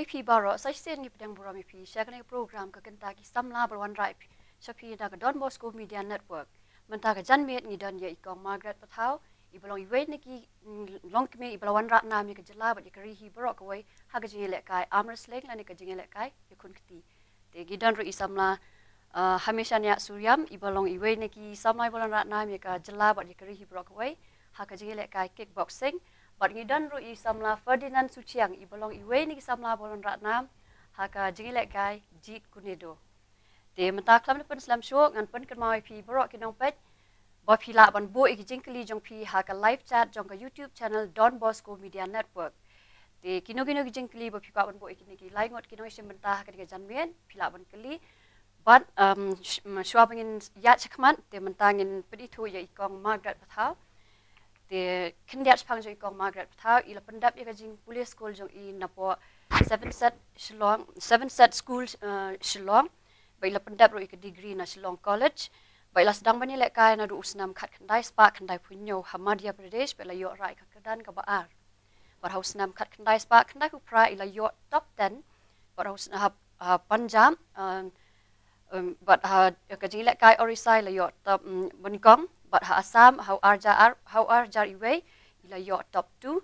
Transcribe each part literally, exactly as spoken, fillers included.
Phi baroh, sa shisien ngi pdiang burom ïa phi sha kane ka program ka kynta ki samla ba la wanrah sha phi na ka Don Bosco Media Network. Mynta ka janmiet ngi don ïa i Kong Margaret Pathaw, i ba long iwei na ki, mm, longkmie i ba la wanrah nam ïa ka jylla bad ïa ka ri hi baroh kawei ha ka jingïalehkai arm wrestling lane ka jingïalehkai ïakhun kti. Te ngi don ruh i samla, uh, Hamishania Suryam, i ba long iwei na ki samla i ba la wanrah nam ïa ka jylla bad ïa ka ri hi baroh kawei ha ka jingïalehkai kickboxing. Bad ngi don ruh i samla Ferdinand Suchiang, i ba long iwei na ki samla ba la wanrah nam ha ka jingïalehkai jeet kune do. Te mynta khlem da pynslem shuh, ngan pynkynmaw ïa phi baroh ki nongpeit ba phi lah ban buh ïa ki jingkylli jong phi ha ka live chat jong ka YouTube channel Don Bosco Media Network. Te kino kino ki jingkylli ba phi kwah ban buh ïa kine ki lai ngut ki nongïashim bynta ha kane ka janmiet, phi lah ban kylli. Bad, um, sh-, m-, shuwa ba ngin ïaid shakhmat, te mynta ngin pynithuh ïa i Kong Margaret Pathaw. Te khyndiat shaphang jong i Kong Margaret Pathaw, i la pyndep ïa ka jingpule skul jong i napoh Seven Set Shillong, Seven Set School, uh, Shillong. Bad i la pyndep ruh ïa ka degree na Shillong College. Bad i la sdang ban ïalehkai naduh u snem khatkhyndai spah khyndaiphew hynñiew ha Madhya Pradesh, bad i la ïoh rah ïa ka kyrdan kaba ar. Bad ha u snem khatkhyndai spah khyndaiphew phra i la ïoh top ten. Bad ha u snem ha, ha Punjab, um, um, bad ha ka jingïalehkai Orissa i la ïoh top, um, banyngkong. Bad ha Assam, ha u ar hajar ar, ha u ar hajar iwei, i la ïoh top two.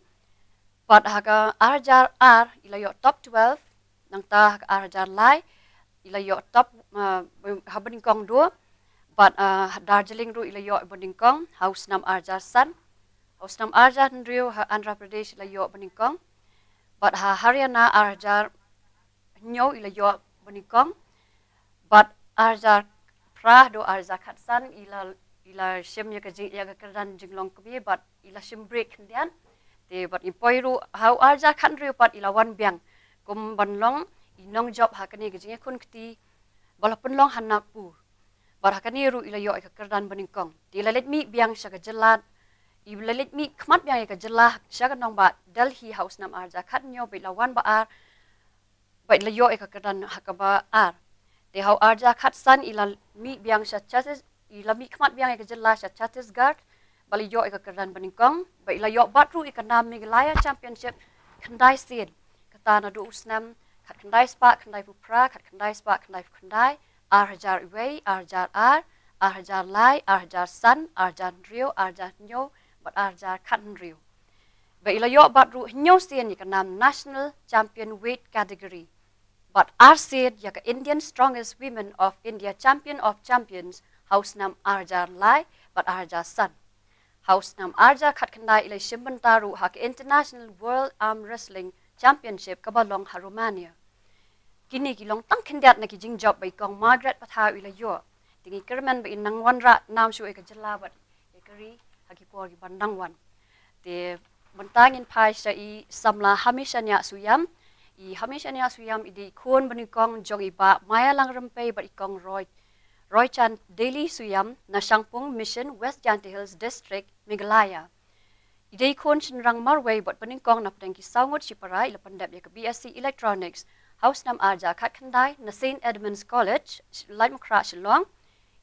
Bad ha ka ar hajar ar i la ïoh top twelve, nangta ha ka ar hajar lai i la ïoh top, uh, ha banyngkong duh. Bad, uh, ha Darjeeling ruh i la ïoh banyngkong ha u snem ar hajar san. Ha u snem ar hajar hynriew ha Andhra Pradesh i la ïoh banyngkong. Bad ha Haryana ar hajar hynñiew i la ïoh banyngkong. Bad ar hajar phra haduh ar hajar khatsan i la, i la shim ïa ka jing, ïa ka kyrdan jinglong kmie bad i la shim break khyndiat. Te bad ngin poi ruh ha u ar hajar khathynriew pat i la wan biang kum ban long i nongjop ha kane ka jingïakhun kti ba la pynlong ha Nagpur. Bad ha kane ruh i la ïoh ïa ka kyrdan banyngkong. Te i la leit mih biang sha ka jylla, i la leit mih khmat biang ïa ka jylla sha ka nongbah Delhi ha u snem ar hajar khathynñiew bad i la wan ba ar, bad i la ïoh ïa ka kyrdan ha kaba ar. Te ha u ar hajar khatsan i la mih biang sha Chhattis-, i la mih khmat biang ïa ka jylla sha Chhattisgarh, bad i la ïoh ïa ka kyrdan banyngkong, bad i la ïoh bat ruh ïa ka nam Meghalaya Championship khyndai sien. Kata naduh u snem khatkhyndai spah khyndaiphew phra, khatkhyndai spah khyndaiphew khyndai, ar hajar iwei, ar hajar ar, ar hajar lai, ar hajar san, ar hajar hynriew, ar hajar hynñiew, bad ar hajar khathynriew. Bad i la ïoh bat ruh hynñiew sien ïa ka nam National Champion Weight Category. Bad ar sien ïa ka Indian Strongest Women of India Champion of Champions ha u snem ar hajar lai bad ar hajar san. Ha u snem ar hajar khatkhyndai i la shim bynta ruh ha ka International World Arm Wrestling Championship kaba long ha Romania. Kine ki long tang khyndiat na ki jingjop ba i Kong Margaret Pathaw i la ïoh. Te ngi kyrmen ba in nang wanrah nam shuh ïa ka jylla bad ïa ka ri ha ki por kiban nang wan. Te mynta ngin phai sha i samla Hamishania Suryam. I Hamishania Suryam i dei i khun banyngkong jong i Bah Mayalang Rympei bad i Kong Roy, Roychandeli Suryam na Shangpung Mission, West Jaintia Hills District, Meghalaya. I dei i khun shynrang marwei bad banyngkong na pdeng ki saw ngut shipara. I la pyndep ïa ka B S C Electronics ha u snem ar hajar khatkhyndai na Saint Edmund's College, Laitumkhrah, Shillong.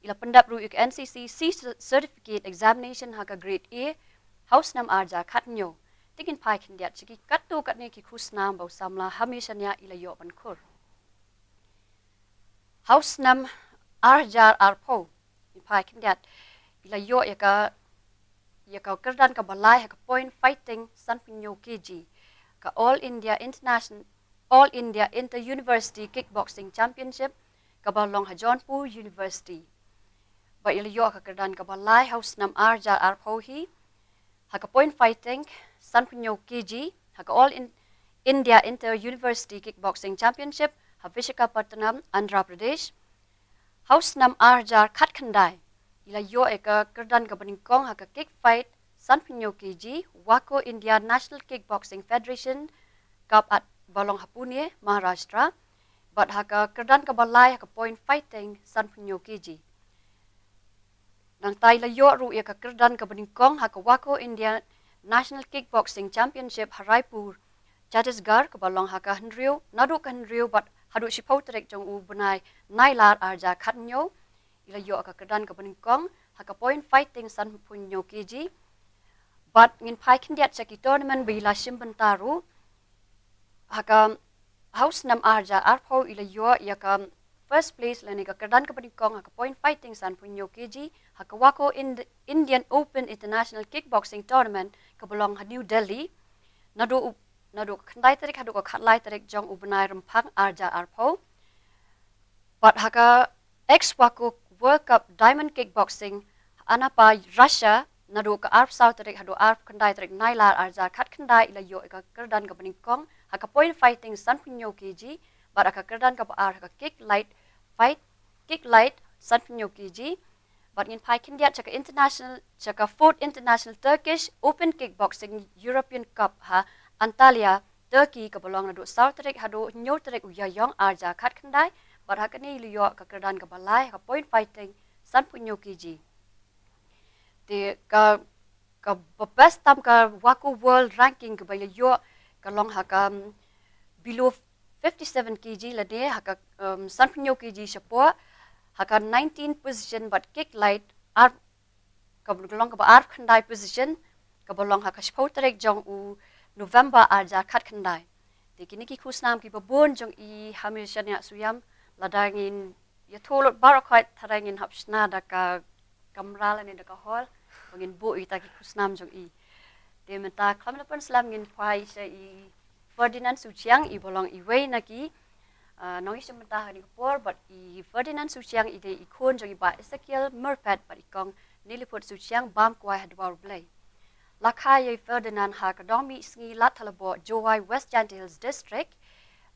I la pyndep ruh ïa ka N C C C Certificate Examination ha ka grade A ha u snem ar hajar khathynñiew. Te ngin phai khyndiat sha ki katto katne ki khusnam ba u samla Hamishania i la ïoh ban khur. Ha u snem ar hajar arphew, ngin phai khyndiat, i la ïoh ïa ka, ïa ka kyrdan kaba lai ha ka point fighting sanphew hynñiew K G, ka All India International, All India Inter University Kickboxing Championship kaba long ha Jaunpur University. Bad i la ïoh ka kyrdan kaba lai ha u snem ar hajar arphew hi ha ka point fighting sanphew hynñiew K G ha ka All In-, India Inter University Kickboxing Championship ha Visakhapatnam, Andhra Pradesh. Ha u snem ar hajar khatkhyndai i la ïoh ïa ka kyrdan kaba nyngkong ha ka kick fight sanphew hynñiew K G, WAKO, India National Kickboxing Federation Cup at, ba long ha Pune, Maharashtra. Bad ha ka kyrdan kaba lai ha ka point fighting sanphew hynñiew K G. Nangta i la ïoh ruh ïa ka kyrdan kaba nyngkong ha ka WAKO India National Kickboxing Championship ha Raipur, Chhattisgarh, kaba long ha ka hynriew, naduh ka hynriew bad haduh shiphew tarik jong u bnai Nailar ar hajar khathynñiew. I la ïoh ka kyrdan kaba nyngkong ha ka point fighting sanphew hynñiew K G. Bad ngin phai khyndiat sha ki tournament ba i la shim bynta ruh. Ha ka Ha u snem arhajar arphew i la ïoh ïa ka first place lane ka kyrdan kaba nyngkong ha ka point fighting sanphew hynñiew kg ha ka WAKO Ind- Indian Open International Kickboxing Tournament kaba long ha New Delhi. Naduh u- naduh ka khyndai tarik haduh ka khatlai tarik jong u bnai Rymphang arhajar arphew. Bad ha ka X WAKO World Cup Diamond Kickboxing ha Anapa, Russia, naduh ka arphew saw tarik haduh arphew khyndai tarik Nailar arhajar khatkhyndai i la ïoh ïa ka kyrdan kaba nyngkong ha ka point fighting sanphew hynñiew kg, bad ha ka kyrdan kaba ar ha ka kick light fight, kick light sanphew hynñiew kg. Bad ngin phai khyndiat sha ka international, sha ka fourth International Turkish Open Kickboxing European Cup ha Antalya, Turkey, kaba long naduh saw tarik haduh hynñiew tarik u Ïaïong arhajar khatkhyndai. Bad ha kane i la ïoh ka kyrdan kaba lai ha ka point fighting sanphew hynñiew kg. Te ka, kaba best tam ka WAKO World Ranking kaba i la ïoh ka long ha ka, um, below fifty-seven kg lane ha ka, um, sanphew hynñiew kg shapoh, ha ka nineteen position, bad kick light ar, kaba long kaba arphew khyndai position, kaba long ha ka shiphew tarik jong u November arhajar khatkhyndai. Te kine ki khusnam kiba bun jong i ha mih shaniah suiam, lada ngin ïathuh lut baroh khoit tharai ngin hap shna da ka kamra lane da ka hall ba ngin buh ïa kita ki khusnam jong i. Te mynta khlem da pynslem ngin phai sha i Ferdinand Suchiang, iba long iwei na ki, ah, nongïashim bynta ha kane ka por. Bad i Ferdinand Suchiang i dei i khun jong i Bah Ezekiel Myrpet bad i Kong Niliput Suchiang, bam kwai ha dwar U Blei. La kha ïa i Ferdinand ha ka Dong Mihsngi Ladthadlaboh, Jowai, West Jaintia Hills District.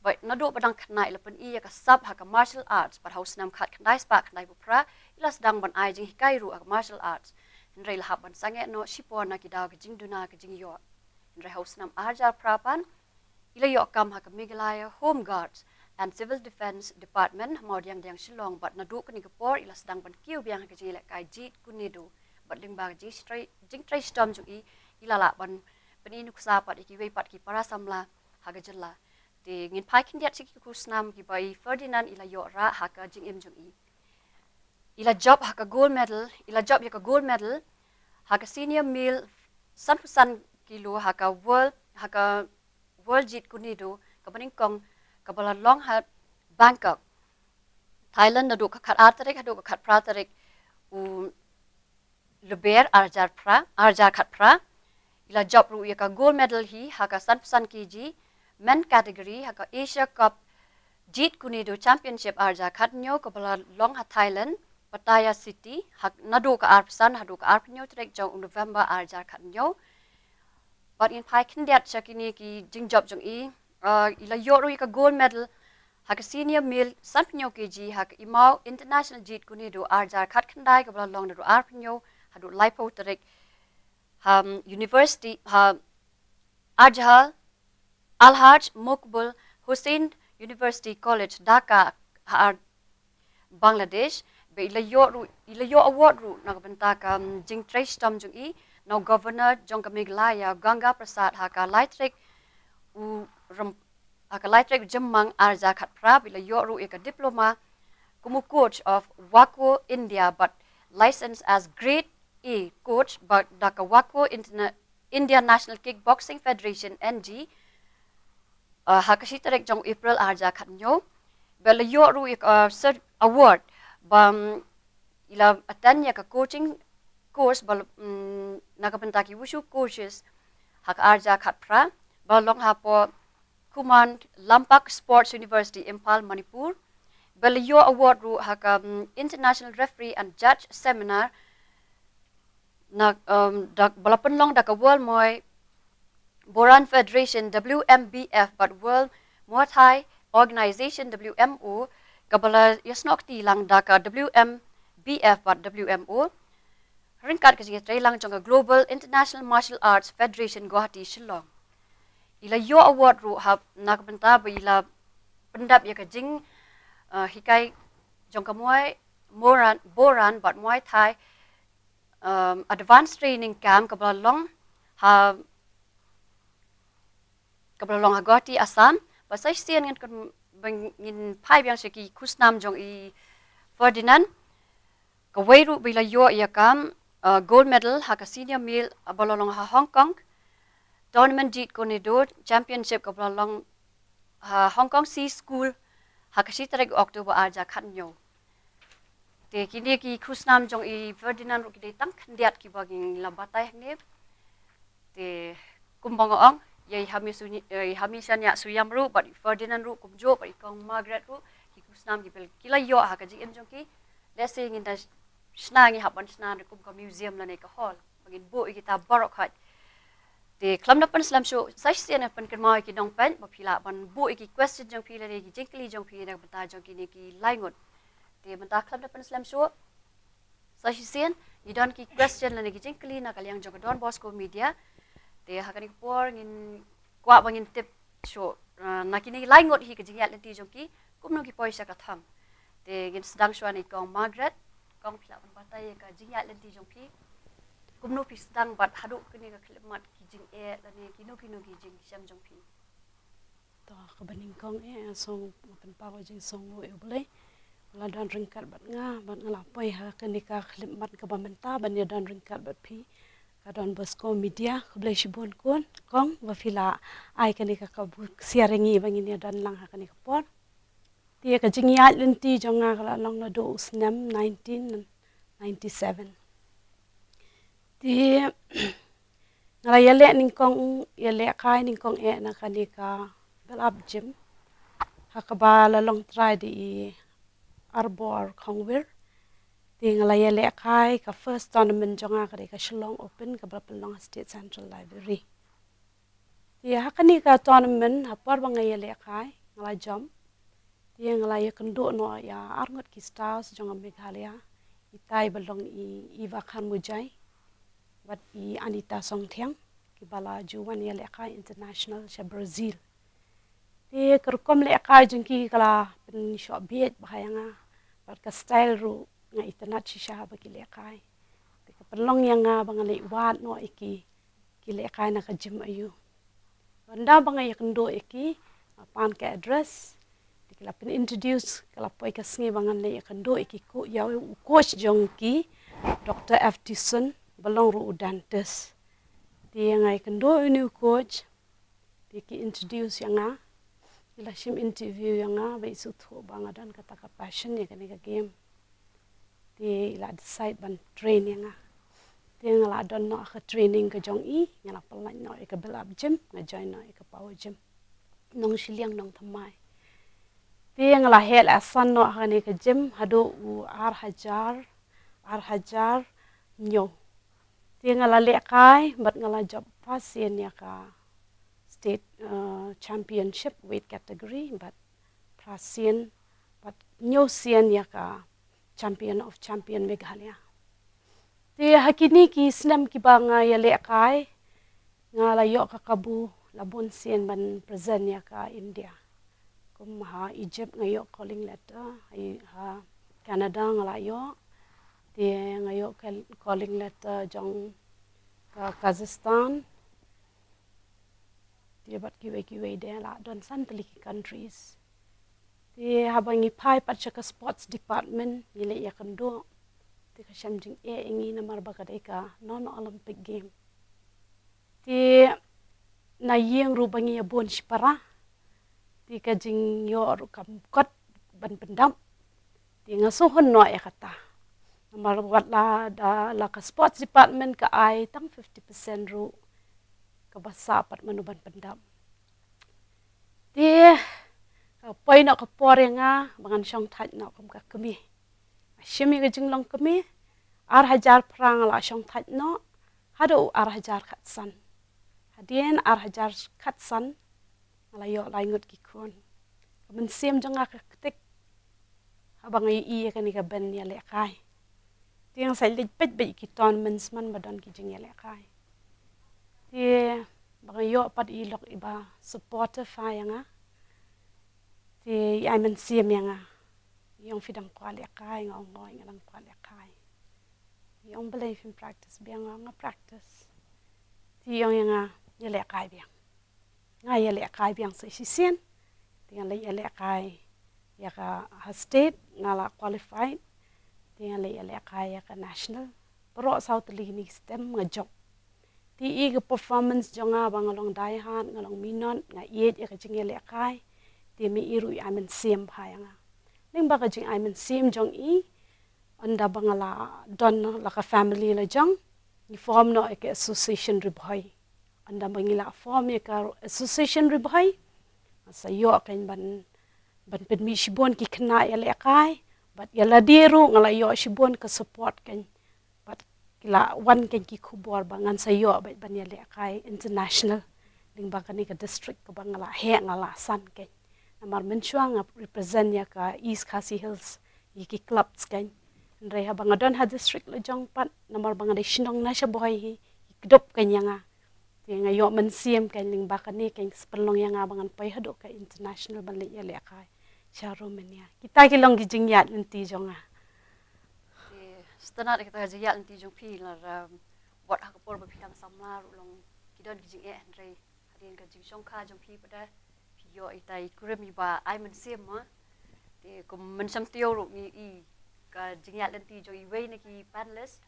Bad naduh ba dang khynnah i la pyni ïa ka sap ha ka martial arts, bad ha u snem khatkhyndai spah khyndaiphew phra i la sdang ban ai jinghikai ruh ha ka martial arts. Hynrei la hap ban sangeh noh shipor na ki daw ka jingduna ka jingïoh. Hynrei ha u snem arhajar phra pat i la ïoh kam ha ka Meghalaya Home Guards and Civil Defence Department ha Mawdiangdiang, Shillong, bad naduh kane ka por i la sdang ban kiew biang ha ka jingïalehkai Jeet Kune Do. Bad lyngba ka jingtrei, jingtrei shitom jong i, i la lah ban pyni nuksa pat ïa kiwei pat ki para samla ha ka jylla. Te ngin phai khyndiat sha ki khusnam kiba i Ferdinand i la ïoh rah ha ka jingim jong i. I la jop ha ka gold medal, i la jop ïa ka gold medal ha ka senior male sanphew san kilo ha ka world, ha ka World Jeet Kune Do kaba nyngkong kaba la long ha Bangkok, Thailand, naduh ka khatar tarik haduh ka khatphra tarik u Lber arhajar phra, arhajar khatphra. I la jop ruh ïa ka gold medal hi ha ka sanphew san kg men category ha ka Asia Cup Jeet Kune Do Championship arhajar khathynñiew kaba la long ha Thailand, Pattaya City, ha, naduh ka arphew san haduh ka arphew hynñiew tarik jong u November arhajar khathynñiew. Bad ngin phai khyndiat sha kine ki jingjop jong i. Ah, i la ïoh ruh ïa ka gold medal ha ka senior male sanphew hynñiew kg ha ka Imaw International Jeet Kune Do arhajar khatkhyndai kaba la long naduh arphew hynñiew haduh laiphew tarik ha, um, University, ha Azhar, Alhaj Mokbul Hossain University College, Dhaka, ha Bangladesh. Bad i la ïoh ruh, i la ïoh award ruh na ka bynta ka, um, jingtrei shitom jong i na u Governor jong ka Meghalaya, Ganga Prasad, ha ka lai tarik u Rym-, ha ka lai tarik u Jymmang arhajar khatphra. Bad i la ïoh ruh ïa ka diploma kum u coach of WAKO India bad license as grade A coach bad da ka WAKO Interna-, India National Kickboxing Federation, N G, uh, ha ka shi tarik jong April arhajar khathynñiew. Bad la ïoh ruh ïa ka, uh, cert-, award ba, um, i la attend ïa ka coaching course ba, um, na ka bynta ki wushu coaches ha ka arhajar khatphra ba long hapoh Khuman Lampak Sports University, Imphal, Manipur. Bad la ïoh award ruh ha ka, um, International Referee and Judge Seminar na, um, da, ba la pynlong da ka World Muay Boran Federation, W M B F, bad World Muay Thai Organization, W M O, kaba la ïasnoh kti lang da ka W M B F bad W M O ryngkat ka jingïatreilang jong ka Global International Martial Arts Federation, Guwahati, Shillong. I la ïoh award ruh ha, na ka bynta ba i la pyndep ïa ka jing, uh, hikai jong ka Muay Moran, Boran bad Muay Thai, um, Advanced Training Camp kaba la long ha, kaba la long ha Guwahati, Assam. Bad sa shisien ngin kyn-, ba ngin phai biang sha ki khusnam jong i Ferdinand. Kawei ruh ba i la ïoh ïa ka, uh, gold medal ha ka senior male, uh, ba la long ha Hong Kong Tournament Jeet Kune Do Championship kaba la long ha Hong Kong C School ha ka shi tarik October ar hajar khathynñiew. Te kine ki khusnam jong i Ferdinand ruh ki dei tang khyndiat kiba ngi la batai hangne. Te kumba nga ong, ïa i Hamish Suni-, ïa i Hamish Shania Suyam ruh bad i Ferdinand ruh kumjuh bad i Kong Margaret ruh, ki khusnam ki pil ki la ïoh ha ka jingim jong ki. Lehse ngin da shna, ngi hap ban shna ruh kum ka museum lane ka hall ba ngin buh ïa kita baroh khoit. Te khlem da pynslem shuh, sa shisien nga pynkynmaw ïa ki nongpeit ba phi lah ban buh ïa ki question jong phi lane ki jingkylli jong phi na ka bynta jong kine ki lai ngut. Te mynta khlem da pynslem shuh, sa shisien ngi don ki question lane ki jingkylli na ka liang jong ka Don Bosco Media. Te ha kane ka por ngin kwah ba ngin tip shuh, ah, na kine ki lai ngut hi ka jingïaid lynti jong ki, kumno ki poi sha ka thong. Te ngin sdang shuwa na i Kong Margaret. Kong, phi lah ban batai ïa ka jingïaid lynti jong phi, kumno phi sdang bad haduh kane ka khyllipmat ki jingeh lane kino kino ki jingshem jong phi. To, kaba nyngkong eh, nga sngew, nga pynpaw ka jingsngewnguh ïa U Blei ba la don ryngkat bad nga, bad nga la poi ha kane ka khyllipmat kaba mynta ban ïa don ryngkat bad phi, ka Don Bosco Media. Khublei shibun khun, Kong, ba phi la ai kane ka kabu ksiar ïa ngi ba ngin ïa don lang ha kane ka por. Te ka jingïaid lynti jong nga ka la long naduh u snem nineteen ninety-seven. Te nga la ïaleh nyngkong, ïalehkai nyngkong eh na kane ka Build Up Gym ha kaba la long trai da i Arbor Khongwir. Te nga la ïalehkai, ka first tournament jong nga ka dei ka Shillong Open kaba la pynlong ha State Central Library. Te ha kane ka tournament, ha por ba nga ïalehkai, nga la jump. Te nga la ïakynduh noh ïa arngut ki stars jong ka Meghalaya, itai ba long i Eva Kharmujai bad i Anita Songthiang, kiba la ju wan ïalehkai international sha Brazil. Te ka rukom lehkai jong ki ka la pynshoh bieit bha ïa nga, bad ka style ruh nga itynnad shisha ba ki lehkai. Te ka pynlong ïa nga ba ngan leit wad noh ïa ki, ki lehkai na ka gym aiu. Ynda ba nga ïakynduh ïa ki, nga pan ka address. Te ki la pyn-introduce, ka la poi ka sngi ba ngan leit ïakynduh ïa ki ko-, ïa u coach jong ki, Doctor F Tison, ba long ruh u dentist. Te nga ïakynduh ïa une u coach. Te ki introduce ïa nga. Ki la shim interview ïa nga ba i sngewthuh ba nga don kata ka passion ïa kane ka game. Te i la decide ban train ïa nga. Te nga la don noh ha ka training ka jong i, nga la pynlait noh ïa ka Build Up Gym, nga join noh ïa ka Power Gym Nongshiliang Nongthymmai. Te nga la heh la san noh ha kane ka gym haduh u ar hajar, ar hajar hynñiew. Te nga la lehkai bad nga la jop phra sien ïa ka state, uh, championship weight category, bad phra sien, bad hynñiew sien ïa ka champion of champion Meghalaya. Te ha kine ki snem kiba nga ïalehkai, nga la ïoh ka kabu la bun sien ban present ïa ka India. Kum ha Egypt nga ïoh calling letter, ha, ha Canada nga la ïoh. Te nga ïoh cal-, calling letter jong ka Kazakhstan. Te bad kiwei kiwei de, la don san tylli ki countries. Te haba ngi phai pat sha ka sports department, ngi leit ïakynduh, te ka shem jingeh ïa ngi namar ba ka dei ka non Olympic game. Te na ïing ruh ba ngi ïa bun shipara, te ka jingïoh ruh kam kot ban pyndap. Te nga sngewhun noh ïa kata. Namar wat la da la ka sports department ka ai tang fifty percent ruh, kaba sah pat mano ban pyndap. Te ka poi noh ka por ïa nga ba ngan shong thait noh kum ka kmie. Nga shim ïa ka jinglong kmie, ar hajar phra nga la shong thait noh, haduh ar hajar khatsan. Hadien ar hajar khatsan, nga la ïoh lai ngut ki khun. Ka mynsiem jong nga ka ktik haba nga ïohi ïa kane ka bynta ïalehkai. Te nga sa leit peit beit ki tournaments man ba don ki jingïalehkai. Te ba nga ïoh pat i lok iba supportive ïa nga. Te i ai mynsiem ïa nga. I ong phi dang kwah lehkai, nga ong hooid nga dang kwah lehkai. I ong balei phim practice biang, nga ong nga practice. Te i ong ïa nga, ïalehkai biang. Nga ïalehkai biang sa shisien. Te nga leit ïalehkai ïa ka ha state, nga la qualified. Te nga leit ïalehkai ïa ka national. Baroh saw tylli kine ki step nga jop. Te i ka performance jong nga ba nga long die hard, nga long minot, nga ïeit ïa ka jingïalehkai. Te me i ruh i ai mynsiem bha ïa nga. Lyngba ka jingai mynsiem jong i, ynda ba nga la don la ka family la jong, ngi form noh ïa ka association Ri Bhoi. Ynda ba ngi la form ïa ka association Ri Bhoi, nga sa ïoh kein ban, ban pynmih shibun ki khynnah ïalehkai, bad ïa lade ruh nga la ïoh shibun ka support kein. Bad ki la wan kein ki khubor ba ngan sa ïoh bad ban ïalehkai international lyngba kane ka district kaba nga la heh, nga la san kein. Namar mynshuwa nga represent ïa ka East Khasi Hills, ïa ki clubs kein. Hynrei haba nga don ha district la jong pat, namar ba nga dei shnong na sha Bhoi hi, ki kdup kein ïa nga. Te nga ïoh mynsiem kein lyngba kane kein, ka sa pynlong ïa nga ba ngan poi haduh ka international ban leit ïalehkai sha Romania. Kita ki long ki jingïaid lynti jong nga. Te sngewtynnat ïa kita ki jingïaid lynti jong phi, la, um, wat ha ka por ba phi dang samla ruh long ki don ki jingeh, hynrei hadien ka jingshongkha jong phi pat, phi ïoh ita i kurim iba ai mynsiem ma. Te kum Mynsiem Tiew ruh ngi i ka jingïaid lynti jong iwei na ki panelist,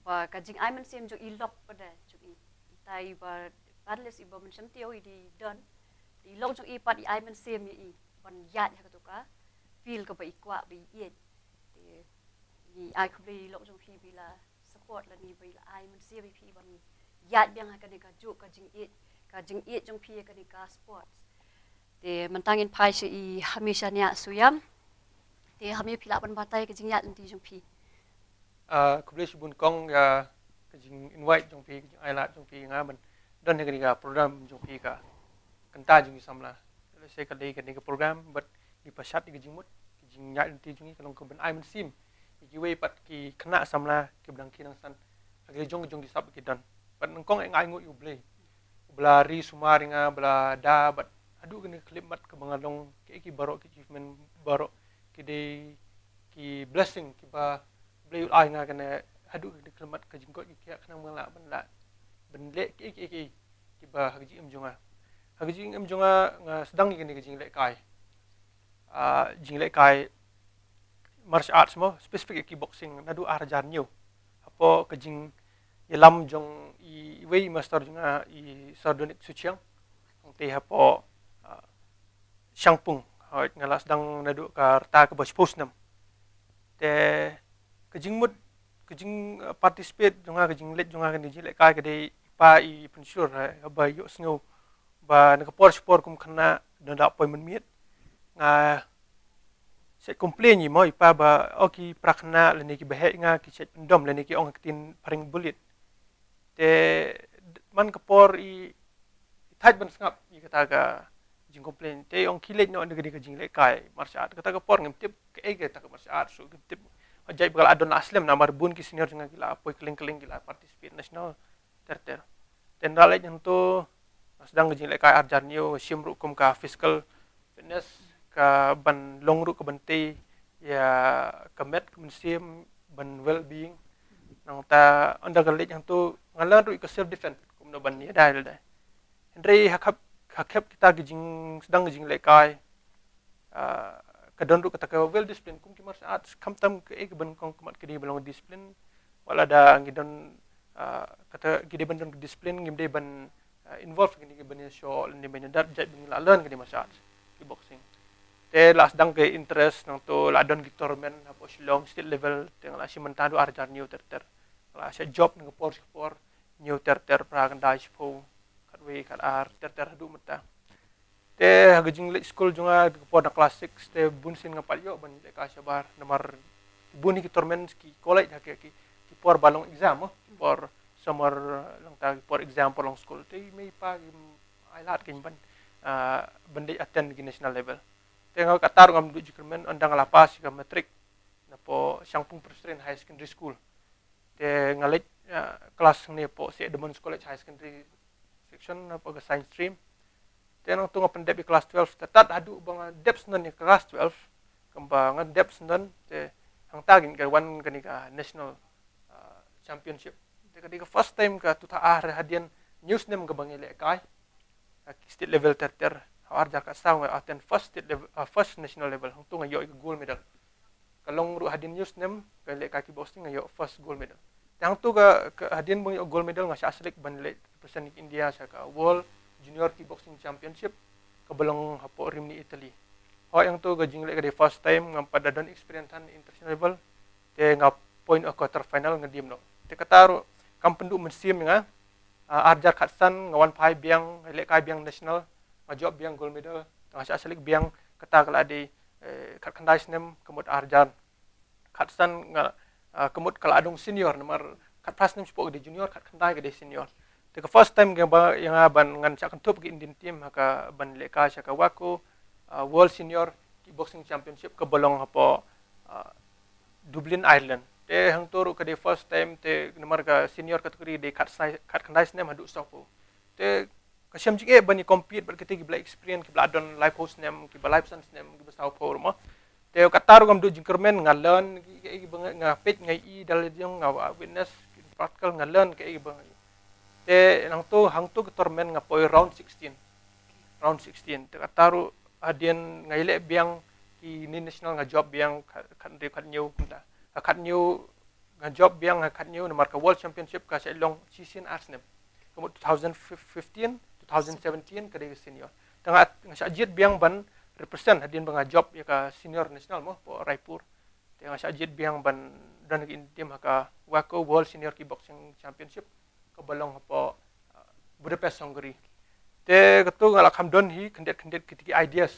ba ka jingai mynsiem jong i lok pat jong i. Ita iba panelist iba Mynsiem Tiew i dei don, i lok jong i pat i ai mynsiem ïa i ban ïaid ha kato ka field kaba i kwah ba i ïeit. Te ngi ai khublei ïa i lok jong phi ba i la support lane ba i la ai mynsiem ïa phi ban ïaid biang ha kane kajuh ka jingïeit, ka jingïeit jong phi ha kane ka sports. Te mynta ngin phai sha i Hamish Nia Suiam. Te Hamish, phi lah ban batai ka jingïaid lynti jong phi. Ah, khublei shibun kong ïa ka jing invite jong phi, ka jingai lad jong phi ïa nga ban don ha kane ka program jong phi, ka Kynta Jong Ki Samla. Lehse ka dei kane ka program bad ngi pyrshah ïa ka jingmut, ka jingïaid lynti jong ngi ka long ka ban ai mynsiem ïa kiwei pat ki khynnah samla kiba dang khie dang san ha ki jong ki jong ki sap ki don. Bad nyngkong eh nga ai nguh ïa U Blei uba la ri sumar ïa nga, ba la da bad haduh kane ka khyllipmat kaba nga long, kiei ki baroh ki achievement baroh ki dei ki blessing kiba U Blei u la ai nga kane, haduh kane ka khyllipmat ka jingkoit ka khiah khnang ba nga lah ban lah ban leh kiei kiei kiei kiba ha ka jingim jong nga. Ha ka jingim jong nga nga sdang ïa kane ka jinglehkai, ah, jinglehkai martial arts mo, specific ïa kickboxing, naduh ar hajar hynñiew. Hapoh ka jingïalam jong i, iwei i master jong nga, i Sir Donic Suchiang. Hangtei hapoh, ah, Shangpung. Hooid, nga la sdang naduh ka rta kaba shiphew snem. Te ka jingmut, ka jing, uh, participate jong nga, ka jingleit jong nga ha kane ka jinglehkai ka dei i pa i pynshlur, eh, haba ïohsngew ba na ka por sha ka por kum khynnah don da poi mynmiet, nga sa complain ïa i mo i pa ba, oh, ki para khynnah lane kiba heh ïa nga ki sa pyndom lane ki ong ha ka ktien phareng bullied. Te man ka por i, i thait ban sngap ïa kata ka jingcomplain. Te i ong khie leit noh na kane ka jinglehkai martial art. Kata ka por ngim tip kaei kata ka martial art, so ngim tip. Hooid ba ka la don la slem namar bun ki senior jong nga ki la poi kylleng kylleng, ki la participate national ter ter. Te ynda leit hangto nga sdang ka jinglehkai ar hajar hynñiew, shim ruh kum ka physical fitness, ka ban long ruh ka ban tei ïa ka met ka mynsiem, ban well being. Nangta ynda ka leit hangto nga learn ruh ïa ka self defense kumno ban ïada ïalade. Hynrei ha khap, ha khep kita ki jingsdang ki jinglehkai, ah, ka don ruh kata ka well discipline kum ki martial arts, khamtam kaei kaban kong ka mat ka dei ban long discipline. Wat la da ngi don, ah, kata ki dei ban don discipline, ngim dei ban, ah, involve kine kiban ïashoh lane ban ïadat, jait ba ngi la learn kine martial arts, kickboxing. Te la sdang ka interest, nangto la don ki tournament hapoh Shillong state level, te nga la shim mynta haduh ar hajar hynñiew ter ter. Nga la shah jop na ka por sha ka por, hynñiew ter ter, phra, khyndai, shiphew, khatwei, khatar ter ter haduh mynta. Te ha ka jingleit skul jong nga, ka por na class six, te bun sien ngam pat ïoh ban lehkai shabar namar bun hi ki tournament ki college ha ki, ki, ki por ba long exam mo, ki por summer, nangta ki por exam por long skul. Te i mei i pa kim ai lad kein ban, ah, ban leit attend ki national level. Te nga katta ruh ngam duh jingkyrmen, ynda nga la pass ïa ka matric napoh Shangpung Presbyterian High Secondary School. Te nga leit, ah, class hangne hapoh Saint Edmund's College High Secondary section hapoh ka science stream. Te nangto nga pyndep ïa class twelve, te tad haduh ba nga dep syndon ïa class twelve, kumba nga dep syndon te hangta kein ka wan kane ka national, ah, championship. Te ka dei ka first time ka tu ta ar hadien hynñiew snem kaba nga lehkai ha ki state level ter ter. Ha ar hajar khatsaw nga attend first state level, ah, first national level, hangto nga ïoh ïa ka gold medal. Ka long ruh hadien hynñiew snem ka lehkai kickboxing, nga ïoh first gold medal. Te hangto ka, ka hadien ba nga ïoh gold medal nga shah select ban leit represent India sha ka World Junior Kickboxing Championship kaba long hapoh rim ni Italy. Hooid, hangto ka jingleh ka dei first time, ngam pat da don experience than international level. Te nga point ha quarter final nga diem noh. Te kata ruh kam pynduh mynsiem ïa nga. Ah, ar hajar khatsan nga wan phai biang, lehkai biang national, nga jop biang gold medal, nga shah select biang, kata ka la dei, eh, khatkhyndai snem, ka mut ar hajar khatsan nga, ah, ka mut ka la dang senior, namar khatphra snem shapoh ka dei junior, khatkhyndai ka dei senior. Te ka first time kaba ïa nga ban ngan shah kynthup ka Indian team ha kaban lehkai sha ka WACO, ah, World Senior Kickboxing Championship kaba long hapoh, ah, Dublin, Ireland. Te hangto ruh ka dei first time, te namar ka senior category dei khatkhyndai, khatkhyndai snem haduh sawphew. Te ka shem jingeh ban ïa compete bad kita kiba la experience, kiba la don laiphew snem, kiba laiphew san snem, kiba sawphew ruh mo. Te kata ruh kam duh jingkyrmen, nga learn kaei kaei ba nga, nga peit, nga ïohi da la jong, nga witness practical, nga learn kaei kaei ba nga ïohi. Te hangto, hangto ka tournament nga poi round sixteen. Round sixteen. Te kata ruh hadien nga ïaleh biang kine national, nga jop biang khat, khathynriew, khathynñiew kumta. Khathynñiew nga jop biang, khathynñiew namar ka World Championship ka sa long shisien ar snem. Ka mut two thousand fifteen, two thousand seventeen ka dei ka senior. Te nga, nga shah jied biang ban represent hadien ba nga jop ïa ka senior national mo, hapoh Raipur. Te nga shah jied biang ban don ha ka Indian team ha ka WACO, World Senior Kickboxing Championship, kaba long hapoh, uh, Budapest, Hungary. Te kato nga la kham don hi khyndiat khyndiat kita ki ideas.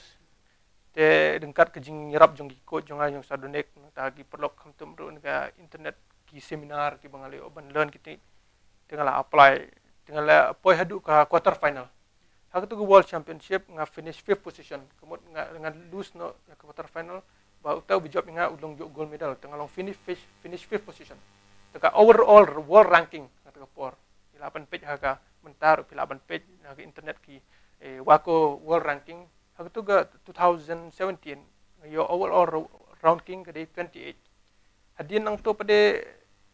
Te ryngkat ka jingïarap jong ki coach jong nga, jong Sir Donek, nangta ki paralok, kham tam ruh na ka internet, ki seminar kiba nga la ïoh ban learn kiti. Te nga la apply, te nga la poi haduh ka quarter final. Ha kato ka World Championship nga finish fifth position. Ka mut nga, nga lose noh ha ka quarter final, ba uta uba jop ïa nga u long ïoh gold medal. Te nga long finish, finish, finish fifth position. Te ka overall world ranking ha kata ka por, phi lah ban peit ha ka, mynta ruh phi lah ban peit ha ka internet ki, eh, WACO world ranking. Ha kato ka two thousand seventeen, nga ïoh overall ro-, ranking ka dei twenty-eight. Hadien nangto pat de,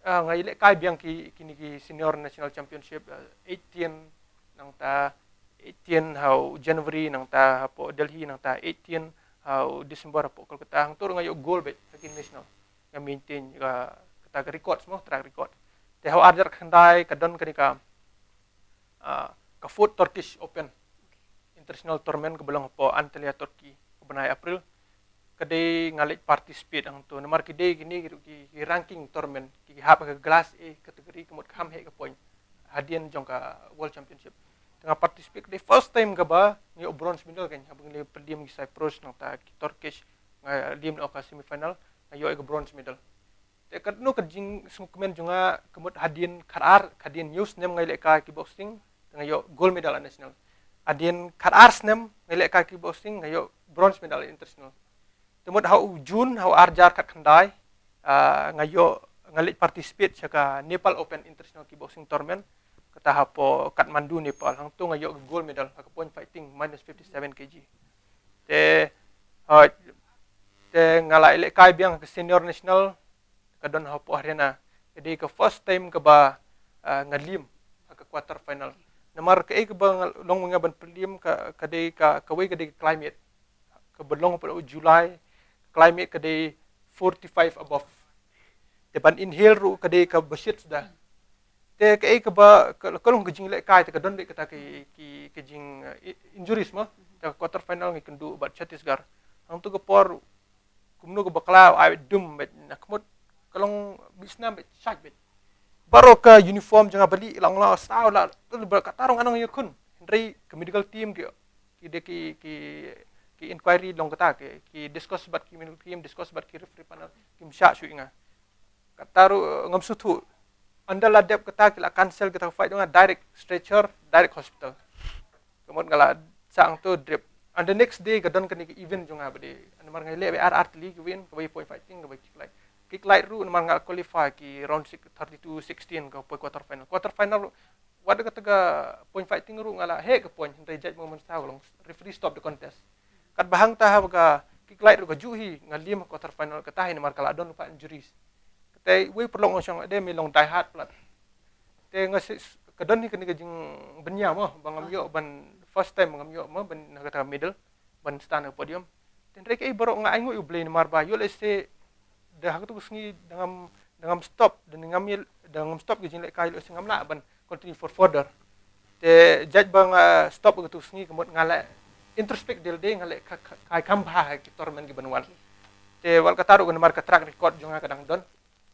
ah, nga ïalehkai biang ki, kine ki senior national championship, ah, eighteen, nangta eighteen ha u January, nangta hapoh Delhi, nangta eighteen ha u December hapoh Kolkata. Hangto ruh nga ïoh gold beit ha ki national. Nga maintain ka, kata ka records mo, track record. Te ha u ar hajar khatkhyndai ka don kane ka, ah, ka fourth Turkish Open International Tournament kaba long hapoh Antalya, Turkey, ka bnai April. Ka dei nga leit participate hangto. Namar ki dei kine ki, ki, ki ranking tournament, ki, ki hap ha ka class A category, ka mut kham heh ka point hadien jong ka World Championship. Te nga participate, ka dei first time kaba nga ïoh bronze medal kan, haba nga la pyllim ki Cyprus, nangta ki Turkish, nga liem noh ka semi final, nga ïoh ïa ka bronze medal. Te katno ka jingsngewkmen jong nga, ka mut hadien khatar, hadien hynñiew snem nga ïalehkai kickboxing, te nga ïoh gold medal ha national. Hadien khatar snem nga ïalehkai kickboxing, nga ïoh bronze medal international. Te mut ha u June, ha u ar hajar khatkhyndai, ah, nga ïoh, nga leit participate sha ka Nepal Open International Kickboxing Tournament, kata hapoh Kathmandu, Nepal. Hangto nga ïoh ka gold medal ha ka point fighting, minus fifty-seven K G. Te, ah, te nga la ïalehkai biang ha ka senior national, ka don hapoh Haryana. Ka dei ka first time kaba, ah, nga liem ha ka quarter final. Namar kaei kaba nga long, nga ban pyllim ka, ka dei ka, kawei ka dei ka climate. Kaba long hapoh July, climate ka dei forty-five above. Te ban inhale ruh ka dei kaba shit suda. Te kaei kaba, ka, ka long ka jinglehkai, te ka don beit kata ki, ki, ki jing, eh, injuries mo. Te ka quarter final nga ïakynduh bad Chhattisgarh. Hangto ka por kumno ka bakla, ai dum beit, na ka mut ka long bit snam beit, shait beit. Baroh ka uniform jong nga bali, la ong la saw la, tu ba ka tarong anong ïa khun. Hynrei ka medical team ki, ki dei ki, ki, ki inquiry long kata, ki, ki discuss bad ki medical team, discuss bad ki referee panel, kim shah shuh ïa nga. Kata ruh, eh, ngam sngewthuh. Ynda la dep kata ki la cancel kata ka fight jong nga, direct stretcher, direct hospital. Ka mut nga la shah hangto drip. And the next day ka don kane ka event jong nga ba dei, namar nga ïaleh beit ar, ar tylli ki event, kawei point fighting, kawei kick light. Kick light ruh namar nga la qualify ki round six, thirty-two sixteen ka poi quarter final. Quarter final ruh, wat kata ka point fighting ruh nga la heh ka point, hynrei judge ba mynsaw long referee stop the contest. Katba hangta haba ka kick light ruh ka juh hi, nga liem ha quarter final kata hi namar ka la don pat injuries. Kata wei paralok nga ong shong, ade me long die hard palat. Te nga si, ka don hi kane ka jingbynñiaw mo, ba ngam ïoh ban, first time ba ngam ïoh mo ban ha kata ka medal, ban stand ha podium. Te hynrei kaei baroh nga ainguh ïa U Blei namar ba ïoh lehse da ha katu ka sngi da ngam, da ngam stop, da ngam ïa, da ngam stop ka jinglehkai, ïoh lehse ngam lah ban continue for further. Te judge ba nga stop ha katu ka sngi, ka mut nga la introspect dei dei nga leh ka, ka, ka kam bha ha ki tournament ki ban wan. Te wat kata ruh namar ka track record jong nga ka dang don.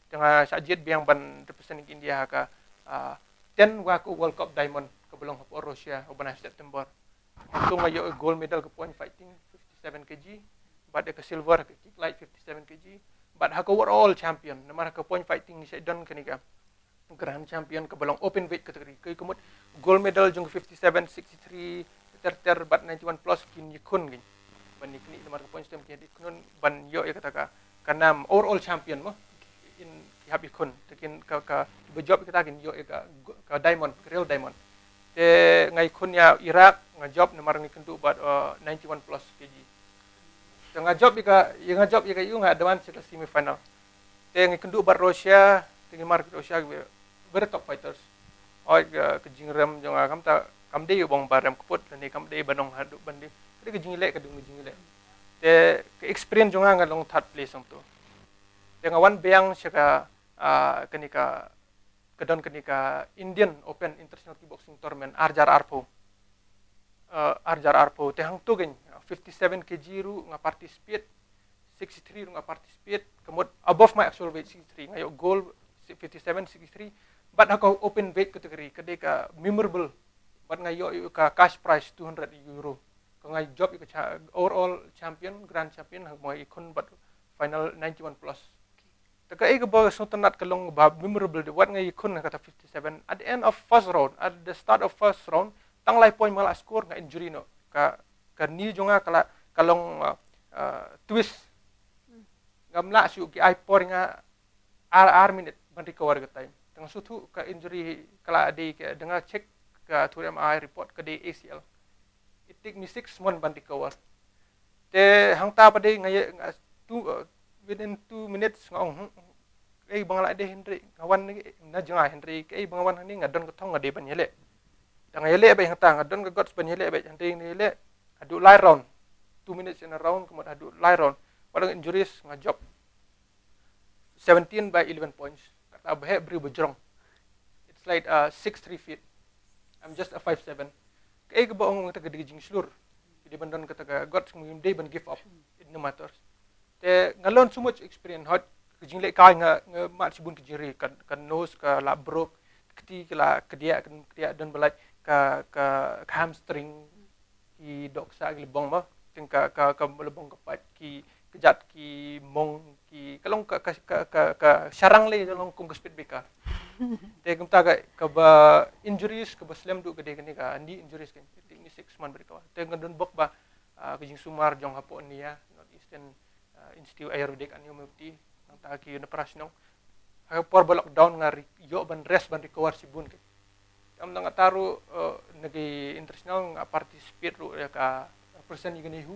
Te nga shah jied biang ban represent India ha ka, ah, ten wa ka World Cup diamond kaba long hapoh Russia, u bnai September. Hangto nga ïoh gold medal ka point fighting fifty-seven K G, bad ka silver ka kick light fifty-seven K G, bad ha ka overall champion, namar ha ka point fighting ngi shah don kane ka grand champion kaba long open weight category. Ka mut gold medal jong ka fifty-seven, sixty-three, ter ter bad ninety-one plus kin ïakhun kin. Ban ïa kane namar ka point system kin ïakhun ban ïoh ïa kata ka, ka nam overall champion mo. In ki hap ïakhun, te kin ka, ka, ba jop ïa kata kin ïoh ïa ka, ka diamond, ka real diamond. Te nga ïakhun ïa Iraq, nga jop namar nga ïakynduh bad, uh, ninety-one plus K G. Te nga jop ïa ka, ïa nga jop ïa ka ïa u nga advance ïa ka semi final. Te nga ïakynduh bad Russia, te ngi mar Russia ki very top fighters. Oi ka, ka jingrem jong nga kam ta, kam dei u bong ba rem kput, lane kam dei ba nong haduh ban dei. Ka dei ka jingleh, ka dei ka jingleh. Te ka experience jong nga nga long third place hangto. Te nga wan biang sha ka, ah, kane ka, ka don kane ka Indian Open International Kickboxing Tournament, ar hajar arphew. Uh, ar hajar arphew. Te hangto kin, fifty-seven K G ruh nga participate, sixty-three ruh nga participate, ka mut above my actual weight sixty-three, nga ïoh gold fifty-seven, sixty-three, bad ha ka open weight category, ka dei ka memorable, bad nga ïoh, ïoh ka cash prize two hundred euro. Ka nga jop ïa ka cha-, overall champion, grand champion, ha ka mo ïakhun bad final ninety-one plus. Te kaei kaba sngewtynnat ka long ba memorable de wat nga ïakhun ha kata fifty-seven. At the end of first round, at the start of first round, tang lai point ma nga la score nga injury noh. Ka, ka knee jong nga ka la, ka long, uh, uh, twist. Ngam lah shuh, ki ai por nga ar, ar minute ban recover ka time. Te nga sngewthuh ka injury ka la dei ka, da nga check ka through M R I report ka dei A C L. It take me six months ban recover. Te hangta pat dei nga ïa, nga, two, uh, within two minutes nga ong, hmm, kaei ba nga la dei hynrei nga wan na jngai hynrei kaei ba nga wan hangne, nga don ka thong nga dei ban ïaleh. Da nga ïaleh beit hangta, nga don ka guts ban ïaleh beit, hynrei nga ïaleh haduh lai round. Two minutes in a round, ka mut haduh lai round. Wat la injuries nga jop. Seventeen by eleven points. Kata ba heh briew ba jrong. It's like, uh, six three feet. I'm just a five seven. Kaei kaba ong, ong kata ka dei ka jingshlur. Dei ban don kata ka guts, ngim dei ban give up in the matters. Te nga learn so much experience, hot, ka jinglehkai nga, nga mad shibun ka jingri, ka, ka nose ka la broke, ka kti ka la kdiah, ka kdiah don ba lait, ka, ka, ka hamstring, ki dohkha ki lbong mo, teng ka, ka, ka lbong ka pait, ki, ka jait ki mong, ki, ka long ka, ka, ka, ka, ka sharang lei, ka long kum ka speed breaker. Te kumta ka, kaba injuries, kaba slem duh ka dei kane ka knee injuries ka, it take me six months ban recover. Te nga don bok ba, ah, ka jingsumar jong hapoh N I A, North Eastern, ah, Institute Ayurvedic and Homeopathy, nangta ki na Prashnong. Ha ka por ba lockdown nga re-, ïoh ban rest ban recover shibun ka. Kam nang ata ruh, eh, na ki international nga participate ruh ïa ka present ïa ka NEHU.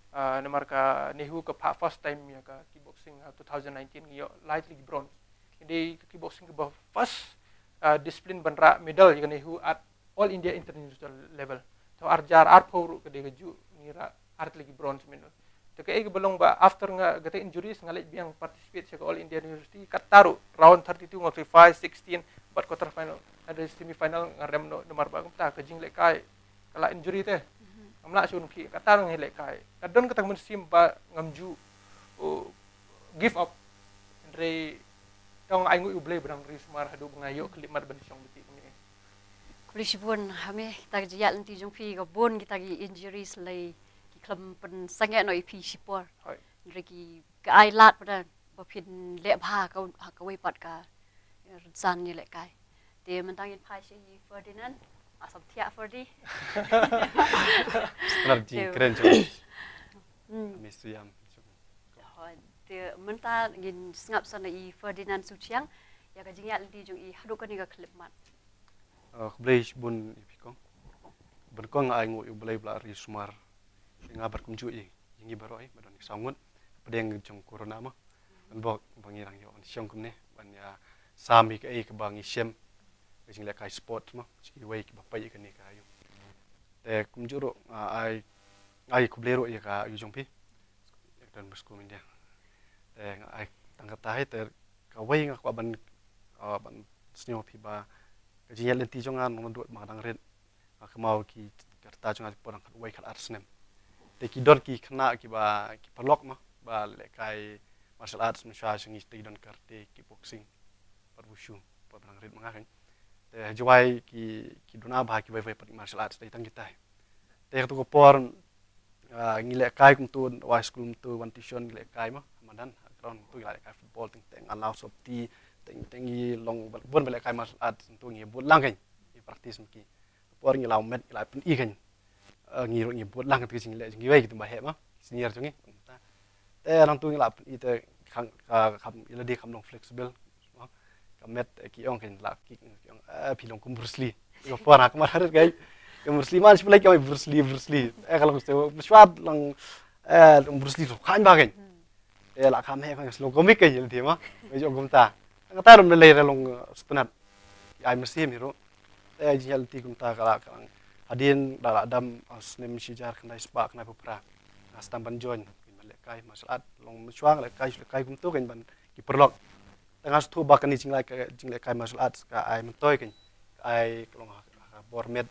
Ah, namar ka NEHU ka phah first time ïa ka kickboxing, ah, two thousand nineteen, ngi ïoh lai tylli ki bronze. Dei ka kickboxing kaba first, ah, discipline ban rah medal ïa ka NEHU at all India international level. Te ar hajar arphew ruh ka dei kajuh ngi rah ar tylli ki bronze medal. Te kaei kaba long ba after nga kata injuries nga leit biang participate sha ka All India University, kata ruh round thirty-two nga qualify, sixteen bad quarter final. Hynrei semi final nga rem noh namar ba kumta ka jinglehkai ka la injury te. Ngam lah shuh ban khih, kata ruh nga lehkai. Ka don kata ka mynsiem ba ngam ju, uh, give up. Hynrei tang ai nguh ïa U Blei ba dang ri sumar haduh ba nga ïoh khyllipmat ban shong beit kumne. Khublei shibun, ha me, kita ki jingïaid lynti jong phi, ka bun kita ki injuries lei ki khlem pynsangeh noh ïa phi shipor. Hooid. Hynrei ki, ka ai lad pat ba phin leh bha ha ka, ha kawei pat ka rynsan ïalehkai. Te mynta ngin phai sha i Ferdinand, ah, sam thiah Ferdi. Sngap jingkren jong. Hmm. Mister Yam. Hooid, te mynta ngin sngap sa na i Ferdinand Suchiang ïa ka jingïaid lynti jong i haduh kane ka khyllipmat. Ah, khublei shibun ïa phi kong. Ban kong ai nguh ïa U Blei ba la ri sumar ïa nga bad kumjuh ïa ngi baroh, eh, ba don ki saw ngut hapdeng jong corona mo. Ban bok ba ngi dang ïoh ban shong kumne ban ïa sam ïa kaei kaba ngi shem, ka jinglehkai sport mo, sha kiwei kiba peit ïa kane ka ïoh. Te kumjuh ruh nga ai, nga ai khublei ruh ïa ka ïoh jong phi, ïa ka Don Bosco Media. Te nga ai tang kata hi, te kawei nga kwah ban, ah, ban sngewthuh phi ba ka jingïaid lynti jong nga naduh ba nga dang rit, nga kynmaw ki, ka rta jong nga por nga khatwei khatar snem. Te ki don ki khynnah kiba ki paralok ma ba lehkai martial arts, mynshwa sha ngi te ki don karate, kickboxing bad wushu, bad ba nang rit ma nga kan. Te ha Jowai ki ki duna bha kiwei wei pat ki martial arts te tang kita. Te kato ka por, ah, ngi lehkai kumto, wai skul kumto, wan tuition ngi lehkai ma, madan ha ground kumto ngi la lehkai football, teng teng nga la sopti, teng teng ngi long bun ba lehkai martial arts kumto ngi bud lang kan. Ngi practice ma ki. Por ngi la met ngi la pyni kan. Ah, ngi ruh ngi bud lang, te ka jingleh jong kiwei ki tymba heh ma, senior jong ngi. Te nangto ngi la pyni te kham, ka kham, ïa lade kham long flexible. Ka met, eh, ki ong kan la kick, ki ong, eh, phi long kum Bruce Lee. Ka por ha ka mar harit kai. Kum Bruce Lee man shi phi leh ka ong Bruce Lee, Bruce Lee. Eh, ka long se, shwa long, eh, long Bruce Lee, long khan ba kan. Eh, la kham heh kan, long comic kan ïa lade ma. Ïa jong kumta. Nga ta rum lei re long, eh, stunat. Ai mynsiem hi ruh. Eh, jingïalti kumta ka la, ka la. Hadien da la dam, ah, snem shi hajar khyndai spah khyndai phew phra. Nga sdang ban join. Ban lehkai martial art, long mynshwa nga lehkai, lehkai kumto kan ban ki paralok. Te nga sngewthuh ba kane jingleh, ka jinglehkai martial arts ka ai myntoi kan. Ka ai ka long ha, ha bor met.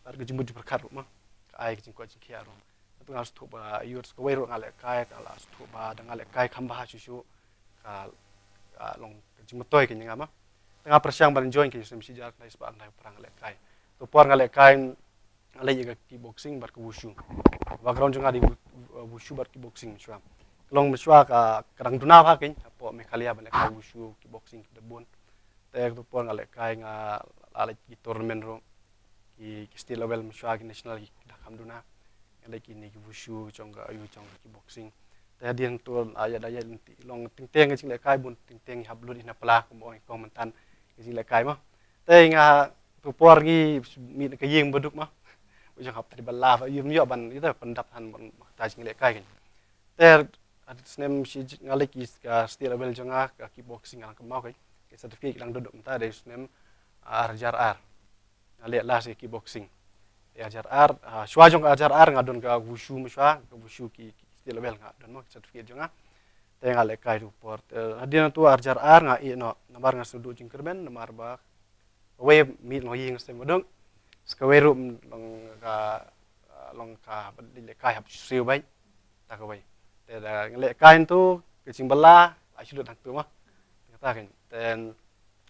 Bad ka jingmut jingpyrkhat ruh ma. Ka ai ka jingkoit jingkhiah ruh. Te nga sngewthuh ba ïa kawei ruh nga lehkai, ka la sngewthuh ba da nga lehkai kham bha shuh shuh. Ka, ka long ka jingmyntoi kan ïa nga ma. Te nga pyrshang ban join kan ïa u snem shi hajar khyndai spah khyndai phew phra nga lehkai. To por nga lehkai, nga leh ïa ka kickboxing bad ka wushu. Background jong nga dei wu-, wushu bad kickboxing mynshwa. Ka long mynshwa ka, ka dang duna bha kan, hapoh Meghalaya ban lehkai wushu, kickboxing, ka dei bun. Te kato por nga lehkai, nga la leh ki tournament ruh, ki, ki state level mynshwa, ki national, ki da kham duna. Nga leh kine ki wushu jong ka, aiu jong ka kickboxing. Te hadien to, ah, ïa da ïa lynti long teng teng ka jinglehkai bun, teng teng hap lut ïa na pla, kum ong i kong mynta ka jinglehkai ma. Te nga to por ngi mih na ka ïing baduk ma. U jong hap tari bala, ïa ym ïoh ban, ïa ta pyndap than ban ta jinglehkai kan. Te, ah, snem shi nga leh ki ka state level jong nga, ka kickboxing nga dang kynmaw kan. Ka certificate ka dang duk mynta dei snem, ah, ar hajar ar. Nga leh last ïa kickboxing. Te ar hajar ar, ah, shwa jong ka ar hajar ar nga don ka wushu mynshwa, ka wushu ki, ki state level nga don ma ka certificate jong nga. Te nga lehkai to por. Te hadien to ar hajar ar nga ïeh noh, namar nga sngewduh jingkyrmen, namar ba kawei mih long ïing stem baduk. Sa kawei ruh long ka, ah, long ka ba lehkai hap siew bai. Ta kawei. Te da nga lehkai to ka jingbala, ai shu lut hangto ma. Kata kan. Te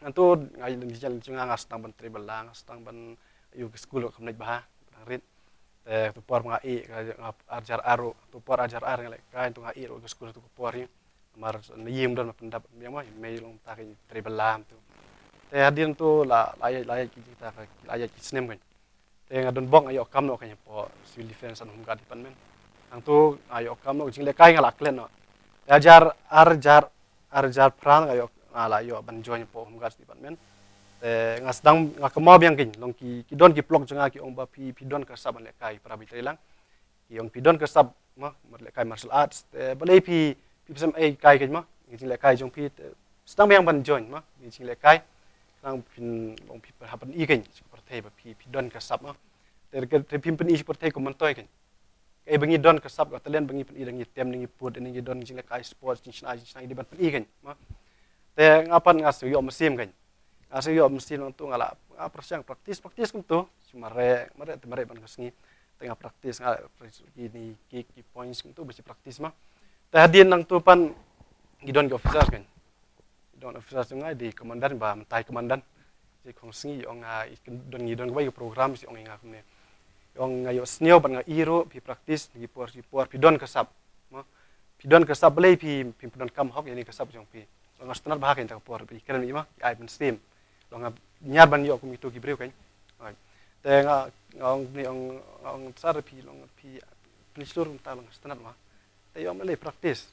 nangto nga ïa lynti jong nga, nga sdang ban trei bala, nga sdang ban ïa ka skul ruh kam leit bha, dang rit. Te to por nga ïeh, ka, nga ar hajar ar ruh, to por ar hajar ar nga lehkai, to nga ïeh ruh ka skul to ka por hi. Namar na ïing ym don ba pyndap, biang ma, mei long ta ka trei bala to. Te hadien to la, la ïa, la ïa ki ta ka, la ïa ki snem kan. Te nga don bok nga ïoh kam noh kan hapoh Civil Defence and Home Guard Department. Hangto nga ïoh kam noh, jinglehkai nga la klet noh. Te hajar, ar hajar, ar hajar phra nga ïoh, nga la ïoh ban join hapoh Home Guard Department. Te nga sdang nga kynmaw biang kan, long ki, ki don ki paralok jong nga ki ong ba phi, phi don ka sap ban lehkai para bynta lang. Ki ong phi don ka sap ma, mar lehkai martial arts. Te balei phi, phi pyrshang ei kai kan ma. Ki jinglehkai jong phi, te sdang biang ban join ma. Ki jinglehkai. Khnang phin long phi hap pyni kan sha ka pyrthei ba phi, phi don ka sap ma. Te, te phim pyni sha ka pyrthei kum myntoi kan. Kaei ba ngi don ka sap, ka talent ba ngi pyni, da ngi tem, da ngi put, da ngi don jinglehkai sports, jingshna, jingshna, ngi dei ban pyni kan ma. Te nga pat nga sngew ïoh mynsiem kan. Nga sngew ïoh mynsiem nangto nga la, nga pyrshang practice, practice kumto. Shu mareh, mareh te mareh ban ka sngi. Te nga practice, nga practice kine ki, ki points kumto ba shu practice ma. Te hadien nangto pat ngi don ki officers kan. Ngi don officers jong nga, i dei commandant, ba mynta i commandant. Shi khong sngi i ong nga, i don, ngi don kawei ka program, shi ong i nga kumne. I ong nga ïohsngew bad nga i ruh, phi practice, ki por, ki por, phi don ka sap. Ma, phi don ka sap, balei phi, phim pyndonkam hok ïa kane ka sap jong phi. Long nga sngewtynnat bha kan ïa kata ka por, i kren i ma, i ai mynsiem. Long nga ñiar ban ïoh kum kito ki briew kan. Te nga, nga ong ni ong, nga ong sir phi long phi pynshlur mynta, long nga sngewtynnat ma. Te ïoh ma lei practice.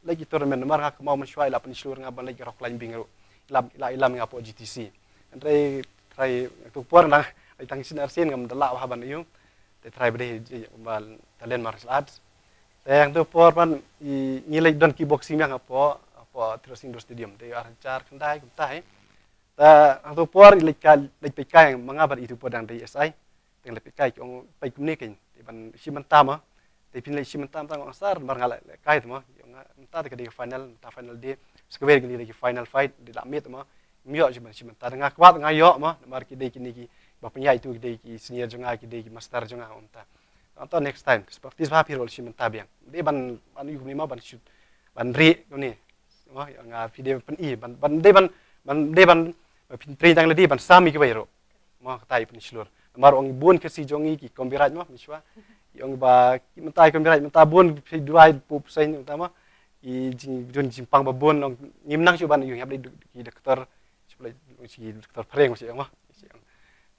Lei ki tournament namar nga kynmaw mynshuwa i la pynshlur nga ban leit rock climbing ruh. I lam, i la, i lam nga hapoh G T C. Hynrei trai tu por nga dang, i tang shisien arsien ngam da lah bha ban ïoh. Te trai ba dei ba talent martial arts. Te hangtu por pat i, ngi leit don kickboxing biang hapoh, hapoh Tirot Sing Indoor Stadium. Te ar hajar khyndai kumta hi. Te hangtu por i leit ka, leit peit kai ma nga bad itu por dang dei S I. Te nga leit peit kai ki ong peit kumne kein. Te ban shim bynta ma. Te phin leit shim bynta, bynta nga ong sir, namar nga leh, lehkai te ma. Ki ong nga mynta te ka dei ka final, mynta final day. Sa kawei ka dei ka final fight, dei lah miet ma. Ym ïoh shim, shim bynta. Te nga kwah nga ïoh ma, namar ki dei kine kiba pynïaid itu ki dei ki senior jong nga, ki dei ki master jong nga mynta. Ong to next time, practice bha phi ruh lashim bynta biang. Dei ban, ban ïoh kumne ma ban shoot, ban rieh kumne. Mo, ïa nga phi dei ban pyni, ban, ban dei ban, ban dei ban, ban pyntrei tang lade ban sam ïa kiwei ruh. Mo, kata ïa pynshlur. Namar ong bun ka si jong ngi ki copyright mo, mynshuwa. Ong ba, ki mynta copyright, mynta bun phi duwai pu pseng mynta mo. Ki jing, jing jingpang ba bun ong ngim nang shu ban ïoh hap dei ki doktor, shu lei ki doktor phareng mo, shu ong mo.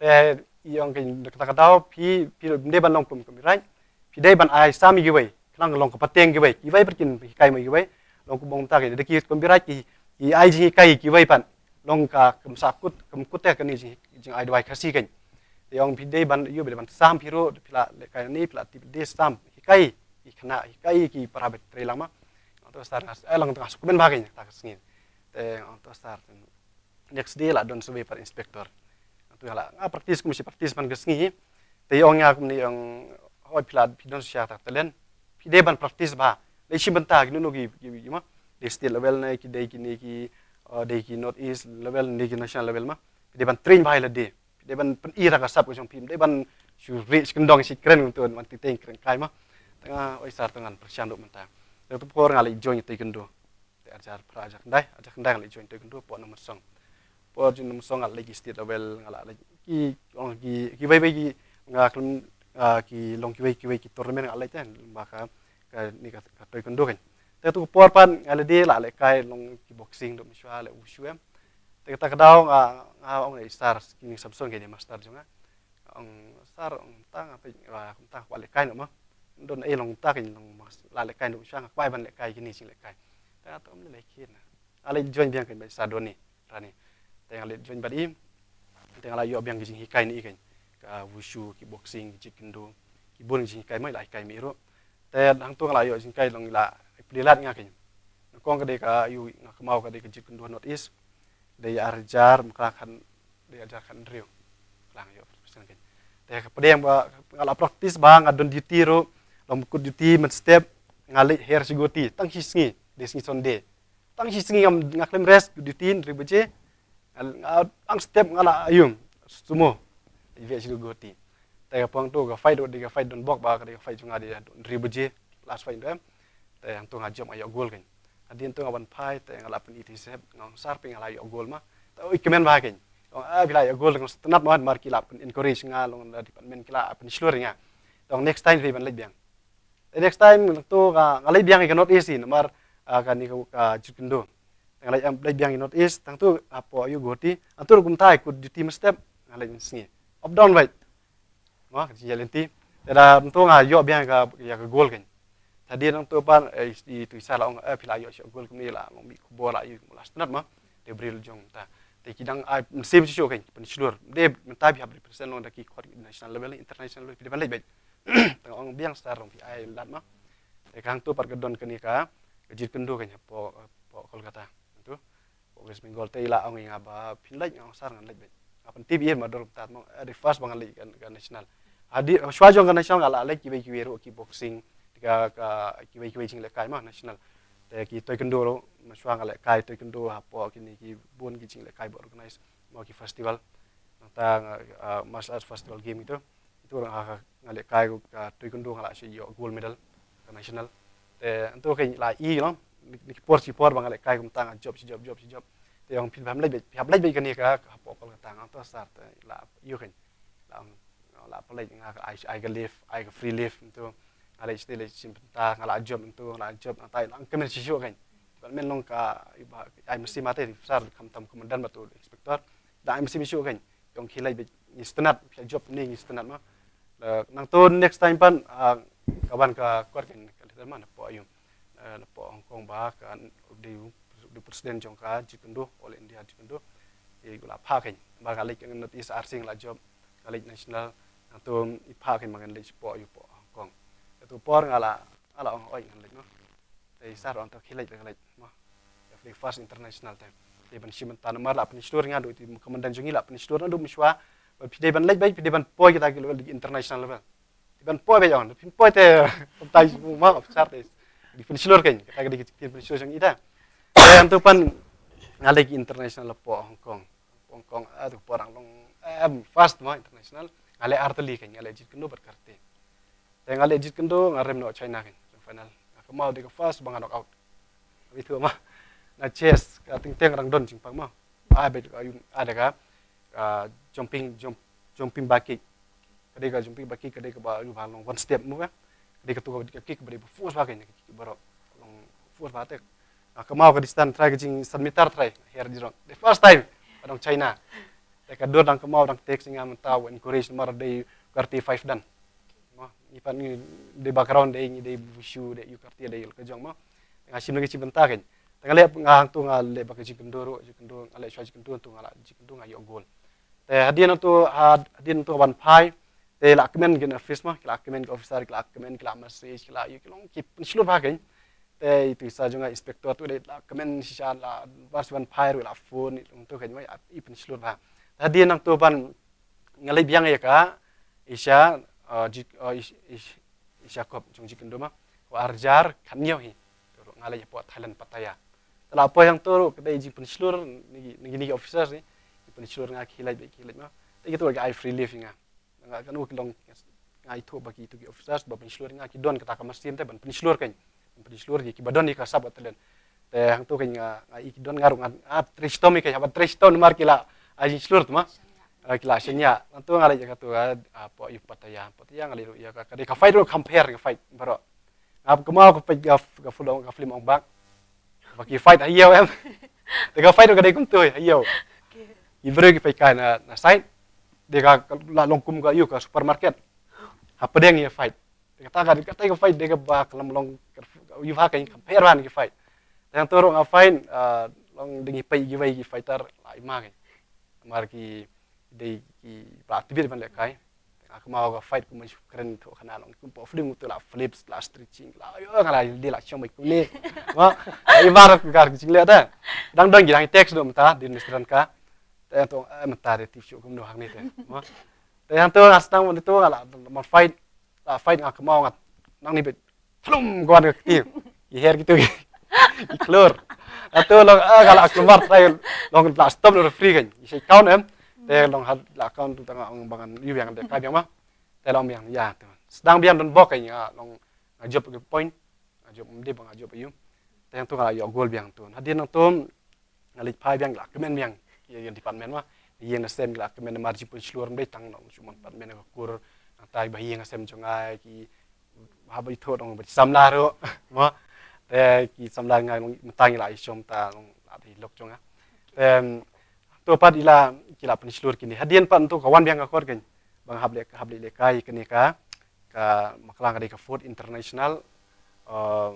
Te ïa ong ka kata ka daw phi, phi dei ban long kum copyright. Phi dei ban ai sam ïa kiwei, khnang long ka pateng kiwei, kiwei pat kin hikai mo ïa kiwei. Long kum ong ta ki dei ki copyright ki, ki ai jinghikai ïa kiwei pat. Long ka kam sa kut, kam kut te kane jing, jingai duwai Khasi kein. Te ïa ong phi dei ban ïoh, phi dei ban sam phi ruh, phi la lehkai ne, phi la tip de sam, hikai ïa ki khynnah, hikai ïa ki para ba trei lang ma. Ong to star, eh, long tang sukmen bha kein ta ka sngi. Te ong to star, next day la don survey pat inspector. Tu la nga practice kum shi practice man ka sngi. Te ïa ong ïa kumne ïa ong hoi phi la phi don sha ta talent. Phi dei ban practice bha. Lei shim bynta ki no no ki, ki, ki ma. Dei state level ne ki dei kine ki, uh, dei ki North East level ne ki national level ma. Phi dei ban train bha ïa lade. Phi dei ban pyni ra ka sap ka jong phi. Dei ban shu rieh shi kyndong shi kren tu ban titeng kren kai ma. Te nga oi sar te ngan pyrshang ruh mynta. Te tu por nga leit join taekwondo. Te arjar phra arjar khyndai, arjar khyndai nga leit join taekwondo hapoh Nongmynsong. Hapoh Nongmynsong nga leit ki state level, nga la leit ki, ong ki, kiwei wei ki, nga khlem, ah, ki long kiwei kiwei ki tournament nga leit te, ba ka, kane ka, ka taekwondo kein. Te tu ka por pat nga la dei la lehkai long ki boxing, dok mynshuwa leh wushu em. Te kata ka daw nga, nga ong ïa i sar, ki Samson kein dei master jong nga. Ong sar, ong tang, apa, ah, tang, kwah lehkai noh ma. Don ei long tang, long ma, la lehkai noh, sha nga kwah ban lehkai kine jinglehkai. Te nga to ym lehkai na. Nga leit join biang kein bad i sar Doni Rani. Te nga leit join bad i. Te nga la ïoh biang ki jinghikai ne i kein. Ka wushu, ki boxing, ki jeet kune do, ki bun ki jinghikai ma i la hikai ma i ruh. Te hangto nga la ïoh jinghikai long i la plie lad nga kein. Nyngkong ka dei ka ïoh nga kynmaw ka dei ka jeet kune do North East. Dei arjar, ma ka la khan dei arjar khan hynriew. Klang ïoh persen kein. Te ka pdeng ba nga la practice ba nga don duty ruh, long kut duty mynstep, nga leit her shi guti, tang shi sngi, dei sngi Sunday. Tang shi sngi ngam, nga khlem rest, duty hynriew baje. Nga, nga tang step nga la ïum, sumo. Leit her shi guti. Te ka pang tu ka fight ruh dei ka fight donbok ba ka dei ka fight jong nga dei hynriew baje, last fight tu em. Te hangto nga jop nga ïoh goal kein. Hadien tu nga wan phai te nga la pyni te sep, nga ong sar phi nga la ïoh goal ma. Te oi kmen bha kein. Ong ah phi la ïoh goal, nga sngewtynnat ma, namar ki la pyn encourage nga, long da department ki la pynshlur ïa nga. Te ong next time phi ban leit biang. Te next time tu nga, nga leit biang ïa ka North East namar, ah, kane ka, ka jeet kune do. Te nga leit, em, leit biang ïa North East, tang tu hapoh ïa Guwahati, hangto ruh kumta kut duty mynstep, nga leit sngi. Up down beit. Mo, ka jingïaleit. Te da nangto nga ïoh biang ka, ïa ka goal kein. Te hadien nangto pat, eh, i, i tu i sar la ong, eh, phi la ïoh shuh goal kumne la, ong mih khubor la ïoh, la sngewtynnat ma. Te briew la jong ta. Te ki dang ai mynsiem shuh shuh kein, pynshlur. Dei mynta phi hap represent long da ki khot national level, international level, phi dei ban leit beit. Te nga ong biang sar long phi ai lad ma. Te ka hangto pat ka don kane ka, ka jeet kune do kein hapoh, hapoh Kolkata. Tu. West Bengal te i la ong ïa nga ba phin leit, nga ong sar ngan leit beit. Nga pyntip ïa i ma dur kumta mo, eh, dei first ba ngan leit ka, ka national. Hadien, shuwa jong ka national nga la leit kiwei kiwei ruh ki boxing, ka, ka, kiwei kiwei jinglehkai ma national. Te ki taekwondo ruh, ma shuwa nga lehkai taekwondo hapoh kine ki bun ki jinglehkai ba organize mo ki festival. Nangta nga, ah, martial arts festival game itu. Itu nga, nga lehkai ka taekwondo nga la shu ïoh gold medal ka national. Te hangto kein la i, you know, ni por shi por ba nga lehkai kumta nga jop shi jop, jop shi jop. Te ong phin hap leit beit, phin hap leit beit kane ka, ka hapoh Kolkata, nga ong to sar te la ïoh kein. La ong, la pynleit nga ai, ai ka leave, ai ka free leave hangto. Nga leit shatei leit shim bynta, nga la jop hangto, nga la jop, nangta la ong kmen shisha kein. Department long ka, i ba, ai mynsiem te, sar khamtam komandan bad tu inspector. Da ai mynsiem shisha kein. Ong khie leit beit ngi sngewtynnat, phi jop ne ngi sngewtynnat ma. Eh, nangto next time pat, ah, ka wan ka kwah kein, ka leit ma napoh ïa u. Eh, napoh Hong Kong ba ka dei u, dei president jong ka jeet kune do, All India jeet kune do. Te u la phah kein. Ba nga leit ka North East arsing la jop, nga leit national, nangto i phah kein ba ngan leit shapoh ïa u poh Hong Kong. Te tu por nga la, nga la ong oi ngan leit ma. Te i sar ong to khie leit, leit, leit, mo. Ïa phi first international te. Te ban shim bynta namar la pynshlur ïa nga, dei u komandan jong ngi la pynshlur naduh mynshuwa. Ba phi dei ban leit beit, phi dei ban poi kita ki level, international level. Phi ban poi beit ong, phin poi te, kumta i ma officer te. Dei pynshlur kein, kita ki dei ki pynshlur jong i te. Te hangto pat nga leit international hapoh Hong Kong. Hong Kong, ah, tu por nga long, eh, first mo international. Nga leh artylli kein, nga leh jeet kune do bad karate. Te nga leh jied kyndoh nga rem noh China keiñ, final. Nga kynmaw dei ka first ba nga knock out. Wi tu ma. Na chess ka teng teng rang don jingpang ma. Ai beit ka yu ai da ka ah, jumping jump jumping back kick. Ka dei ka jumping back kick ka dei kaba yu ba long one step move. Ka dei ka tu ka kick ba dei ba force ba keiñ, kick baroh long force ba tek. Nga kynmaw ka distance try ka jing san meter try her di rong. The first time ka dong China. Te ka dur dang kynmaw dang tek sing nga mynta encourage mar dei karate five dan. Mo, ngi pat ngi dei background dei ngi dei wushu dei yu karate dei ka jong mo. Nga shim lagi shim bynta keiñ. Te nga leh nga hangtu nga leh ba ka jied kyndoh ruh, jied kyndoh nga leh shwa jied kyndoh tu nga la jied kyndoh nga ïoh gold. Te hadien tu hadien tu ban phai te la kmen ki office ma, ki la kmen ki officer, ki la kmen ki la message, ki la ïoh ki long ki pynshlur ba keiñ. Te itu isa jong nga inspector tu dei la kmen shisha la ban ban phai ruh la phone tu keiñ ma i pynshlur ba. Hadien tu ban nga leh biang ïa ka isa uh, ji, uh, is, is, isa kop jong jied kyndoh ma. Ko arjar kan ñiew hi. Tu ruh nga leh ïa po Thailand Pattaya. Te la po yang tu ruh ka dei jingpynshlur ni ni officers ni. Jingpynshlur nga ki leh ki leh ma. Te ki tu ka ai free leave nga. Nga kan u ki long nga itu ba ki tu ki officers ba pynshlur nga ki don kata ka machine te ban pynshlur keiñ. Ban pynshlur ki ki ba don ïa ka sap ka talent. Te hangtu keiñ nga nga i ki don nga ruh nga trei shitom i keiñ haba trei shitom namar ki la ai jingshlur tu ma. Ki la shania. Hangtu nga leh ïa katu ka po yu Pattaya Pattaya nga leh ruh ïa ka ka dei ka fight ruh compare ka fight baroh. Nga kynmaw ka fight ka film ong bak. Ba ki fight ha ïew em. Te ka fight ruh ka dei kumtu ha ïew. Ki briew ki fight kai na na side. Dei ka la long kum ka yu ka supermarket. Ha pdeng ïa fight. Te kata ka kata ka fight dei kaba ka lam long yu ha ka compare ban ki fight. Te hangtu ruh nga fight long dei ngi peit ki wei ki fighter la i ma ki. Mar ki dei ki ba tibit ban leh kai. Nga kynmaw ka fight kum shu kren tu khana long kum po fling tu la flips la stretching la yo nga la dei la chong bai kum ni. Ma i mar ka kar ki jingleh da. Dang dong ki dang text do mynta din restaurant ka. Te tu mynta de tip shu kum do hang ni te. Ma te hangtu nga stang mynta tu nga la ma fight. La fight nga kynmaw nga nang ni bit. Thlum gwan ka kti. I her kitu. I klur. Atu long ah kala klumar trai long la stop lo free kan. I sei count em. Te long had la count tu tanga ong bangan yu yang de ka biang ma. Te long biang ya tu. Sedang biang don bok kan ya long ngajop ke point. Ngajop mde bang ngajop yu. Te yang tu kala yo gol biang tu. Hadien nang tu nga leit phai biang la kmen biang ïa ïa department ma ïa na sem la kmen mar ji pun shlur mdei tang nong shumon department ka kur nang tai ba ïa nga sem jong nga ki haba itho dong ba samla ro ma te ki samla nga nong mtang la i shom ta nong la dei lok jong nga. Em to pat ila ki la pun shlur kini hadien pat to ka wan biang ka kor ken bang hab le hab le kai kini ka ka maklang ka dei ka fourth international uh,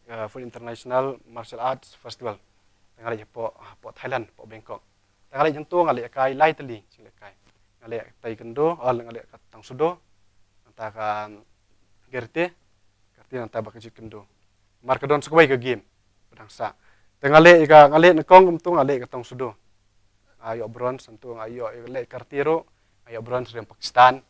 uh, fourth international martial arts festival. Nga leh hapoh hapoh Thailand hapoh Bangkok. Te nga leh hangto nga leh kai lai tylli jinglekai. Nga leh taekwondo, oh, nga leh ka tang sudo. Nangta ka karate, karate nangta ba ka jiu jitsu. Mar ka don sa kawei ka game ba dang sah. Te nga leh ka nga leh nyngkong kumto nga leh ka tang sudo. Nga ïoh bronze hangto nga ïoh leh karate ruh. Nga ïoh bronze riam Pakistan.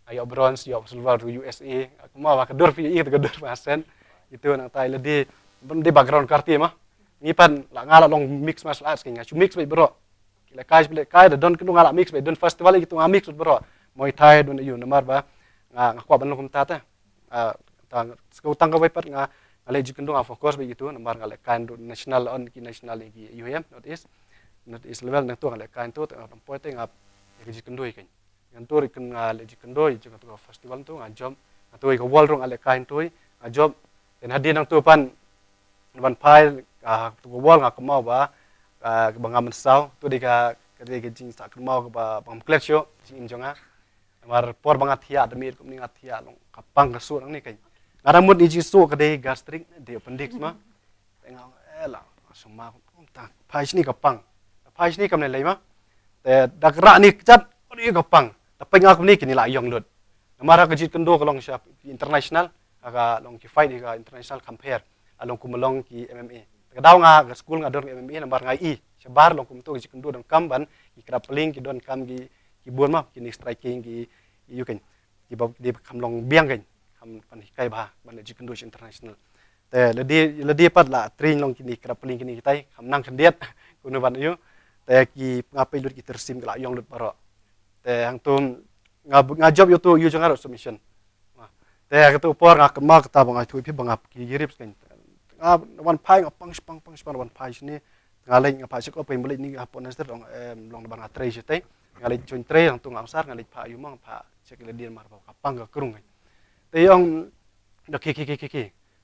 Nga ïoh bronze ïoh silver ruh U S A. Kumba ka dur phi ïa ka dur ba sen. Itu nangta leh di background karate ma. Ngi pan la nga la long mixed martial arts ki nga shu mix beit baroh. Ki leh kai shu leh kai da don kyndu nga la mix beit don festival ki tu nga mix beit baroh. Muay Thai don ïa u namar ba nga nga kwah ban long kumta te. Ah, ta sku tang ka wei pat nga nga leh jiu jitsu nga focus beit ki tu namar nga leh kai don national on ki national ki U M North East. North East level nang tu nga leh kai tu tang poi te nga ïa jiu jitsu ïa kan. Ngan tu ri kan nga leh jiu jitsu ïa ka festival tu nga jump. Nga tu ïa ka wall rung nga leh kai tu nga jump. Then hadien nang tu pan ban phai ah, tu ka wall nga kynmaw ba ah, ba nga mynsaw tu dei ka ka dei ka jingsa kynmaw ba ba ngam klet shuh jingim jong nga. Namar por ba nga thiah da miet kumne nga thiah long ka pang ka suh nang ni kan. Nga dang mut ni jingsuh ka dei gastric dei appendix ma. Te nga ong eh la suma ta phai shini ka pang. Phai shini kam ne lei ma. Te da ka rah ni kjat ni ka pang. Ta peng nga kumne kini la yong lut. Namar ka jiu jitsu ka long sha international. Ka long ki fight ka international compare. A long kum long ki M M A. Ka daw nga ka school nga don M M A namar nga i. Shabar long kum to jiu jitsu don kam ban ki grappling ki don kam ki ki bun ma ki ni striking ki yu kan. Ki ba di kam long biang kan. Kam pan hikai ba ban jiu jitsu international. Te ledi ledi pat la train long kini kra pling kini kitai kam nang khyndiat kunu ban yu. Te ki nga pei lut ki tersim ki la yong lut baroh. Te hangtum nga nga job yu tu yu jong nga ruh submission. Te katu por nga kynmaw kata ba nga ïathuh ïa phi ba nga ki rip kein. Nga wan phai nga pang shipang pang shipang wan phai shane. Nga leit nga phai check up kein ba leit ni hapoh nursery ong em long ba nga trei shatei. Nga leit join trei hangtu nga ong sir nga leit phai ïa u ma nga phai check ïa lade namar ba ka pang ka krung kein. Te ong da ki ki ki ki ki.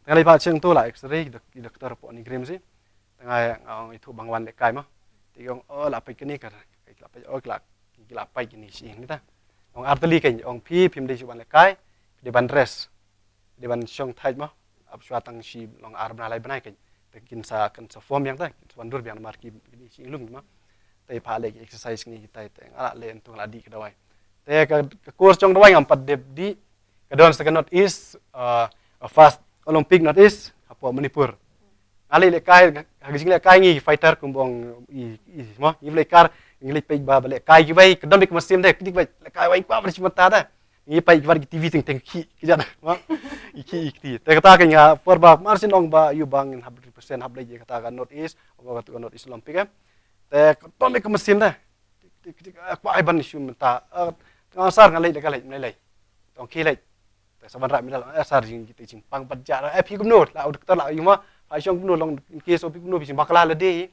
Nga leit phai check tu la X-ray da ki doktor hapoh NEIGRIHMS. Te nga nga ong ithuh ba nga wan lehkai ma. Te ong o la peit kane ka la peit o la ki la peit kane shi ni ta. Ong artylli kein ong phi phim dei shu wan lehkai. Phi dei ban rest. Dei ban shong thait ma. Ap shwa tang shi long ar bnai lai bnai kein. Te kin sa kin sa form biang ta kin sa wan dur biang namar ki kine shi lung ma. Te pha leh ki exercise kine ki tai te nga la leh ntu nga la dih ka dawai. Te ka ka course jong dawai ngam pat dep dih. Ka don sa ka North East, uh, first Olympic North East hapoh Manipur. Nga leit lehkai ha ka jinglehkai ngi fighter kum bong i i ma ngi lehkar ngi leit peit ba ba lehkai kiwei ka don bik masim de kidik ba lehkai wei kwa ba shi mata da. Ngi peit kiwei ki T V teng teng ki ki jada ma i ki i ki te kata ka nga por ba mar sin ong ba yu bang hap represent hap leit kata ka North East ba ka North East Olympic em. Te ka don bik masim de. Tik tik tik kwa ai ban shu mata. Nga sar nga leit ka leit leit leit. Tong ki leit. Te sa ban rah medal eh sar jing kita jing pang pat ja eh phi kumno la u doktor la yu ma. Ai shong kumno long in case of kumno bi jing bakla la dei.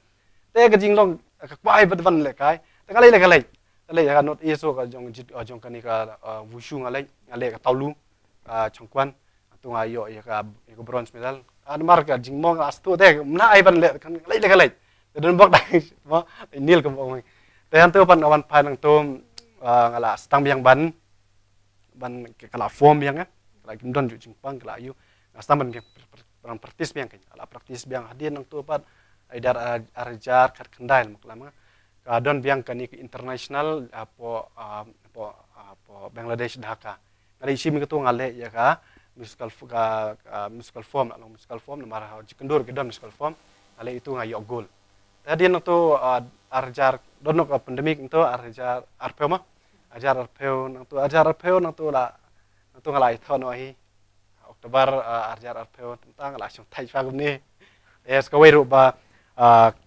Te ka jing long ka kwai bad ban lehkai. Te ka lei lehkai lei. Ka lei ka North East ka jong jit jong kani ka wushu nga lei nga lei ka taulu ka chongkwan. Tu nga ïoh ïa ka ïa ka bronze medal. Namar ka jingmong la stu te mna ai ban leh kan lei lehkai lei. Te don bok dai mo nil ka bok. Te han tu pan awan phai nang tu nga la stang biang ban ban ka la form biang eh ka la kim don ju jingpang ka la yu nga sam ban biang ban practice biang ka la practice biang hadien nang tu pat ai dar arjar khat khandai mak lama ka don biang ka ni international apo apo apo Bangladesh Dhaka. Nga dei shim ka tu nga leh ïa ka musical ka musical form la long musical form namar ha ji kendur ka don musical form. Nga leh itu nga ïoh goal. Hadien nang tu arjar don ka pandemic tu arjar arphew ma. Ajar arphew nang tu ajar arphew nang tu la nang tu nga la ithon wa hi October ajar arphew tang la shong thai fa gumni. Es ka wei ru ba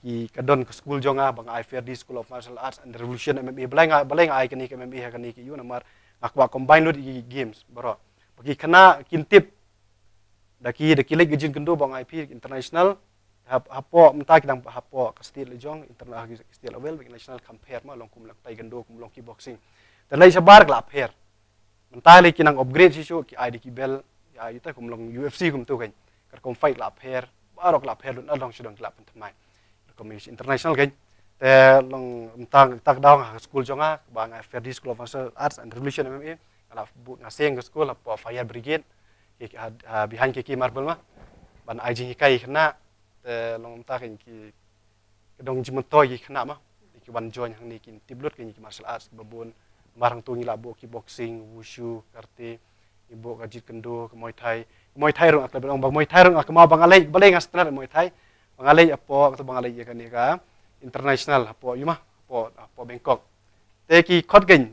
ki ka don ka school jong nga ba nga ai Fair D School of Martial Arts and Revolution M M A balai nga balai nga ai kani ka M M A ha kani ki yu namar nga kwah combine lut ki games bro. Ba ki khana kin tip da ki da ki lek ka jingkyndu ba nga ai phi international. Hapoh mynta ki dang hapoh ka state la jong international state level ba ki national compare ma long kum long taekwondo kum long kickboxing. Te lai shabar ka la pher. Mynta lai ki nang upgrade shishu ki ai da ki bel ki ai ta kum long U F C kum tu kan. Kar kum fight la pher. Barok la pher lun adong shidong ki la pynthymmai. Kum international kan. Te long mynta tak daw ha school jong nga ba nga Fair D School of Martial Arts and Revolution M M A. Nga la bu nga seng ka school hapoh fire brigade. Ki behind ki ki marble ma. Ban ai jinghikai khana te long mynta kan ki ka dong jingmyntoi ki khynnah ma ki wan join hangne ki tip lut ki martial arts ba bun. Mar hangtu ngi la buh kickboxing, wushu, karate, ngi buh ka jeet kune do, ka muay thai. Ka muay thai ruh nga klet ba muay thai ruh nga kynmaw ba nga leit balei nga sngewtynnat muay thai. Ba nga leit hapoh kata ba nga leit ïa kane ka international hapoh ïu ma hapoh hapoh Bangkok. Te ki khot kein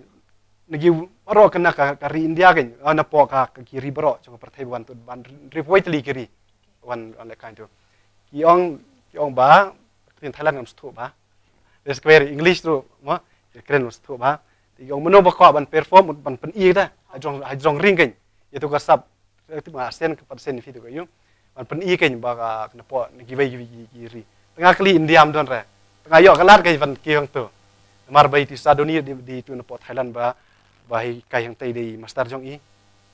na ki baroh kane ka ka ri India kein na poh ka ki ri baroh jong ka pyrthei ban tu ban ri poi tylli ki ri. Wan wan lehkai tu ki ong ki ong ba ktien Thailand ngam sngewthuh ba. Te square English ruh mo ki kren ngam sngewthuh ba. Te ki ong mano ba kwah ban perform ban pyni da ha jrong ha jrong ring kein. Ïa tu ka sap. Te ma sen ka pat sen fi tu ka yu ban pyni kein ba ka na poh na kiwei kiwei ki ri. Tang kali India am don re. Tang ïoh ka lad kein ban ki hang tu. Namar ba iti Sadoni di tu na poh Thailand ba ba hi kai hang tei dei master jong i.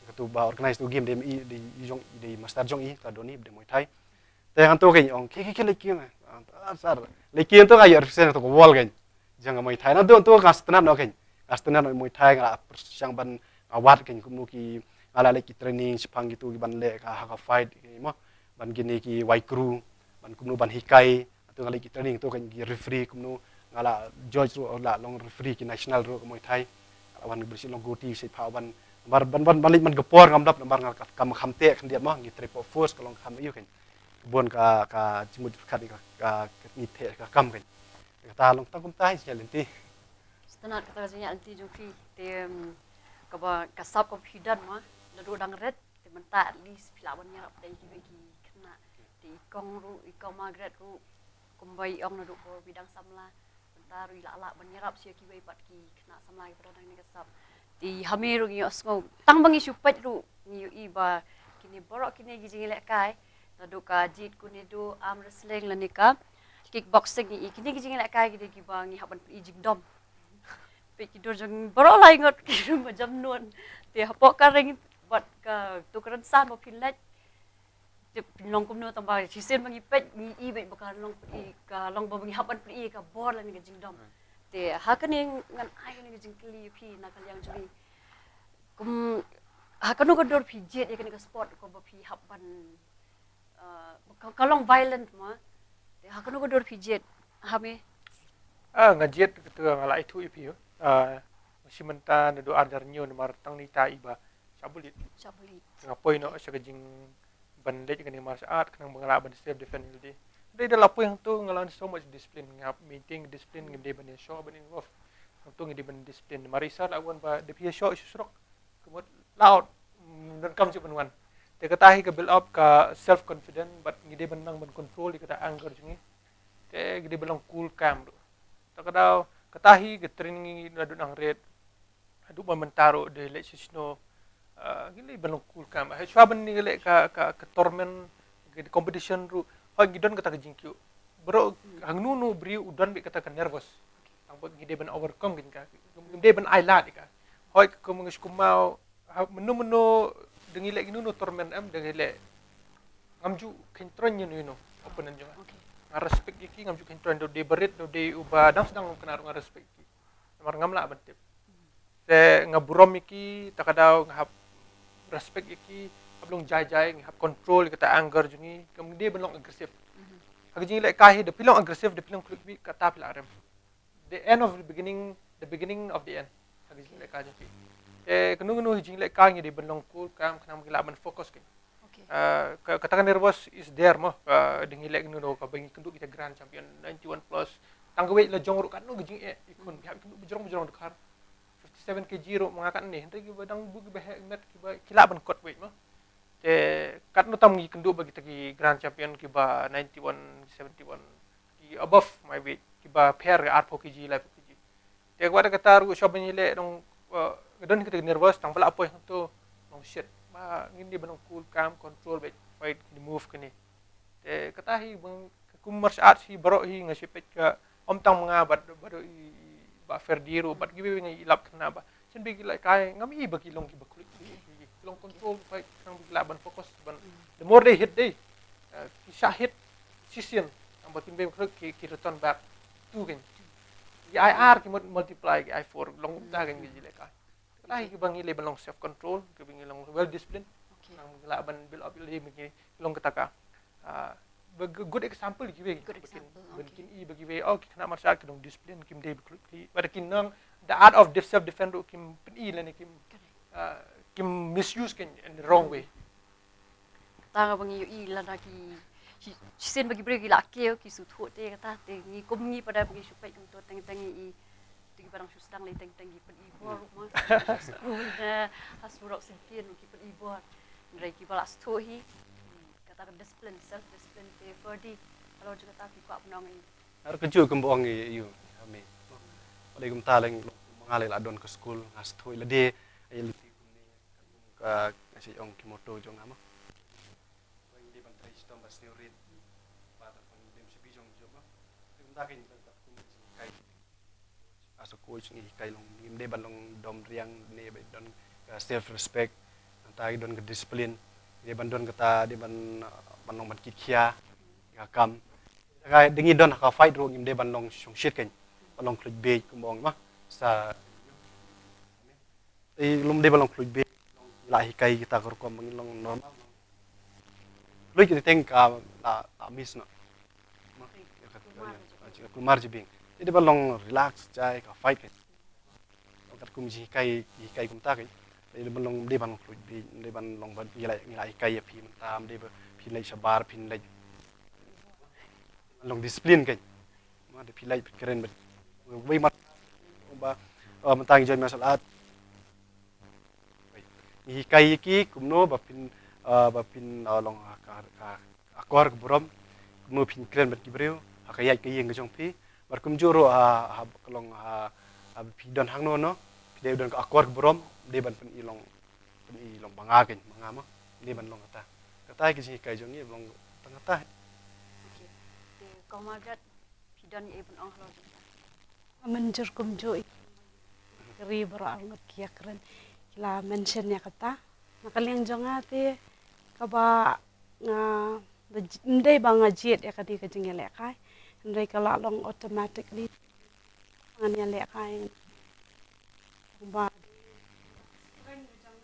Ka tu ba organize tu game dei i dei jong i dei master jong i Sadoni dei Muay Thai. Te hang tu kein ong ki ki ki leki sar leki tu ka ïoh represent tu ka wall kein. Jong ka Muay Thai na tu tu ka sngewtynnat noh kein. Ka sngewtynnat noh Muay Thai nga la pyrshang ban nga wad kein kumno ki nga la leh ki training shipang kitu ki ban leh ka ha ka fight ki mo ban kine ki wai kru ban kumno ban hikai tu nga leh ki training tu kein ki referee kumno nga la judge ruh la long referee ki national ruh ka Muay Thai. Nga la wan bersih long goti shi pha ban ban ban ban leh man ka por ngam dap namar nga ka kam kham te khyndiat mo ngi triple force ka long kham ïu kein. Bun ka ka jingmut khat ka ka ngi te ka kam kein. Kata long tang kumta hi sia lynti. Sngewtynnat kata ka jingïaid lynti jong phi te kaba ka sap ka phi don ma naduh dang ret te mynta at least phi lah ban ïarap dei kiwei ki khynnah te i kong ruh i kong Margaret ruh kumba i ong naduh ba phi dang samla mynta ruh i lah lah ban ïarap sia kiwei pat ki khynnah samla kiba don hangne ka sap. Te ha me ruh ngi ïohsngew tang ba ngi shu peit ruh Ngi ïohi ba kine baroh kine ki jingïalehkai, naduh ka jied kunedu, arm wrestling lane ka kickboxing, ngi ïohi kine ki jingïalehkai ki dei kiba ngi hap ban peit jingdom. Peit ki dur jong baroh lai ngut ki ba jam nun. Te hapoh ka ring bad ka tu ka rynsan ba phin leit. Te phin long kumno tang ba shisien ba ngi peit ngi ïohi beit ba ka long peit ka long ba ngi hap ban peit ka bor lane ka jingdom. Te ha kane ngan ai kane ka jingkylli ïa phi na ka liang jong ngi. Kum ha kano ka dur phi jied ïa kane ka sport ko ba phi hap ban, ah, ka, ka long violent ma. Te ha kano ka dur phi jied ha me? Ah, nga jied kata nga la ai thuh ïa phi. Ah, nga shim mynta naduh ar hajar hynñiew namar tang nita iba sha bulit. Sha bulit. Nga poi noh sha ka jing ban leit kane martial art khnang ba nga lah ban self defend ïa lade. Dei da la poi hangto nga la so much discipline, nga hap maintain discipline, ngim dei ban ïashoh ban involve. Hangto ngi dei ban discipline. Mar isa la wan ba da phi ïashoh shu surok. Ka mut loud. Mm, donkam shuh ban wan. Te kata hi ka build up ka self confidence, but ngi dei ban nang ban control ïa kata anger jong ngi. Te ngi dei ban long cool calm ruh. Ta ka daw kata hi ka training ngi naduh nang ret. Haduh ba mynta ruh dei leh shisno, ah, ngi leh ban long cool calm. Hai shuwa ban ngi leh ka, ka, ka tournament, ka competition ruh. Hoi ngi don kata ka jingkiew. Bro, hangno no briew u don bad kata ka nervous. Tang ba ngi dei ban overcome kane ka. Ngi dei ban ai lad ka. Hoi ka, ka mengis kumau, ha, meno meno da ngi leh kino kino tournament em da ngi leh. Ngam ju kyntrong ïa no ïa no opponent jong nga. Okay. Nga respect ïa ki, ngam ju kyntrong, da dei barit, da dei uba dang sdang kane ruh nga respect ïa ki. Namar ngam lah ban tip. Te nga burom ïa ki, ta ka daw nga hap respect ïa ki, hap long jai jai, nga hap control ïa kata anger jong ngi, ngam dei ban long aggressive. Mhm. Ha ka jingleh kai hi, da phi long aggressive, da phi long khluit beit, kata phi la rem. The end of the beginning, the beginning of the end. Ha ka jingleh kai jong phi. Te kano kano hi jingleh kai ngi dei ban long cool, calm, khnang ba ngi lah ban focus kane. Okay. Ah, ka, kata ka nervous is there mo. Ah, da ngi leh kano kano kaba ngi kynduh kita grand champion ninety-one plus. Tang kawei la jong ruh katno ka jingeh. Ïa khun, ïa kynduh bajrong bajrong dkhar. Fifty-seven K G ruh ma nga katne. Hynrei kiba dang bun kiba heh met kiba ki lah ban kot weight mo. Te katno tam ngi kynduh ba kita ki grand champion kiba ninety-one, seventy-one, ki above my weight, kiba pher ka arphew K G, laiphew K G. Te kwah da kata ruh shuwa ban ïaleh dang, eh, nga don kita ki nervous tang ba la poi hangto long shit. Ba ngin dei ban long cool, calm, control bad fight, kine move kine. Te kata hi bang kum martial arts hi baroh hi nga shu peit ka ym tang ma nga bad baroh i Bah Ferdi ruh bad kiwei kiwei nga ïalap kane ba shen ba ki lehkai ngam i ba ki long kiba khluit, ki long control, ba khnang ba ki lah ban focus ban. The more they hit dei, eh, ki shah hit shisien, tang ba kin bym khluit ki, ki return back two kane. Ki ai ar ki mul-, multiply ki ai four, long kumta kane ki jingïalehkai. Kata hi kiba ngi leh ban long self control, kiba ngi long well disciplined. Okay. Khnang ba ki lah ban build up ïa lade ba ki long kata ka, ah, ba g-, good example kiwei. Good example, okay. Ba kin i ba kiwei, oh, ki khynnah martial arts ki long discipline, kim dei ba khluit khlieh. Ba da kin nang the art of def-, self defense ruh kim pyni lane kim, ah, kim misuse kane in the wrong way. Tang ba ngi ïohi lada ki, shi-, shisien ba ki briew ki la kiew ki shu thuh te kata te ngi kum ngi pat ba ngi shu peit kumto teng teng ngi i. Te kiba dang shu sdang lei teng teng ki pyni bor ruh ma. Skul ne ha surok syntien ruh ki pyni bor. Hynrei kiba la sdang hi. Kata ka discipline, self discipline te Ferdi. Ka long jong kata phi kwah ban ong ïa. Ar ka ju kumba ong ïa u. Amen. Ba dei kumta leng ma nga lei la don ka skul nga sdang ïa lade. Ïa lade kumne ka nga shu ong ki motto jong nga ma. Ba ngi dei ban trei shitom ba sniew rit. Ba ta pang dem shi bi jong jong ma. Te kumta ka ngi ta kum kai. As a coach ngi hikai long ngim dei ban long dom riang ne ba don ka self respect. Nangta ngi don ka discipline. Dei ban don kata dei ban, uh, ban long ban kit khia. Ka kam. Ka dei ngi don ha ka fight ruh ngim dei ban long shong shit kan. Ban long khluit beit kumba ong ma. Sa Te lum dei ba long khluit beit, la hikai kita ka rukom ba ngin long normal. Khluit kita teng ka la, la miss noh. Kulmar ji bing. Te dei ba long relax jai ka fight kan. Long kat kum ji hikai, hikai kumta kan. Te dei ba long, dei ba long khluit beit, dei ba long ba ngi la, ngi la hikai ïa phi mynta, dei ba phi leit shabar, phi leit. Long discipline kan. Ma dei phi leit phi kren ba. Wei mat ba, uh, mynta ngi join martial art. Ngi hikai ïa ki kumno ba phin, uh, ba phin, uh, long ha ka, ka akor ka burom. Kumno phin kren bad ki briew ha ka ïaid ka ïeng ka jong phi. Bad kumjuh ruh ha, ha ka long ha, ha phi don hangno no. Phi dei don ka akor ka burom, dei ban phin i long. Pyn-i long ba nga kein, ba nga mo. Ym dei ban long kata. Kata ka jinghikai jong ngi long tang kata. Okay. Te kong Margaret, phi don ei ban ong halor jong ka? Mynjur kumjuh ïa ki ri baroh arngut ki ïakren, ki la mention ïa kata. Na ka liang jong nga te kaba nga ym dei ba nga jied ïa kane ka jingïalehkai, hynrei ka la long automatically ngan ïalehkai. Ba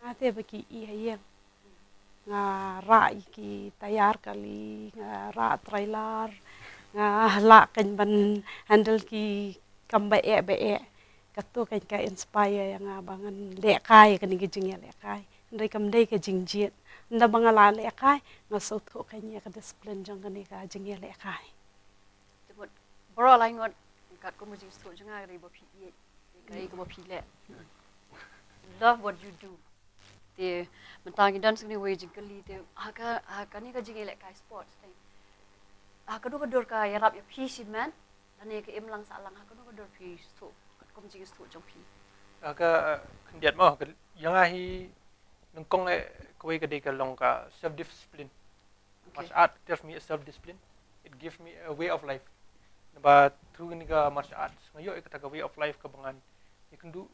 nga te ba ki i ha ïing, nga rah ïa ki tayar kali, nga rah trailer, nga lah kein ban handle ki kam ba eh ba eh. Kato kein ka inspire ïa nga ba ngan lehkai kane ka jingïalehkai. Hynrei kam dei ka jingjied. Ynda ba nga la lehkai, nga sngewthuh kein ïa ka discipline jong kane ka jingïalehkai. Te mut baroh lai ngut, katkum ka jingsngewthuh jong nga, ka dei ba phi ïeit, ka dei kaba phi leh. Love what you do. Te mynta ngi don sa kane kawei jingkylli, te ha ka, ha kane ka jingïalehkai sports te, ha kano ka dur ka ïarap ïa phi shimet, lane ka imlang sahlang, ha kano ka dur phi sngewthuh katkum jingsngewthuh jong phi? Ha ka, khyndiat mo, ïa nga hi nyngkong eh kawei ka dei ka long ka self discipline. Martial art gives me a self discipline. It gives me a way of life. Naba through kane ka martial arts nga ïoh ïa kata ka way of life kaba ngan ïakynduh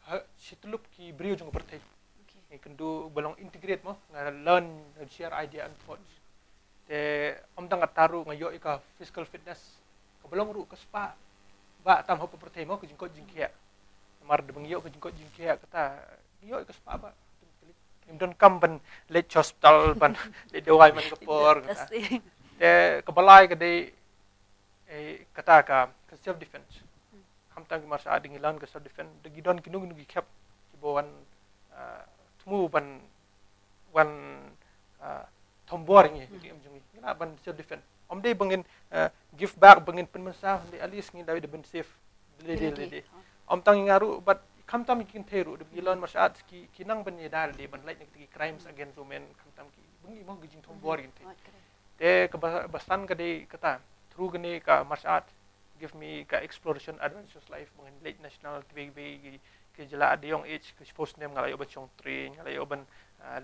ha shityllup ki briew jong ka pyrthei. Nga ïakynduh ba long integrate mo, nga learn, nga share idea and thoughts. Te ym tang kata ruh nga ïoh ïa ka physical fitness kaba long ruh ka spah ba tam ha ka pyrthei mo, ka jingkoit jingkhiah. Namar da ba ngi ïoh ka jingkoit jingkhiah kata ngi ïoh ïa ka spah ba. Ngim donkam ban leit sha hospital ban leit dawai man ka por kata. Te kaba lai ka dei eh, kata ka, ka self defense. Khamtam ki martial art da ngi learn ka self defense, da ngi don kino kino ki khep kiba wan thmu ban wan thombor ïa ngi, ïa ki im jong ngi. Ngi lah ban self defense. Ym dei ba ngin give back, ba ngin pynmynsaw, hynrei at least ngi dei da ban safe. Lei lei lei. Ym tang ïa nga ruh, but khamtam ki kynthei ruh da ngi learn martial arts ki, ki nang ban ïada lei ban lait na ki crimes against women, khamtam ki ba ngi mo ki jingthombor ki kynthei. Te kaba, ba san ka dei kata, through kane ka martial art give me ka exploration adventurous life, ba ngan leit national kiwei kiwei ki, ki jylla at the young age, ka shiphew snem nga la ïoh ban shong train, nga la ïoh ban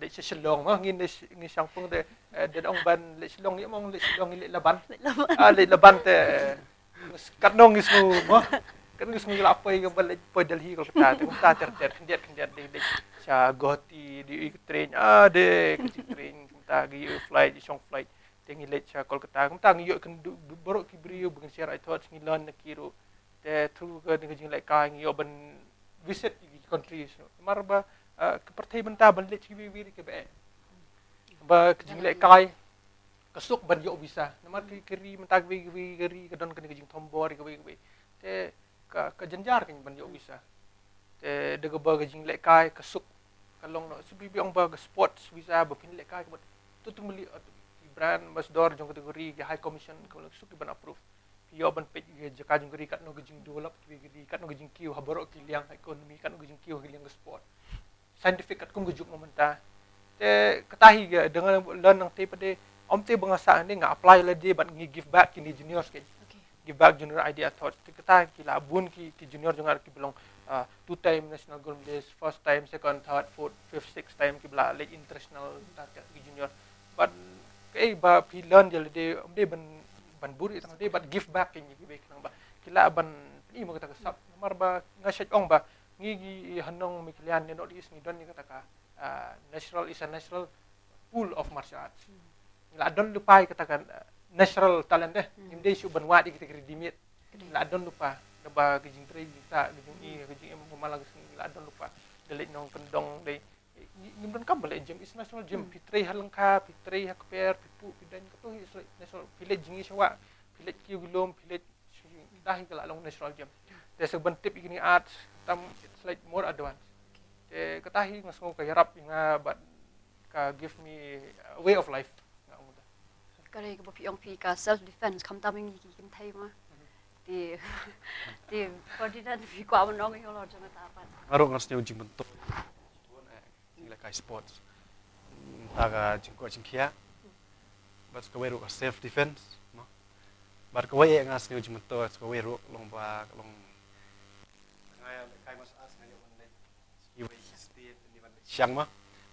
leit sha Shillong mo, ngin leit, ngin shang pung te, da ong ban leit Shillong, ïa mo leit Shillong, ngin leit Laban. Ah, leit Laban te katno ngi sngew mo, katno ngi sngew la poi, ka ba leit poi Delhi, Kolkata te kumta ter ter, khyndiat khyndiat dei leit sha Guwahati, dei ïoh ka train, ah dei ka jingtrain kumta, ka ïoh flight, shong flight. Te ngi leit sha Kolkata kumta, ngi ïoh kynduh baroh ki briew, ba ngin share our thoughts, ngi learn na ki ruh. Te through ka, ka jinglehkai ngi ïoh ban visit ki countries. Namar ba ka pyrthei mynta ban leit kiwei kiwei ri kiba eh, ba ka jinglehkai ka suk ban ïoh visa. Namar ki, ki ri mynta kiwei kiwei ki ri ka don kane ka jingthombor kiwei kiwei. Te ka, ka jynjar ka ban ïoh visa. Te da kaba ka jinglehkai ka suk, ka long noh, shu bi ong ba ka sports visa ba phin lehkai ka bad tu tu mali, ki brand ambassador jong ka ri, ki high commission, ka long suk ki ban approve. Ki ïoh ban peit ki jaka jong ka ri, katno ka jingdevelop kiwei ki ri, katno ka jingkiew ha baroh ki liang economy, katno ka jingkiew ha ki liang ka sport. Scientific katkum ka juk mo mynta. Te kata hi ka da nga learn nangtei pat de, ym tei ba nga sah ne, nga apply lade bad ngi give back kine juniors, ki give back junior idea thoughts. Te kata ki la bun ki, ki junior jong nga kiba long two time national gold medalist, first time, second, third, fourth, fifth, sixth time kiba la leit international, ta ki junior. Bad kaei ba phi learn ïa lade, ym dei ban, ban buri tang de, bad give back kine kiba ki nang ba ki la ban pyni mo kata ka sap. Namar ba nga shait ong ba ngi ki hanong Meghalaya ne North East ngi don ïa kata ka natural, is a natural pool of martial arts. Ngi la don lypa ïa kata ka natural talent de. Ngim dei shuh ban wad ïa kita ki ready made. Ngi la don lypa, naba ka jingtrei jingktah, ka jingim, ka jingim kumala ka sngi ngi la don lypa. Da leit nongkyndong de, ngim donkam ban leit gym, is natural gym. Phi trei ha lyngkha, phi trei ha kper, phi puh, phi daiñ, kato hi is natural. Phi leit jngi sha wah, phi leit kiew ki lum, phi leit Kata hi ka la long natural gym. Te sa ban tip ïa kine ki arts, tam it's like more advanced. Te kata hi nga sngew ka ïarap ïa nga bad ka give me a way of life. Nga ong kata. Ka dei kaba phi ong phi ka self defense, khamtam ïa ngi ki kynthei ma. Te, te Ferdinand phi kwah ban ong ïa halor jong kata pat? Nga ruh nga sngew jingmyntoi. Jingïalehkai sports. Mynta ka jingkoit jingkhiah. Bad sa kawei ruh ka self defense, no. Bad kawei eh nga sngew jingmyntoi, sa kawei ruh long ba, long. Nga ïalehkai martial arts nga ïoh ban leit kiwei ki state, ban leit shang ma.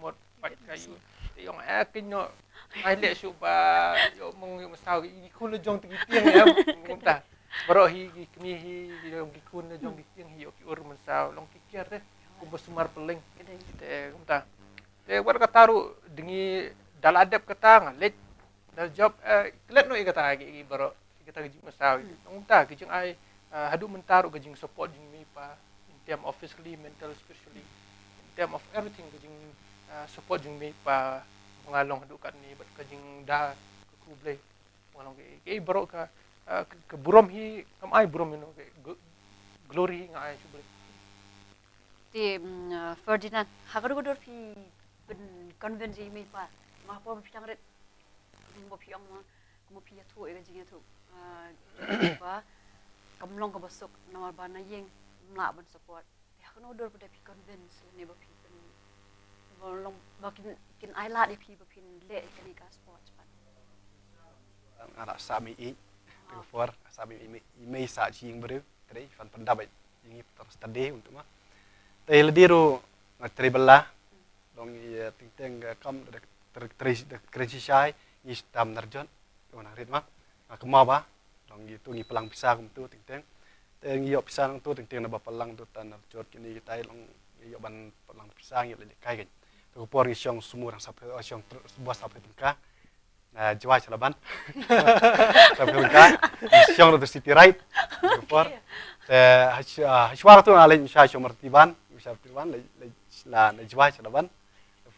mut pat ka ïoh. Te ïong eh kynnoh. Ai leh shu ba ïoh mong ïoh masaw ki khun la jong te ki tieng ïa kumta. Baroh hi ki kmie hi ïong ki khun la jong ki tieng hi ïoh ki ur mynsaw long ki kiar te. Kumba sumar peleng. Te kumta. Te wat kata ruh dengi da la dep kata nga leit da job eh, klet noh ïa kata ki baroh ïa kata ka jingmasaw. Nangta ka jingai eh, haduh mynta ruh ka jing support jong mei pa in term of physically, mental, spiritually, in term of everything ka jing eh, support jong mei pa nga long haduh katne bad ka jing da ka khublei nga long ki baroh ka eh, ka burom hi kam ai burom ino ka glory hi nga ai shuh. Te mm, uh, Ferdinand, ha ka dur phi pyn convince i mei pa ma por phi tang rit. Kumba phi ong ma kumba phi ïathuh ïa ka jingïathuh. Uh, ba kam long kaba suk namar ba na ïing mla ban support. Te ha ka dur phi convince ne ba phi pyn ba long ba kin kin ai lad ïa phi ba phin leh ïa kane ka sport. Nga la sa mei i. Te por sa mei i mei sa jing breu. Te dei fan pyndap ai. Ngi tang study untuk ma. Te lade ruh nga trei bela. Dong i teng teng kam da trei da kren shisha ngi stam narjon. Dong nang rit ma. Nga kemau ba. Dong ngi tu ngi pelang pisa kum tu teng teng. Te ngi ïoh pisa nang tu teng teng na ba pelang tu tan narjot kini kita long ngi ïoh ban pelang pisa ngi leh kai kan. Tu por ngi shong sumur ang sap shong bos sap tengka. Jwai sha Laban. Sha Laban. Shong ruh tu city ride. Por. Te hashwa ruh tu nga leit sha shong Martiban, sha Martiban leit la na Jwai sha Laban.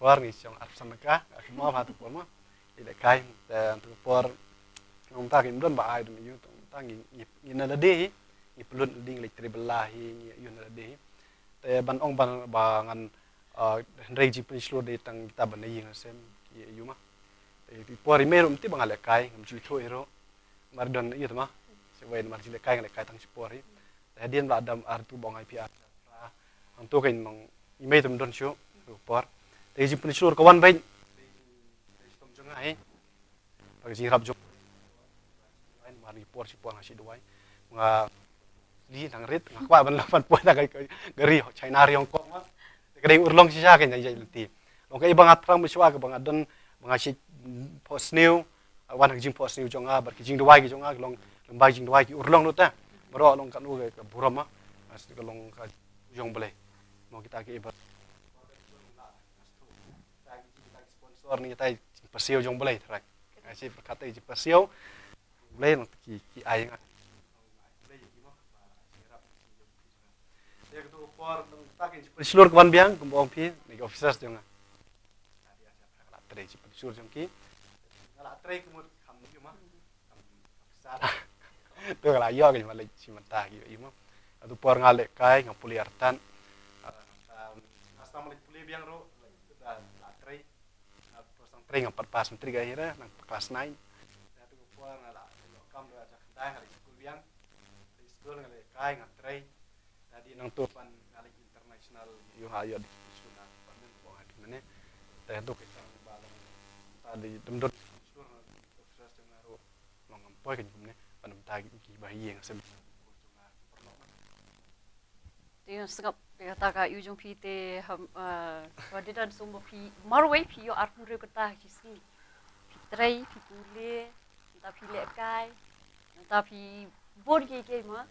Por ngi shong arphew san ka. Mo ha tu por mo. Ila kai te tu por. Ngam ta kim don ba ai dum yu tu ta ngi ngi na lade hi. Ngi plut ding leit trei bela hi ngi yu na lade hi. Te ban ong ban ba ngan hynrei jingpynshlur dei tang kita ban ïing sem ïa yu ma. Te por i mei ruh mti ba nga leh kai ngam ju ithuh ïa ruh. Mar don ïa ma. Se wei mar jing leh kai nga leh kai tang shi por hi. Te hadien ba dam ar tu ba ngai pi ar. Ang tu kein mang i mei tum don shu por. Te jingpynshlur ka wan beit. Te jingpynshlur ka wan beit. Ba ka jingrap jong nga mar ni por shi por nga shi duwai nga li nang rit nga kwah ban la ban por da ka ri China ri Hong Kong ma ka dei urlong shisha ka nyai jai lenti Long kaei ba nga thrang mynshuwa kaba nga don ba nga shait phohsniew, wan ha ka jingphohsniew jong nga bad ka jingduwai ka jong nga ka long lyngba ka jingduwai ki urlong ruh te. Baroh long katno ka burom ma. Ka long ka jong Blei. Mo kita kiei ba sponsor ne kita jingpasiaw jong Blei trai. Nga shait pyrkhat te jingpasiaw Blei nang ki ki ai nga. Te ka tu ka por nang ta ka jingpynshlur ka wan biang kumba ong phi ne ki officers jong nga. Nga la trei jingpynshlur jong ki. Nga la trei kumut kham ni ma. Kham officer. Tu nga la ïoh ka jingmala shi mynta ki ïoh i ma. Ka tu por nga lehkai nga pule artat. Nga sa mala pule biang ruh la trei. Nga por sang trei nga pat pass matric ai re nang class nine. Nga tu ka por nga la ïoh kam da ja khyndai nga la skul biang. Nga la skul nga lehkai nga trei. Dadi nangto pat nga leit international ïoh ha ïoh distinction na department ba nga dei mynne. Te duk ita ba long ta dei dem dot sure na officers jong nga ruh long ngam poi kan kumne. Ban mynta ki ba ïeng sem. Te sngap te kata ka ïoh jong phi te ham ba dei dan sum ba phi marwei phi ïoh arphew hynriew kata ki sngi. Phi trei phi pule ta phi lehkai. Ta phi bun ki ki ma.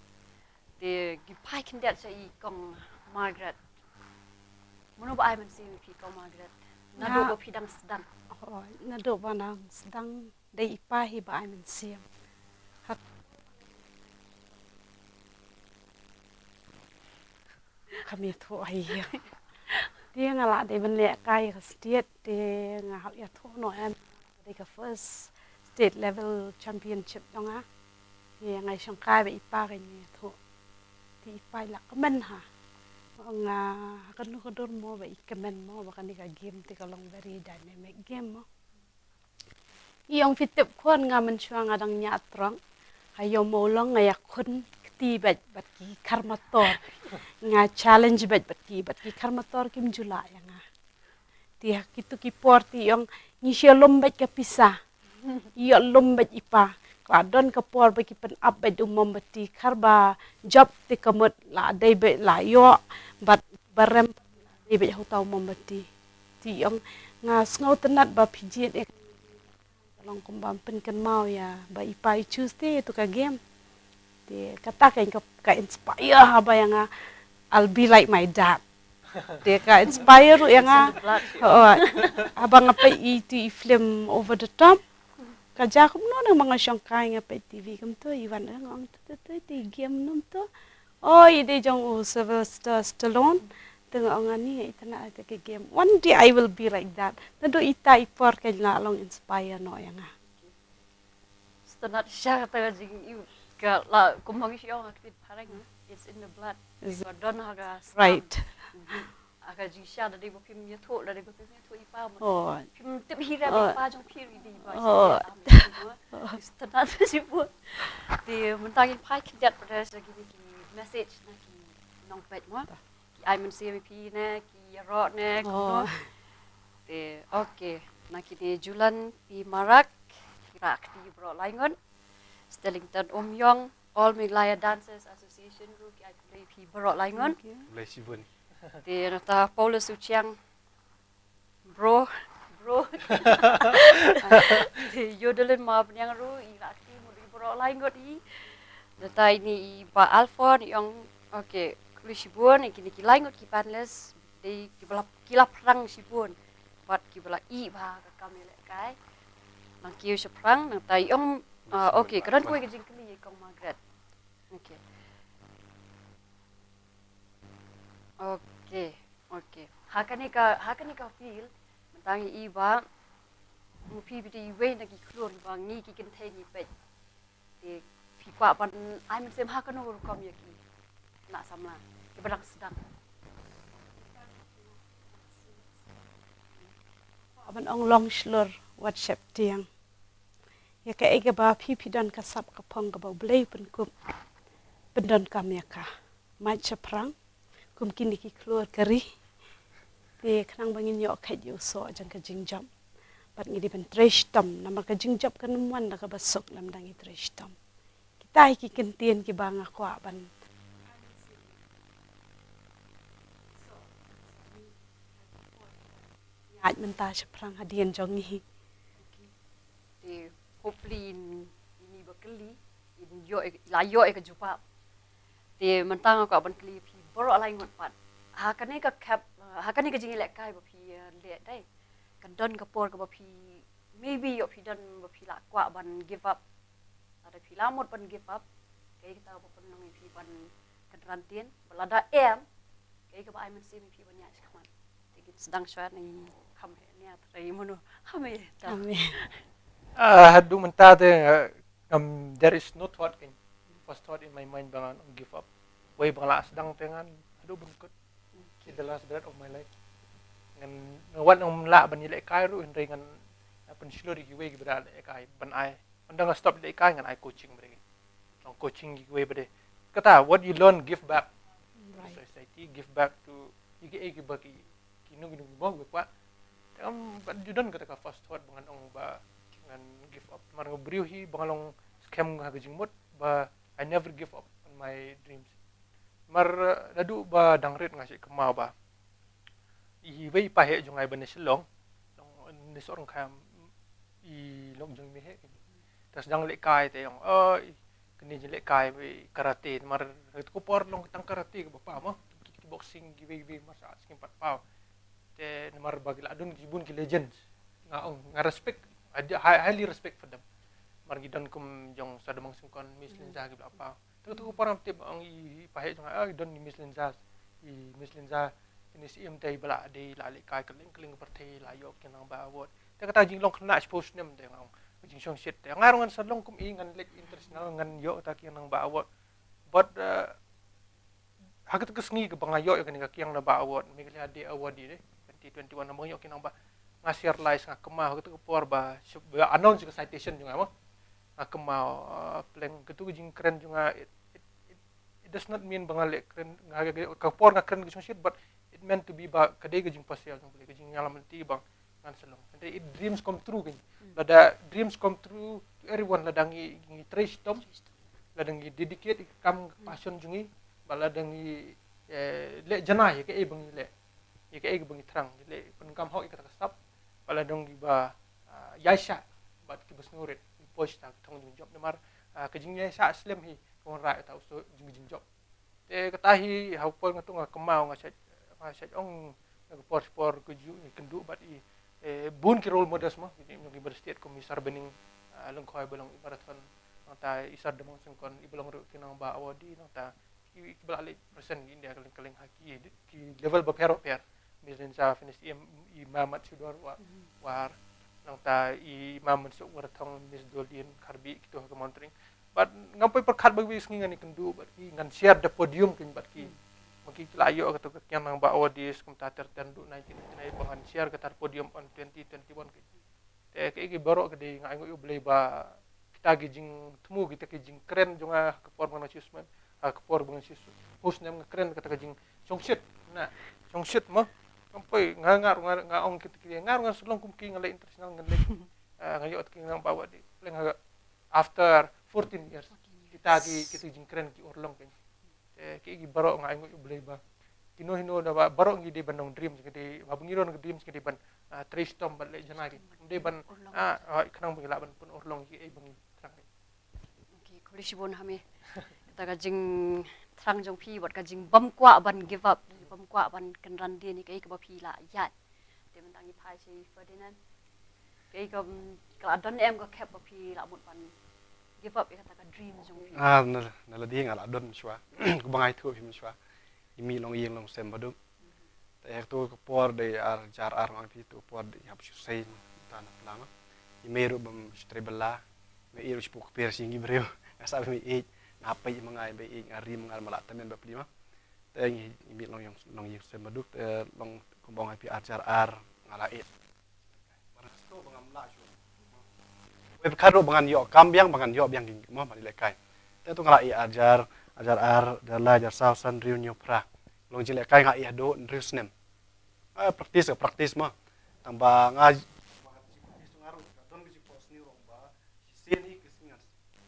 Te ki phai khyndiat sha i kong Margaret. Mano ba ai mynsiem ïa phi kong Margaret? Naduh ba phi dang sdang. Oh, naduh ba dang sdang dei i pa hi ba ai mynsiem. Hak Kam ïathuh ha ïing. Te nga la dei ban lehkai ka state te nga hap ïathuh noh em. Dei ka first state level championship jong nga. Te nga shongkai ba i pa ka ïathuh. Te i pa i la kmen ha. Nga ha kano ka dur mo ba i kmen mo ba kane ka game te ka long very dynamic game mo. I ong phi tip khun nga mynshuwa nga dang ñiah truck. Ha ïoh Mawlong nga ïakhun kti bad bad ki kar motor. Nga challenge bad bad ki bad ki kar motor kim ju lah ïa nga. Te ha kitu ki por te i ong ngi shu lum bad ka pisa. Ïoh lum bad i pa. Ka la don ka por ba ki pyn ap bad u mombati kar ba jop te ka mut la dei bad la ïoh bad ba rem dei bad ha uta u mombati. Te i ong nga sngewtynnat ba phi jied ïa ka long kumba pynkynmaw ïa ba i pa i choose te ïa tu ka game. Te kata ka ka, ka inspire ha ba ïa nga I'll be like my dad. Te ka inspire ruh ïa nga. Oh, haba nga peit i tu i film Over the Top. Ka ja kumno nang ma nga shongkai nga peit T V kumto i wan nga ong tu tu tu tu i game num tu. Oh, i dei jong u Sylvester Stallone. Te nga ong ani nga itynnat ïa ka game. One day I will be like that. Naduh ita i por ka la long inspire noh ïa nga. Sngewtynnat sha kata ka jing ïa ka la kumba ngi shu ong ha kti phareng. It's in the blood. Is ka don ha ka stam. Right. Ha ka jingshisha da dei ba phim ïathuh da dei ba phim ïathuh i pa mo. Oh. Phim tip hi re ba i pa jong phi ruh i dei ba. Oh. Sngewtynnat shibun. Te mynta ngin phai khyndiat pat sha kine ki message na ki nongpeit mo. Ki ai mynsiem ïa phi ne ki ïaroh ne kumno. Te okay na kine Julan P Marak, ki Rah Kti baroh laingut, Stellington Umïong, All Meghalaya Dancers Association ruh ki ai khublei ïa phi baroh laingut. Khublei shibun. Te nangta Paulus Uchiang, bro, bro. Te Yodelin Mawbniang ruh i Rah Kti mut i baroh laingut i. Nangta ine i Bah Alfon i ong okay khublei shibun ïa kine ki laingut ki panelist. Dei ki ba la ki la phrang shibun bad ki ba la ïeh bha ka kam ïalehkai. Nang kiew shaphrang nangta i ong okay ka don kawei ka jingkylli ïa kong Margaret. Okay. Okay. Okay. Ha kane ka ha kane ka field mynta ngi i ba phi phi dei iwei na ki khlur ba ngi ki kynthei ngi peit. Te phi kwah ban ai mynsiem ha kano ka rukom ïa ki khynnah samla kiba dang sdang. Kwah ban ong long shlur wat sheptieng. Ïa kaei kaba phi phi don ka sap ka phong kaba U Blei u pynkup pyndonkam ïa ka. Mait shaphrang kum kine ki khlur ka ri. Te khnang ba ngin ïoh kheit ïa u soh jong ka jingjop bad ngi dei ban trei shitom namar ka jingjop kan ym wan da kaba suk lymda ngi trei shitom. Kita hi ki kyntien kiba nga kwah ban. ait mynta shaphrang hadien jong ngi. Te hopefully in, ini ba kylli in ïoh, la ïoh ïa ka jubab. Te mynta nga kwah ban kylli phi baroh lai ngut pat. Ha kane ka khep, ha kane ka jingïalehkai ba phi, eh, leh dei, ka don ka por kaba phi, maybe ïoh phi don ba phi la kwah ban give up. Lada phi la mut ban give up, kaei kata ba pynlong ïa phi ban kynran dien, ba lada em, kaei kaba ai mynsiem ïa phi ban ïaid shakhmat. Te ngin sdang shuwa, ngin kham heh nia, trai mano. Hame ta. Hame. Ah, haduh mynta te, ah, um, there is no thought, kan. First thought in my mind ba ngan give up. Wei ba nga la sdang te ngan haduh ban kut. Till the last breath of my life. Ngan, ngan wat ngan lah ban ïalehkai ruh, hynrei ngan, ah, pynshlur ïa kiwei kiba da lehkai ban ai. Ynda nga stop lehkai ngan ai coaching ba dei. Long coaching ïa kiwei ba dei. Kata, what you learn, give back to Right. society, give back to ïa kiei kiba ki, kino kino kiba, kiba kwah. Te kam, ban ju don kata ka first thought ba ngan ong ba ngan give up. Namar nga u briew hi ba nga long skhem ha ka jingmut ba I never give up on my dreams. Namar, eh, naduh ba dang rit nga shu kynmaw ba iwei i paheh jong nga iba na Shillong, long, na Sohryngkhia, i long jong i mei heh. Te sdang lehkai te ong, "Oh, i, kane jingïalehkai, i karate," namar ha kata ka por long tang karate kaba paw mo, kickboxing, kiwei kiwei martial arts kim pat paw. Te namar ba ki la don ki bun ki legends. Nga ong, nga respect, I, I highly respect for them. Namar ki don kum jong Sir Damang Syngkon, Miss Linza kiba la paw. Te tu por ngam tip ong i, i paheh jong nga, ah, i don i Miss Linza, i Miss Linza, i Miss Im te i ba la dei la lehkai kylleng kylleng ka pyrthei la ïoh ki nang ba award. Te kata jinglong khynnah shiphew snem te nga ong, jingshongshit te. Nga ruh ngan sa long kum i, ngan leit international ngan ïoh kata ki nang ba award. But, uh, ha kata ka sngi kaba nga ïoh ïa kane ka Kiang Nangbah Award, Meghalaya Day Award dei, twenty twenty-one, naba nga ïoh ki nang ba, nga share lies, nga kynmaw ha kata ka por ba, shub, ba announce ka citation jong nga mo. Nga kynmaw, uh, pleng katu ka jingkren jong nga, it, it, it, it does not mean ba nga leh kren, nga, ka, ka por nga kren ka jingshit, but it meant to be ba ka dei ka jingpasiar jong U Blei, ka jingïalam lynti ba ngan sa long. Hynrei it dreams come true kan. Hmm. Lada dreams come true to everyone, lada ngi, ngi trei shitom, lada ngi dedicate ïa ka kam, hmm, passion jong ngi, ba lada ngi, eh, leh janai ïa kaei ba ngi leh, ïa kaei ba ngi thrang, leh pynkam hok ïa kata ka sap, ba lada ngi ba, ah, ïaishah bad kiba sngewrit, ngi poi sha ka thong jingjop namar, ah, ka jingïaishah slem hi ka wanrah ïa uta u suk jong ka jingjop. Te kata hi ha u por nga tu nga kynmaw, nga shait, nga shait ong na ka por por ka ju ngi kynduh bad i, eh, bun ki role models mo, ki jong ki Mother State kum i Sir Binning, ah, Lyngkhoi ba long i marathon, nangta i Sir Damang Syngkon iba long ruh ki nang ba awardee, nangta ki, kiba la leit present ki India kylleng kylleng ha ki, ki level bapher bapher. Miss Linza finish im, i Mamat Sudor wa, mhm, war, nangta i Mamat Suk Warathong, Miss Dolin Karbi, kitu ha ka mountain. Bad ngam poi pyrkhat ba ki sngi ngan ïakynduh bad ki, ngan share the podium kin bad ki. Hmm. Ma ki la ïoh kata ka Kiang Nangbah Awardees kumta ter ter duh nineteen ninety-nine ba ngan share kata podium on twenty twenty-one ki. Te kaei ki baroh ka dei nga ainguh ïa U Blei ba kita ki jingthmu, kita ki jingkren jong nga ha ka por ba nga shu snem, ha ka por ba nga shu, shu snem nga kren kata ka jingshongshit. Na, shongshit mo. Ngam poi nga, nga, nga, nga ong kita ki, nga, nga sa long kum ki, nga leit international, nga leit, ah, nga ïoh ki nang ba awardee. Pleng ha after fourteen years. Fourteen years. Kita ki, kita ki jingkren ki urlong ki. Te ki, ki baroh nga ainguh ïa U Blei ba kino hino da ba baroh ngi dei ban long dreams, ngi dei ba ngi don dreams, ngi dei ban, ah, trei shitom ban leh janai ki. Ngi dei ban, ah, ah, khnang ba ngi lah ban pynurlong ki, eh, ba ngi thrang. Okay, khublei shibun Hame. Kata ka jingthrang jong phi bad ka jingbym kwah ban give up, bym kwah ban kynran dien ïa kaei kaba phi la ïaid. Te mynta ngi phai sha i Ferdinand. Kaei ka, mm, ka la don em ka khep ba phi la mut ban give up ïa kata ka dream jong phi? Ah, na, na lade nga la don shuwa. Kumba nga ïathuh ïa phi mynshuwa, i mih long ïing long sem baduk. Te ha katu ka por dei ar hajar ar, nga ong ïa phi, tu ka por dei hap shu sei ta na pla ma. I mei ruh bym shu trei bylla. Nga ïeit ruh shu pyrkhat sha ki briew. Nga sah ba mei ïeit, nga peit ma nga ba ïeit, nga ri ma nga ma la tymmen ba pli ma. Te ngi, ngi mih long ïing, long ïing sem baduk, te long kumba ong ïa phi ar hajar ar nga la ïeit. Wei pyrkhat ruh ba ngan ïoh kam biang, ba ngan ïoh biang ki mo mane lehkai. Te tu nga la ïeit ar hajar, ar hajar ar, ar hajar lai, ar hajar saw, san, hynriew, hynñiew, phra. Long jingïalehkai nga ïeit haduh hynriew snem. Ah, practice, practice mo. Tang ba nga, ba nga practice tu nga ruh, ka don ka jingphohsniew ruh ba shisien hi ka sngi ngan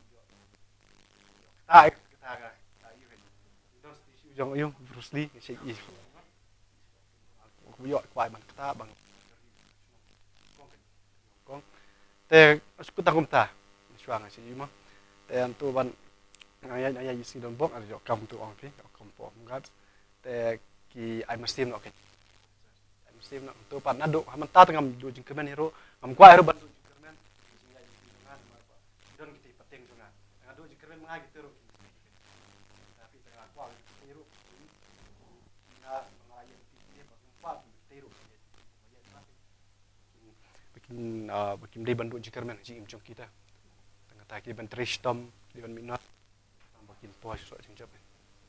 ïoh. Kata, kata, kata, kata, kata, kata, jong u Bruce Lee, nga shait ïa. Ïoh kwah ban kata bang. Te shu kut tang kumta. Shuwa nga shi ma. Te ntu ban nga ïa, nga ïa isi don bok, ada jok kam tu ong phi, ong kam po ong gat. Te ki ai mastim no ke. Ai mastim no tu pat naduh ha mynta te ngam duh jingkyrmen hi ruh, ngam kwah hi ruh ban duh jingkyrmen. Don kiti pateng jong nga. Nga duh jingkyrmen nga kiti ruh. Tapi te nga kwah kiti ruh. Nga nga ïa kiti ba ngam kwah kiti ruh. Ba kim, ah, ba kim dei ban duh jingkyrmen ha jingim jong ki te. Tang kata ki dei ban trei shitom, ki dei ban minot. Tang ba kin poi shuh shuh jingjop.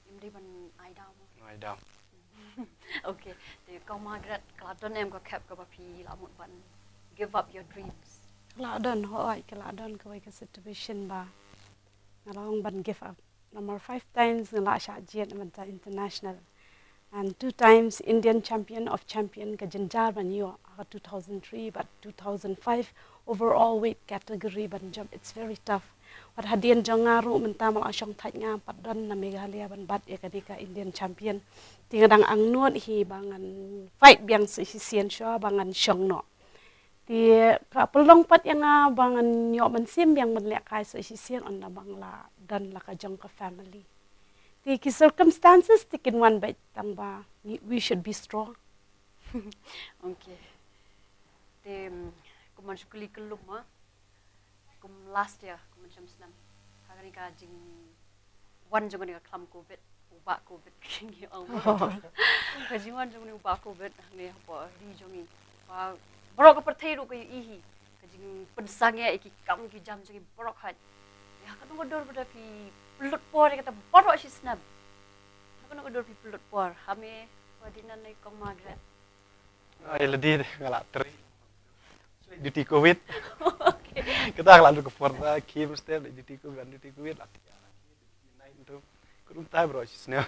Kim dei ban ai daw mo. Ai daw. Okay, te kong Margaret, ka la don em ka khep kaba phi la mut ban give up your dreams? Ka la don, hooid, ka la don kawei ka situation ba nga la ong ban give up. Namar five times nga la shah jied na bynta international. And two times Indian champion of champion, ka jynjar ban ïoh ha two thousand three bad two thousand five overall weight category ban jump. It's very tough. Wat hadien jong nga ruh mynta ma la shong thait nga pat don na Meghalaya ban bat ïa kane ka Indian champion. Te nga dang angnud hi ba ngan fight biang sa shisien shuwa ba ngan shong noh. Te ka pynlong pat ïa nga ba ngan ïoh mynsiem biang ban lehkai sa shisien, ynda ba nga la don la ka jong ka family. Te ki circumstances te kin wan beit, tang ba we, we should be strong. Okay. Te, mm, kumban shu kylli kyllum ma. Kum last year, kum mynshem snem. Ha kane ka jingwan jong kane ka khlam covid, u bah covid ki ngi ong. Ka jingwan jong kane u bah covid hangne hapoh ri jong ngi. Ba baroh ka pyrthei ruh ka ïohi hi. Ka jingpynsangeh ïa ki kam ki jam jong ngi baroh hait. Ïa katno ka dur ba da phi pynlut por ïa kata baroh shi snem. Ïa katno ka dur phi pynlut por. Ha me, ba dei nan ïa kong Margaret. Ai, lade nga la trei. Duty covid. Okay. Kata ka la dur ka por da kim step duty covid, duty covid la. Night tu. Kudum tai bro, shi snem.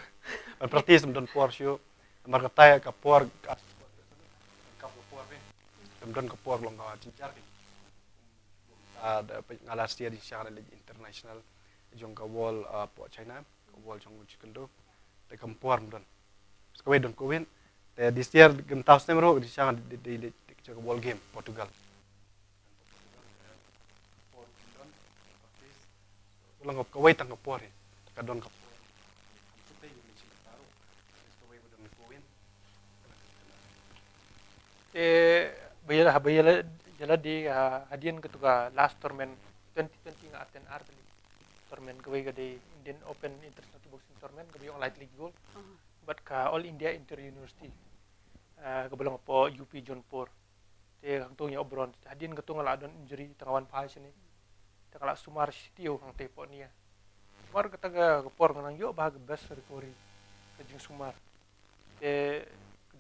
Ban practice ym don por shu. Namar kata ka por ka, ka por ni. Ym don ka por long ka jynjar ki. Ah, da nga last year di sha ka international jong ka world, ah, hapoh China. Ka world jong taekwondo. Te kam por ym don. Kawei don covid. Te this year kynta snem ruh di sha di, di, di, di, di ka world game Portugal. Por ym don. Lang kawei tang ka por hi. Ka don ka por. Te ba ïa la, ba ïa la, ïa la di, ah, hadien katu ka last tournament twenty twenty nga attend ar tylli. Tournament kawei ka dei Indian Open International Kickboxing Tournament, kaba ïoh lai tylli ki gold. Mhm. Bad ka All India Inter University, ah, kaba long hapoh U P Jaunpur. Te hangto nga ïoh bronze. Hadien katu nga la don injury, tang wan phai shane. Te nga la sumar shi taïew hangtei hapoh India. Namar kata ka, ka por nga nang ïoh bha ka best recovery. Ka jingsumar. Te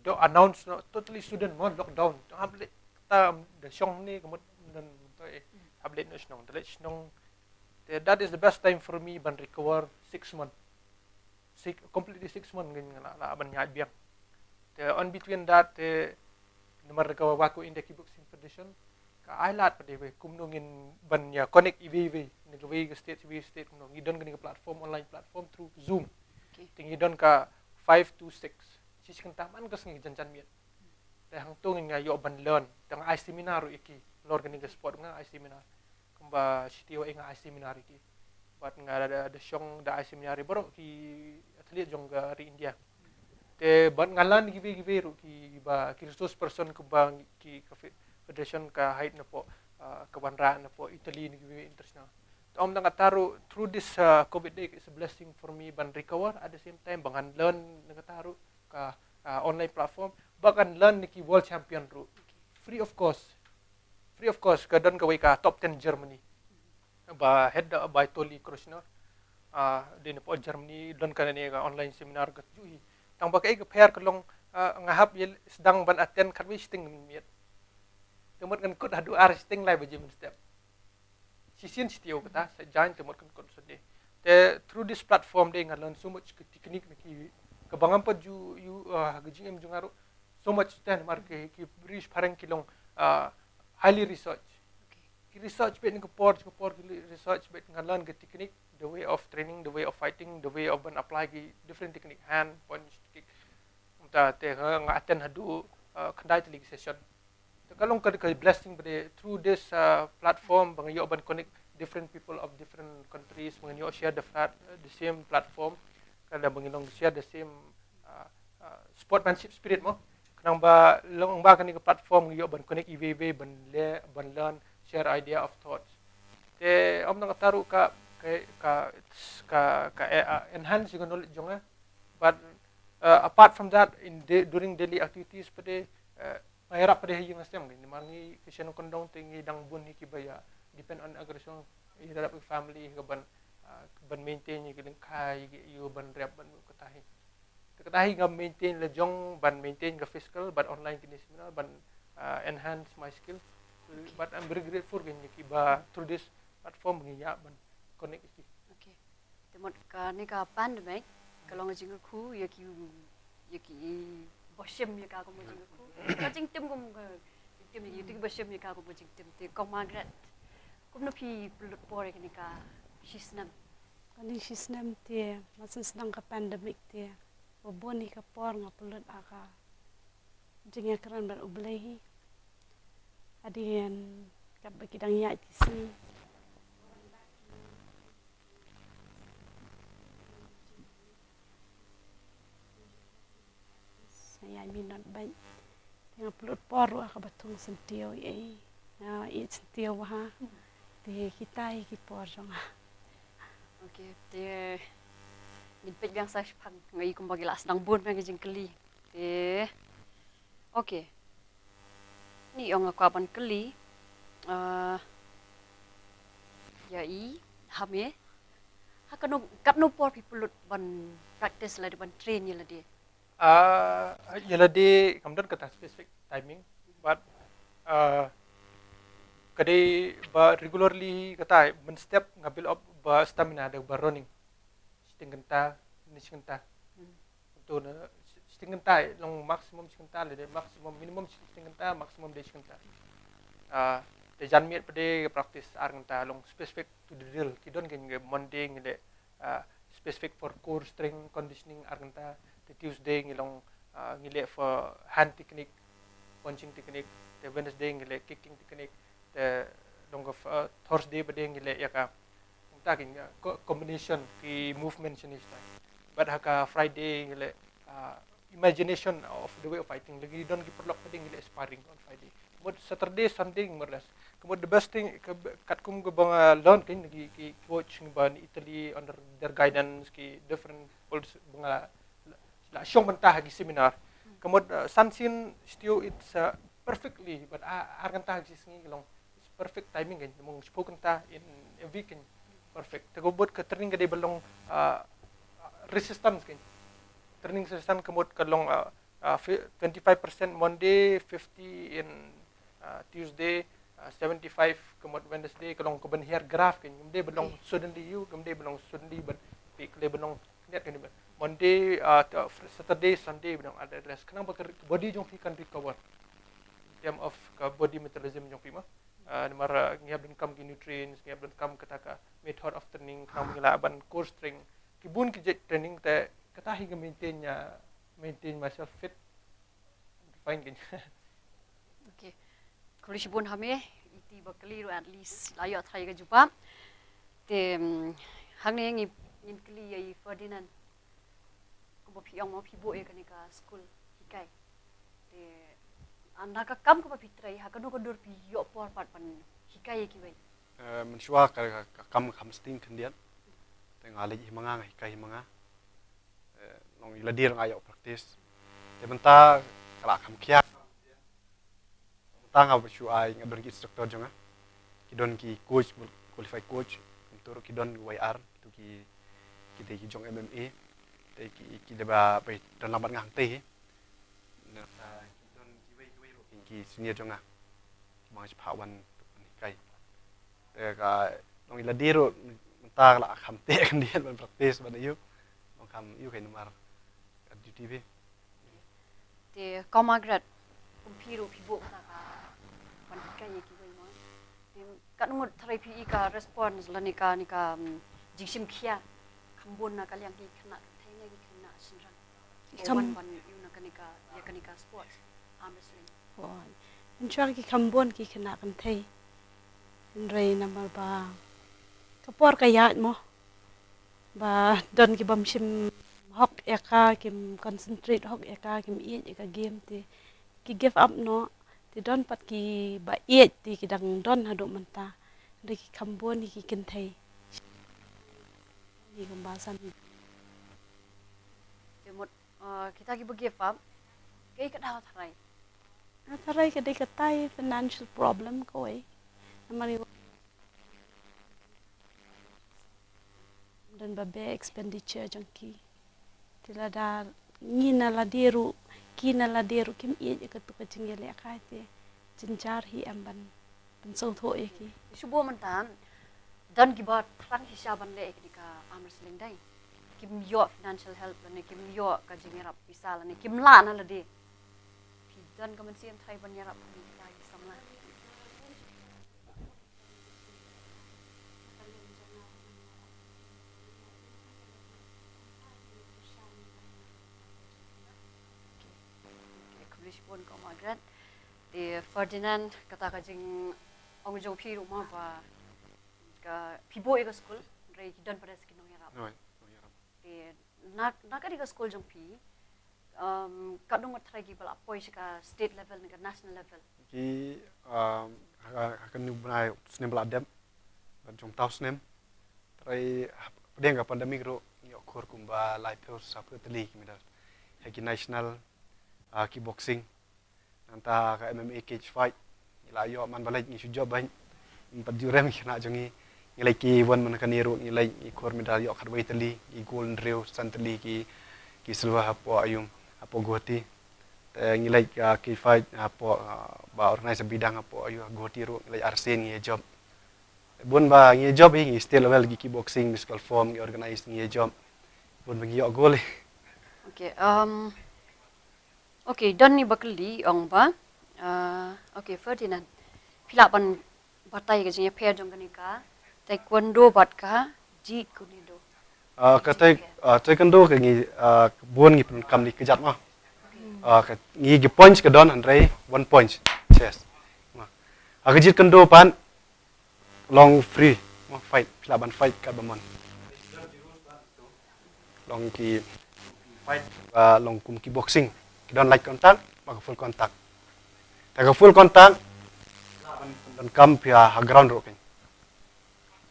do announce noh totally sudden mo, lockdown. Hap leit, kata da shong ne ka mut, don to, eh, hap leit noh shnong, da leit shnong. Te that is the best time for me ban recover six month. Six, completely six month ngi la, la ban ïaid biang. Te on between that, te namar ka Waco India Kickboxing Federation ka ai lad pat ïa phi kumno ngin ban ïa connect iwei iwei, na kawei ka state sha kawei ka state, kumno ngi don kane ka platform, online platform through Zoom. Okay. Te ngi don ka five to six. Shi shi kynta man ka sngi jan jan miet. Te hangto ngin nga ïoh ban learn. Te nga ai seminar ruh ïa ki. Halor kane ka sport nga ai seminar. Kumba shi taïew nga ai seminar ïa ki. Bad nga da, da, da shong da ai seminar ïa baroh ki athlete jong ka ri India. Te bad nga learn kiwei kiwei ruh kiba ki resource person kiba ki ka fe-, federation ka hire napoh, ah, ka wanrah napoh Italy ne kiwei international. Te ym tang kata ruh, through this, ah, covid day, it's a blessing for me ban recover, at the same time ba ngan learn na kata ruh ka, ah, online platform ba ngan learn na ki world champion ruh. Free of cost. Free of cost, ka don kawei ka top ten Germany. Ba head by Toli Krosner. Ah, dei napoh Germany, don kane ka online seminar ka juhi. Tang ba kaei ka pher ka long, ah, nga hap ïa sdang ban attend khatwei shiteng mynmiet. Te mut ngan kut haduh ar shiteng lai baje mynstep. Shisien shi taïew kata, sa jan te mut ngan kut Sunday. Te through this platform dei nga learn so much ka technique na ki, kaba ngam pat ju, ju, ah, ka jingim jong nga ruh. So much ten mar ki, ki riewphareng ki long, ah, highly research. Okay. Ki research beit na ka por, ka por ki research beit, nga learn ka technique, the way of training, the way of fighting, the way of ban apply ki different technique, hand, punch, kick. Kumta te nga, nga attend haduh, ah, khyndai tylli ki session. Te ka long ka, ka blessing ba dei through this, uh, platform ba nga ïoh ban connect different people of different countries, ba nga ïoh share the flat, uh, the same platform, ka da ba nga long share the same, uh, uh, sportsmanship spirit mo. Khnang ba long ba kane ka platform nga ïoh ban connect iwei iwei, ban le, ban learn, share idea of thoughts. Te ym nang kata ruh ka, ka, ka, ka, ka, eh, uh, enhance ïa ka knowledge jong nga. But, uh, apart from that, in da-, during daily activities pat de, uh, nga ïarap pat de ha ïing ha sem, namar ngi ki shnong kyndong te ngi dang bun hi kiba ïa depend on agriculture, ïarap ki family ka ban, uh, ban maintain ïa ki lyngkha, ïa ki, ïa ban rep, ban kata hi. Te kata hi nga maintain la jong, ban maintain ka physical, ban online kine seminar, ban, uh, enhance my skill. So, okay, but I'm very grateful kine kiba through this platform ngi ïa ban connect ïa ki. Okay. Te mut kane ka pandemic ka long ka jingkyrkhu ïa ki, ïa ki ba shim ïa ka kum ka jingkyrkhu. Ka jingtim kum ka jingtim ïa ki ba shim ïa ka kum ka jingtim. Te Kong Margaret, kumno phi pynlut por ïa kane ka shisnem? Kane shisnem te, mar shen sdang ka pandemic te, ba bun hi ka por nga pynlut ha ka jingïakren bad U Blei hi. Hadien katba ki dang ïaid ki sngi. Sa ïaid minot bad. Te nga pynlut por ruh ha kaba thung syntiew ei. Nga ïeit syntiew bha. Te kita hi ki por jong nga. Okay, te ngin peit biang sa shaphang, nga i kumba ki la sdang bun biang ki jingkylli. Te, okay. Ni ong nga kwah ban kylli, ah, ïa i, ha me. Ha kano, katno por phi pynlut ban practice lade, ban train ïa lade? Ah, ïa lade kam don kata specific timing, but, ah, ka dei ba regularly kata mynstep nga build up ba stamina da ba running. Shiteng kynta, ni shi kynta. Hmm. Kumto na shiteng kynta, long maximum shi kynta, lade maximum, minimum shiteng kynta, maximum de shi kynta. Ah, te jan miet pat de practice ar kynta, long specific to the drill. Ki don ki ngi Monday ngi leh, ah, specific for core strength conditioning ar kynta, te Tuesday ngi long, ah, ngi leh for hand technique, punching technique, te Wednesday ngi leh kicking technique, te long ka, ah, Thursday pat de ngi leh ïa ka. Kumta ki, ah, co-, combination ki movement shane shata. Bad ha ka Friday ngi leh, ah, imagination of the way of fighting. Lagi don ki paralok pat de ngi leh sparring on Friday. Ka mut Saturday, Sunday ngi more or less. Ka mut the best thing, ka, katkum kaba nga learn kein ki, ki coach kiba na Italy under their guidance, ki different coaches ba nga la, la shong bynta ha ki seminar. Ka mut, uh, san sien shiteng it's, uh, perfectly, but, uh, ar kynta ha ki sngi ka long, it's perfect timing kein, mung shiphew kynta in a week kein, perfect. Te ka mut ka training ka dei ba long, uh, resistance kein. Training resistance ka mut ka long, uh, uh, fi-, twenty-five percent Monday, fifty in, uh, Tuesday, uh, seventy-five ka mut Wednesday, ka long ka ban hiar graph kein, kam dei ba long suddenly ïoh, kam dei ba long suddenly ban phi, ka dei ba long kniat kein ba. Monday, uh, to, fr-, Saturday, Sunday ba long ada rest. Khnang ba ka re-, body jong phi kan recover. In term of ka body metabolism jong phi ma. Uh, namar, uh, ngi hap donkam ki nutrients, ngi hap donkam kata ka method of training, khnang ba ngi lah ban core strength. Ki bun ki jait training te kata hi ka maintain, uh, maintain myself fit. Fine kein. Okay. Khublei shibun ha me, iti ba kylli ruh at least la ïoh trai ka jubab. Te, mm, hangne ngi, ngin kylli ïa i Ferdinand. Kumba phi ong mo phi buh ïa kane ka skul hikai. Te, ah, na ka kam kaba phi trei, ha kano ka dur phi ïoh por pat ban hikai ïa kiwei? Eh, mynshuwa ka, ka, ka kam kham sting khyndiat. Te nga leit hi ma nga, nga hikai hi ma nga. Eh, long i lade ruh nga ïoh practice. Te mynta ka la kham khia. Mynta nga shu ai, nga don ki instructor jong nga. Ki don ki coach, qualified coach. Kumta ruh ki don Y R, tu ki, ki dei ki jong M M A. Te ki, ki dei ba, ba don lang bad nga hangtei hi. Nangta ki don kiwei kiwei ruh ki, ki senior jong nga. Ki ba nga shu phah wan hikai. Te ka long i lade ruh mynta ka la kham teh khyndiat ban practice ban ïoh. Long kham ïoh kein namar ka duty phi. Te Kong Margaret, kum phi ruh phi buh kata ka ban hikai ïa kiwei mo. Te katno ngut tharai phi i ka response lane ka, ne ka, mm, jingshim khia kham bun na ka liang ki khynnah kynthei ne ki khynnah shynrang. Ki kham wan ban ïoh na kane ka, ïa kane ka sports, arm wrestling. Oh. Mynshuwa ki kham bun ki khynnah kynthei. Hynrei namar ba ka por ka ïaid mo, ba don ki bym shim hok ïa ka, kim concentrate hok ïa ka, kim ïeit ïa ka game te ki give up noh. Te don pat kiba ïeit te ki dang don haduh mynta. Hynrei ki kham bun ki kynthei. Ni kumba san. Te mut, uh, kita kiba give up, kaei ka daw tharai? Ka tharai ka dei katai financial problem kawei. Namar i don ba beh expenditure jong ki. Te lada ngi na lade ruh, ki na lade ruh kim ïeit ïa katu ka jingïalehkai te jynjar hi em ban pynsngewthuh ïa ki. Shu bun mynta don kiba thrang shisha ban leh ïa kane ka arm wrestling dei. Kim ïoh financial help lane kim ïoh ka jingïarap pisa lane kim lah na lade. Phi don ka mynsiem tharai ban ïarap ïa kita ki samla? Okay, khublei shibun ko Margaret. Te Ferdinand, kata ka jingong jong phi ruh ma ba ka phi buh ïa ka skul, hynrei ki don pat ki nongïarap. Right, nongïarap. Te na, na kane ka skul jong phi, um, katno ngut trai kiba la poi sha ka state level ne ka national level? Ki, um, ha, ha kane u bnai u snem ba la dep, bad jong uta u snem, trai hapdeng ka pandemic ruh ngi ïoh khur kumba laiphew saphew tylli ki medal ha ki national, uh, kickboxing. Nangta ka M M A cage fight ngi la ïoh man ba leit ngi shu jop bad ngi pat ju rem ki khynnah jong ngi. Ngi leit ki wan man kane ruh ngi leit ngi khur medal ïoh khatwei tylli, ki gold hynriew, san tylli ki, ki silver hapoh Ayum, hapoh Guwahati. Te ngi leit ka cage fight hapoh, ah, ba organize bidang hapoh Ayum, Guwahati ruh ngi leit arsien ngi jop. Bun ba ngi jop hi ngi state level ki kickboxing, musical form ngi organize ngi jop. Bun ba ngi ïoh gold hi. Okay, um, okay, don ni ba kylli ong ba. Uh, okay, Ferdinand. Phi lah ban batai ka jingïapher jong kane ka taekwondo bad ka jeet kune do. Ah, ka tae-, ah, taekwondo ka ngi, ah, bun ngi pyndonkam ïa ki kjat ma. Ah, ka ngi ki punch ka don hynrei one punch. Yes. Ma. Ah, ka jeet kune do pat long free, mo, fight, phi lah ban fight katba mon. Long ki fight, ah, long kum kickboxing. Ki don light contact bad ka full contact. Te ka full contact phi lah ban pyndonkam phi ha ground ruh kan.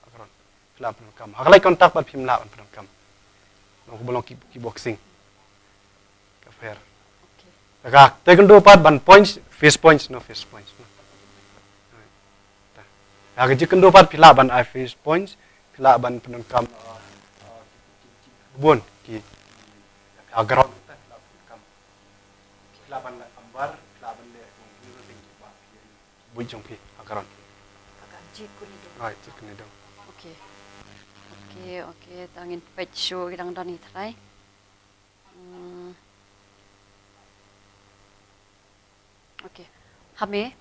Ha ground. Phi lah ban pyndonkam. Ha ka light contact pat phim lah ban pyndonkam. Long kaba long kick-, kickboxing. Ka pher. Okay. Ka taekwondo pat ban punch, fist punch, no fist punch, no. Ta. Ka jeet kune do pat phi lah ban ai fist punch, phi lah ban pyndonkam, uh, uh, bun ki, ha ground, phi lah ban pyndonkam. Phi lah ban leh armbar, phi lah ban leh buit jong phi ha ground. Ka jeet kune do. Right, jeet kune do. Okay. Okay, okay, tang ngin peit shuh ki dang don hi trai. Hmm. Okay. Hame.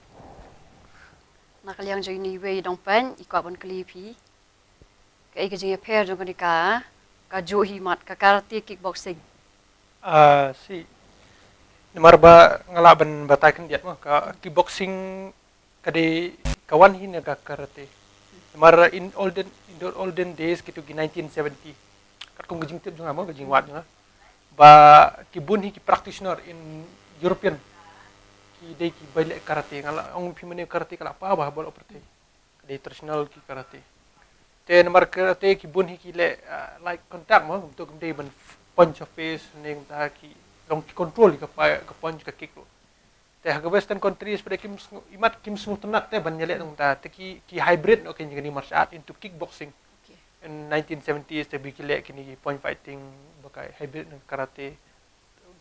Na ka liang jong ine iwei i dong pen, i kwah ban kylli phi. Kaei ka jingïapher jong kane ka, ka juh hi mat ka karate kickboxing? Ah, si. Namar ba nga lah ban batai khyndiat mo, ka kickboxing ka dei ka wan hi na ka karate. Namar in olden, in the olden days, kitu ki nineteen seventy. Katkum ka jingtip jong nga mo, ka jingwad jong nga. Ba ki bun hi ki practitioner in European ki dei kiba leh karate, nga lah ong phi mane karate ka lah paw bha ha baroh pyrthei. Ka dei traditional ki karate. Te namar karate ki bun hi ki leh, ah, light contact mo, kumto kim dei ban punch ha face ne kumta, ki long ki control ka pa-, ka punch ka kick ruh. Te ha ka western countries pat kim sngew, imat kim sngewtynnat te ban ïaleh nangta, te ki, ki hybrid noh kane ka martial art into kickboxing. Okay. In nineteen seventies te ba ki leh kine ki punch fighting, ba ka hybrid na karate.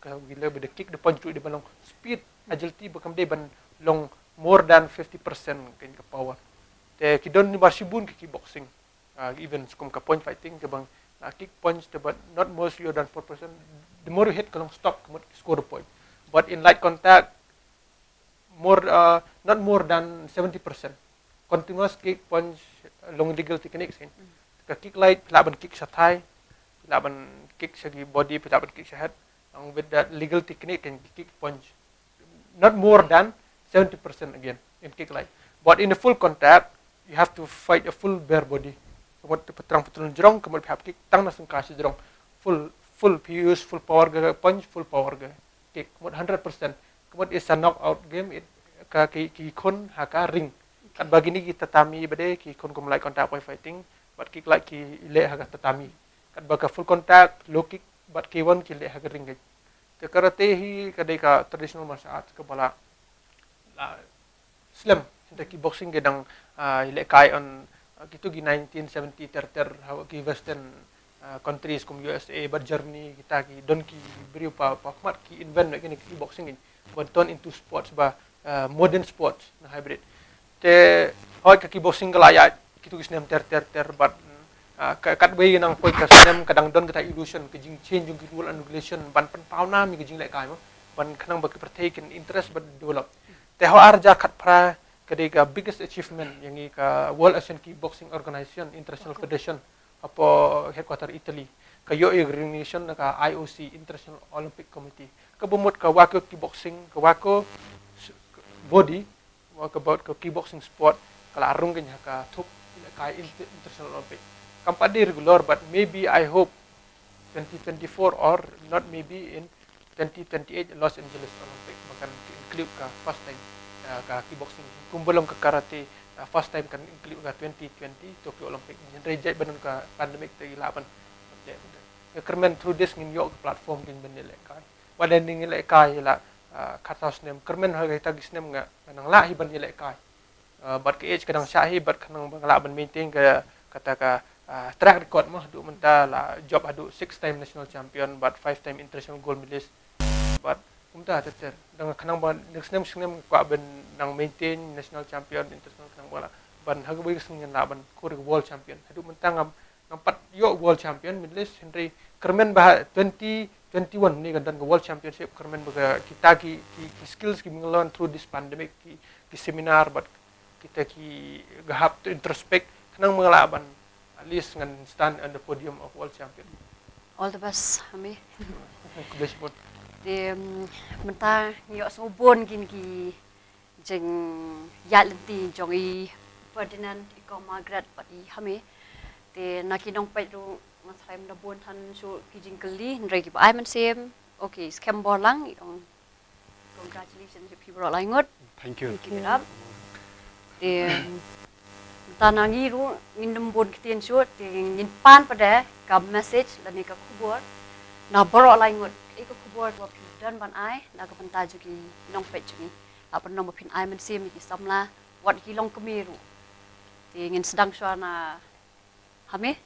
Ka wi leh ba da kick da punch ruh dei ban long speed, agility, ba kam dei ban long more than fifty percent kane ka power. Te ki don ni ba shibun ki kickboxing. Ah, even skum ka punch fighting, ka bang, ah, kick punch, te, but not more slower than four percent. The more you hit, ka long stop, ka mut score the point. But in light contact, more, uh, not more than seventy percent. Continuous kick, punch, long legal techniques, kan. Ka kick light, phi lah ban kick sha thigh, phi lah ban kick sha ki body, phi lah ban kick sha head. And with that legal technique, kan kick punch. Not more than seventy percent again in kick like. But in a full contact, you have to fight a full bare body. Ka mut pyrshang pyrshang jrong, ka mut phi hap kick tang na sengkai shi jrong. Full, full phi use full power ga punch, full power ga kick. Ka mut hundred percent. Ka mut is a knockout game, it, ka ki, ki khun ha ka ring. Katba kine ki tatami ba dei, ki khun kum like contact point fighting, bad kick like ki leh ha ka tatami. Katba ka full contact, low kick, bad ki wan ki leh ha ka ring. Te karate hi ka dei ka traditional martial arts kaba la, la slem. Hynrei kickboxing ka dang, ah, ïalehkai on, ah, kito ki nineteen seventy ter ter, ha ki western, ah, countries kum U S A bad Germany, kita ki don ki briew pa, pa khmat ki invent kine kickboxing, ban turn into sports ba, ah, modern sports, na hybrid. Te hoi ka kickboxing ka la ïaid kito ki snem ter ter ter bad, ah, ka, katwei nang poi ka snem ka dang don kata illusion ka jingchange jong ki rule and regulation ban pynpaw nam ïa ka jinglehkai mo, ban khnang ba ki pyrthei kin interest bad develop. Te ha ar hajar khatphra ka dei ka biggest achievement ïa ngi ka World Asian Kickboxing Organization International Federation, hapoh headquarter Italy. Ka ïoh recognition na ka I O C, International Olympic Committee. Kaba mut ka Wako kickboxing, ka Wako s-, body, Wako bad ka kickboxing sport, ka la rung kane ha ka thup ïalehkai inter-, International Olympic. Kam pat dei regular, but maybe I hope twenty twenty-four or not maybe in twenty twenty-eight Los Angeles Olympic ba kan include ka first time, ah, ka kickboxing. Kumba long ka karate, ah, first time kan include ka twenty twenty Tokyo Olympic. Hynrei jait ba don ka pandemic te lah ban. Nga kyrmen through this ngin ïoh ka platform kin ban ïalehkai. Wat la ngin ïalehkai la, ah, khatsaw snem. Kyrmen ha kita ki snem nga, nga nang lah hi ban ïalehkai. Ah, bad ka age ka dang shah hi, bad ka nang ba nga lah ban maintain ka, kata ka, ah, track record mo, haduh mynta la jop haduh six time national champion, bad five time international gold medalist. Bad kumta ter ter. Dang ka nang ba next snem snem kwah ban nang maintain national champion, international ka nang ba la. Ban ha kawei ka sngi lah ban kur world champion. Haduh mynta ngam, ngam pat ïoh world champion, medalist, hynrei kyrmen ba ha twenty twenty-one ne kan don ka world championship, kyrmen ba ka kita ki, ki, ki skills kiba nga learn through this pandemic, ki, ki seminar, bad kita ki, ka hap to introspect, khnang ba nga lah ban, at least ngan stand on the podium of world champion. All the best, Hami. Khublei shibun. Te, mm, mynta ngi ïoh sngewbha bun kine ki jingïaid lynti jong i Ferdinand, i Kong Margaret bad i Hami. Te na ki nongpeit ruh nga tharai mynta bun than shuh ki jingkylli, hynrei kiba ai mynsiem. Okay, skhem bor lang, i ong congratulations ïa phi baroh lai ngut. Thank you. Keep it up. Te mynta na ngi ruh ngin ym bun ktien shuh, te ngin pan pat de ka message lane ka khubor na baroh lai ngut. Ei ka khubor ba phi don ban ai na ka bynta jong ki nongpeit jong ngi. Lah ban ong ba phin ai mynsiem ïa ki samla, wat ki longkmie ruh. Te ngin sdang shuwa na Hami.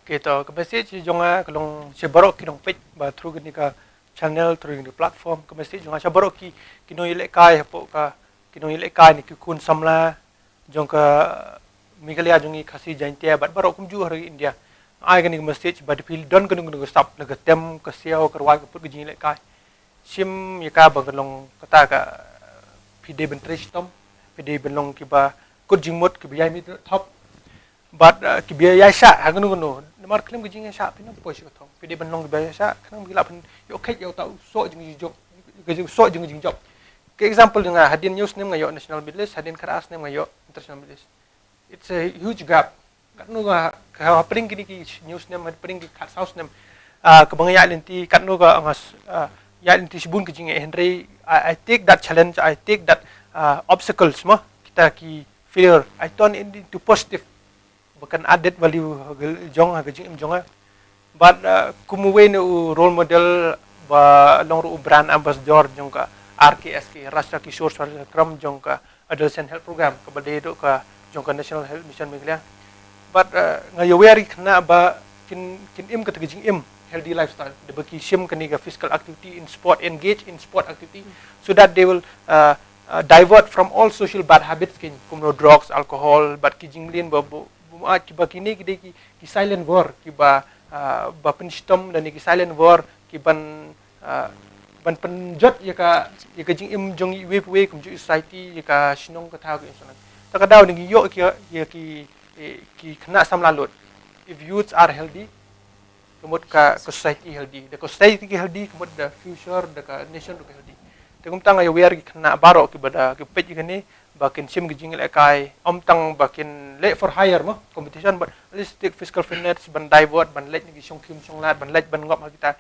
Okay, to ka message jong nga ka long sha baroh ki nongpeit ba through kane ka channel, through kane ka platform, ka message jong nga sha baroh ki, ki nongïalehkai hapoh ka, ki nongïalehkai ne ki khun samla jong ka Meghalaya jong ngi, Khasi Jaintia bad baroh kumjuh ha ri India. Ai kane ka message ba da phi don kano kano ka sap, la ka tem, ka siaw, ka rwai, ka put, ka jingïalehkai, shim ïa ka ba ka long kata ka, phi dei ban trei shitom, phi dei ban long kiba kut jingmut, kiba ïai mih thop. Bad, uh, kiba ïai shah ha kano kano. Namar khlem ka jingïai shah phin ym poi sha ka thong. Phi dei ban long kiba ïai shah, khnang ba ki lah phin ïoh kheit ïa uta u soh jong ka jingjop. Ka jing, soh jong ka jingjop. Ka example jong nga, hadien hynñiew snem nga ïoh national medalist, hadien khatar snem nga ïoh international medalist. It's a huge gap. Katno ka, ka hapdeng kine ki hynñiew snem, hapdeng ki khatsaw snem, ah, kaba nga ïaid lynti, katno ka nga s-, ah, ïaid lynti shibun ka jingeh, hynrei I, I take that challenge, I take that, ah, obstacles mo, kita ki failure, I turn it into positive. Ba kan added value ha ka jong, ha ka jingim jong nga. Bad, uh, kum uwei na u role model ba long ruh u brand ambassador jong ka R K S K, Rashtra Kishore Swaraj Karyakram, jong ka Adolescent Health Program, kaba dei ruh ka jong ka National Health Mission Meghalaya. Bad, uh, nga ïa wer ïa ki khynnah ba kin, kin im kata ka jingim healthy lifestyle, da ba ki shim kane ka physical activity in sport, engage in sport activity, so that they will, uh, uh, divert from all social bad habits, kin kumno drugs, alcohol, bad ki jingmlien ba, ba, ba, kiba kine ki dei ki, ki silent war, kiba, ah, ba pynshitom lane ki silent war, ki ban, ah, ban pynjot ïa ka, ïa ka jingim jong iwei pa iwei, kumjuh society, ïa ka shnong ka thaw, ka insonang. Ta ka daw ngi ïoh ki, ïa ki, eh, ki khynnah samla lut. If youths are healthy, ka mut ka, ka society healthy. Da ka society ka healthy, ka mut da future da ka nation ruh ka healthy. Te kumta nga ïawer ki khynnah baroh kiba da ki peit ïa kane ba kin shim ki jingïalehkai, ym tang ba kin leh for hire mo competition, but at least take physical fitness ban divert, ban leit na ki shongkhim shonglad, ban leit ban ngop ha kita.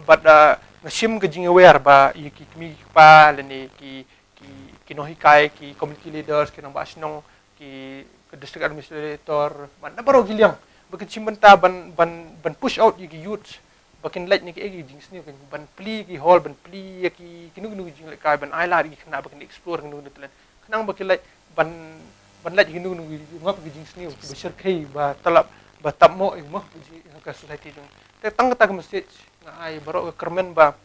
But uh, nga shim ka jingïawer ba ïa ki kmie ki kpa lane ki ki ki nonghikai, ki community leaders, ki nongbah shnong, ki, ki district administrator, ban na baroh ki liang ba kin shim bynta ban ban ban push out ïa ki youth ba kin leit na ki, eh, ki jingsniew, kin ban plie ki hall, ban plie ïa ki kino kino ki jingïalehkai, ban ai lad ïa ki khynnah ba kin explore kino kino talent, khnang ba kin leit ban ban leit kino kino ki ngop ki jingsniew kiba shyrkhei, ba tap, ba tap mo ïa mo ka society jong. Te tang kata ka message nga ai baroh ka kyrmen ba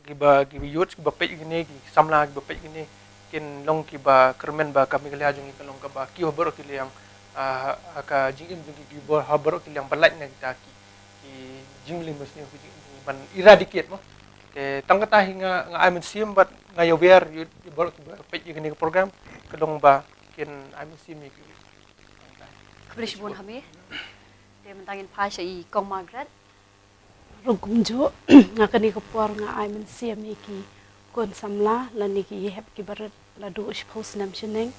kiba, kiba youth kiba peit kine, ki samla kiba peit kine kin long kiba kyrmen ba ka Meghalaya jong ngi ka long kaba kiew ha baroh ki liang, ah, ha ka jingim jong ki, kiew ha baroh ki liang ban lait na kita ki, ki jingmlien basniew, ki jingim jong ngi ban eradicate mo. Te tang kata hi nga, nga ai mynsiem bad nga ïawer ïa baroh kiba peit ïa kane ka program, ka long ba kin ai mynsiem ïa ki. Khublei shibun ha me. Te mynta ngin phai sha i Kong Margaret. Ruh kumjuh, ha kane ka por nga ai mynsiem ïa ki khun samla lane ki hep ki barit la duh shiphew snem shaneng.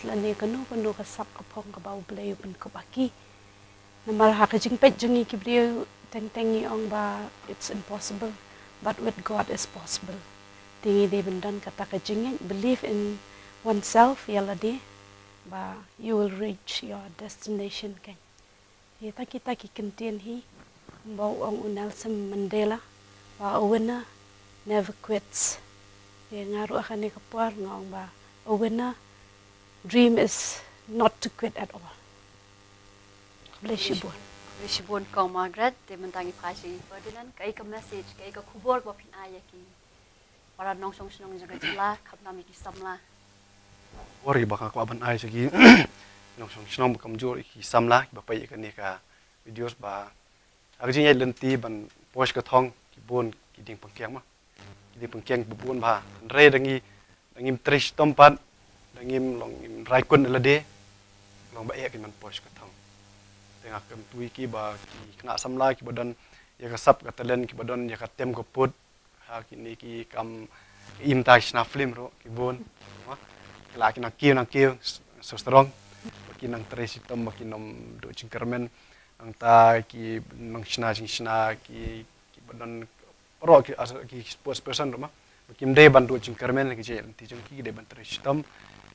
Lane kano kano ka sap ka phong kaba U Blei u pynkup ha ki. Namar ha ka jingpeit jong ngi ki briew teng teng ngi ong ba it's impossible, but with God is possible. Te ngi dei ban don kata ka jingngeit, believe in oneself, ïa lade, ba you will reach your destination, kan. Te ta kita ki kyntien hi, kumba u ong u Nelson Mandela, ba a winner never quits. Te nga ruh ha kane ka por nga ong ba a winner dream is not to quit at all. Khublei shibun. Khublei shibun Kong Margaret, te mynta ngi phai sha i Ferdinand, kaei ka message, kaei ka khubor kaba phin ai ïa ki para nongshong shnong jong ka jylla, khamtam ïa ki samla. Khubor ba nga kwah ban ai sha ki nongshong shnong ba kumjuh ïa ki samla kiba peit ïa kane ka videos ba ha ka jingïaid lynti ban poi sha ka thong ki bun ki dieng pynkiang ma. Ki dieng pynkiang ba bun ba. Hynrei da ngi, da ngim trei shitom pat, da ngim long, ngim rai kut ïa lade, long ba eh kin ban poi sha ka thong. Te nga kyntu ïa ki ba ki khynnah samla kiba don ïa ka sap ka talent, kiba don ïa ka tem ka put ha kine ki kam, im ta ki shna film ruh ki bun. Ki la ki nang kiew nang kiew so strong. Ba ki nang trei shitom, ba kin ym duh jingkyrmen. Nangta ki nang shna jingshna, ki, kiba don baroh ki, as, ki sports person ruh ma. Ba kim dei ban duh jingkyrmen ha ka jingïaid lynti jong ki, ki dei ban trei shitom,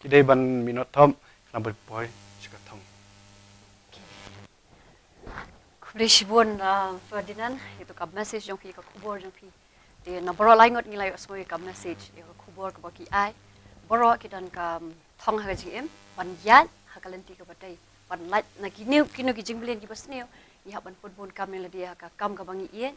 ki dei ban minot thop, khnang ban poi sha ka thong. Khublei shibun, ah, Ferdinand, ïa ka message jong phi, ka khubor jong phi. Te na baroh lai ngut ngi la ïohsngew ïa ka message, ïa ka khubor kaba ki ai. Baroh ki don ka, um, thong ha ka jingim, ban ïaid ha ka lynti kaba dei, ban lait na kino kino ki jingmlien kiba sniew, ngi hap ban pynbun kam ïa lade ha ka kam kaba ngi ïeit.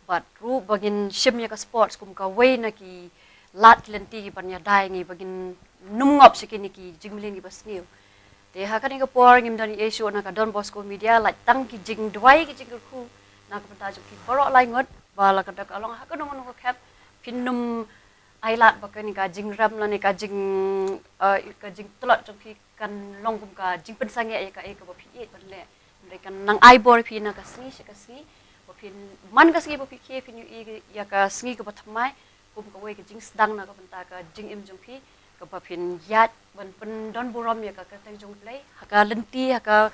Bad ruh ba ngin shim ïa ka sports kum kawei na ki lad ki lynti ban ïada ïa ngi ba ngin nym ngop sha kine ki jingmlien kiba sniew. Te ha kane ka por ngim don ei shuh na ka Don Bosco Media, lait tang ki jingduwai ki jingkyrkhu na ka bynta jong phi baroh lai ngut, ba la ka da ka long ha kano kano ka khep, phin nym ai lad ba kane ka jingrem lane ka jing, eh, ka jingtlot jong phi kan long kum ka jingpynsangeh ïa kaei kaba phi ïeit ban leh. Hynrei kan nang ai bor ïa phi na ka sngi sha ka sngi, ba phin, man ka sngi ba phi khie phin ïohi ïa ka sngi kaba thymmai kum kawei ka jingsdang na ka bynta ka jingim jong phi, kaba phin ïaid ban pyndon burom ïa ka kyrteng jong U Blei ha ka lynti, ha ka,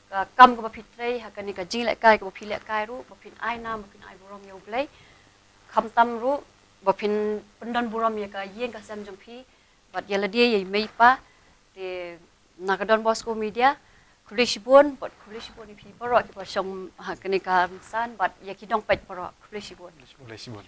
ka kam kaba phi trei, ha kane ka jinglehkai kaba phi lehkai ruh, ba phin ai nam, ba phin ai burom ïa U Blei. Khamtam ruh ba phin pyndon burom ïa ka ïing ka sem jong phi, bad ïa lade, ïa i mei i pa. Te na ka Don Bosco Media, khublei shibun, bad khublei shibun ïa phi baroh kiba shong ha kane ka rynsan, bad ïa ki nongpeit baroh, khublei shibun. Khublei shibun.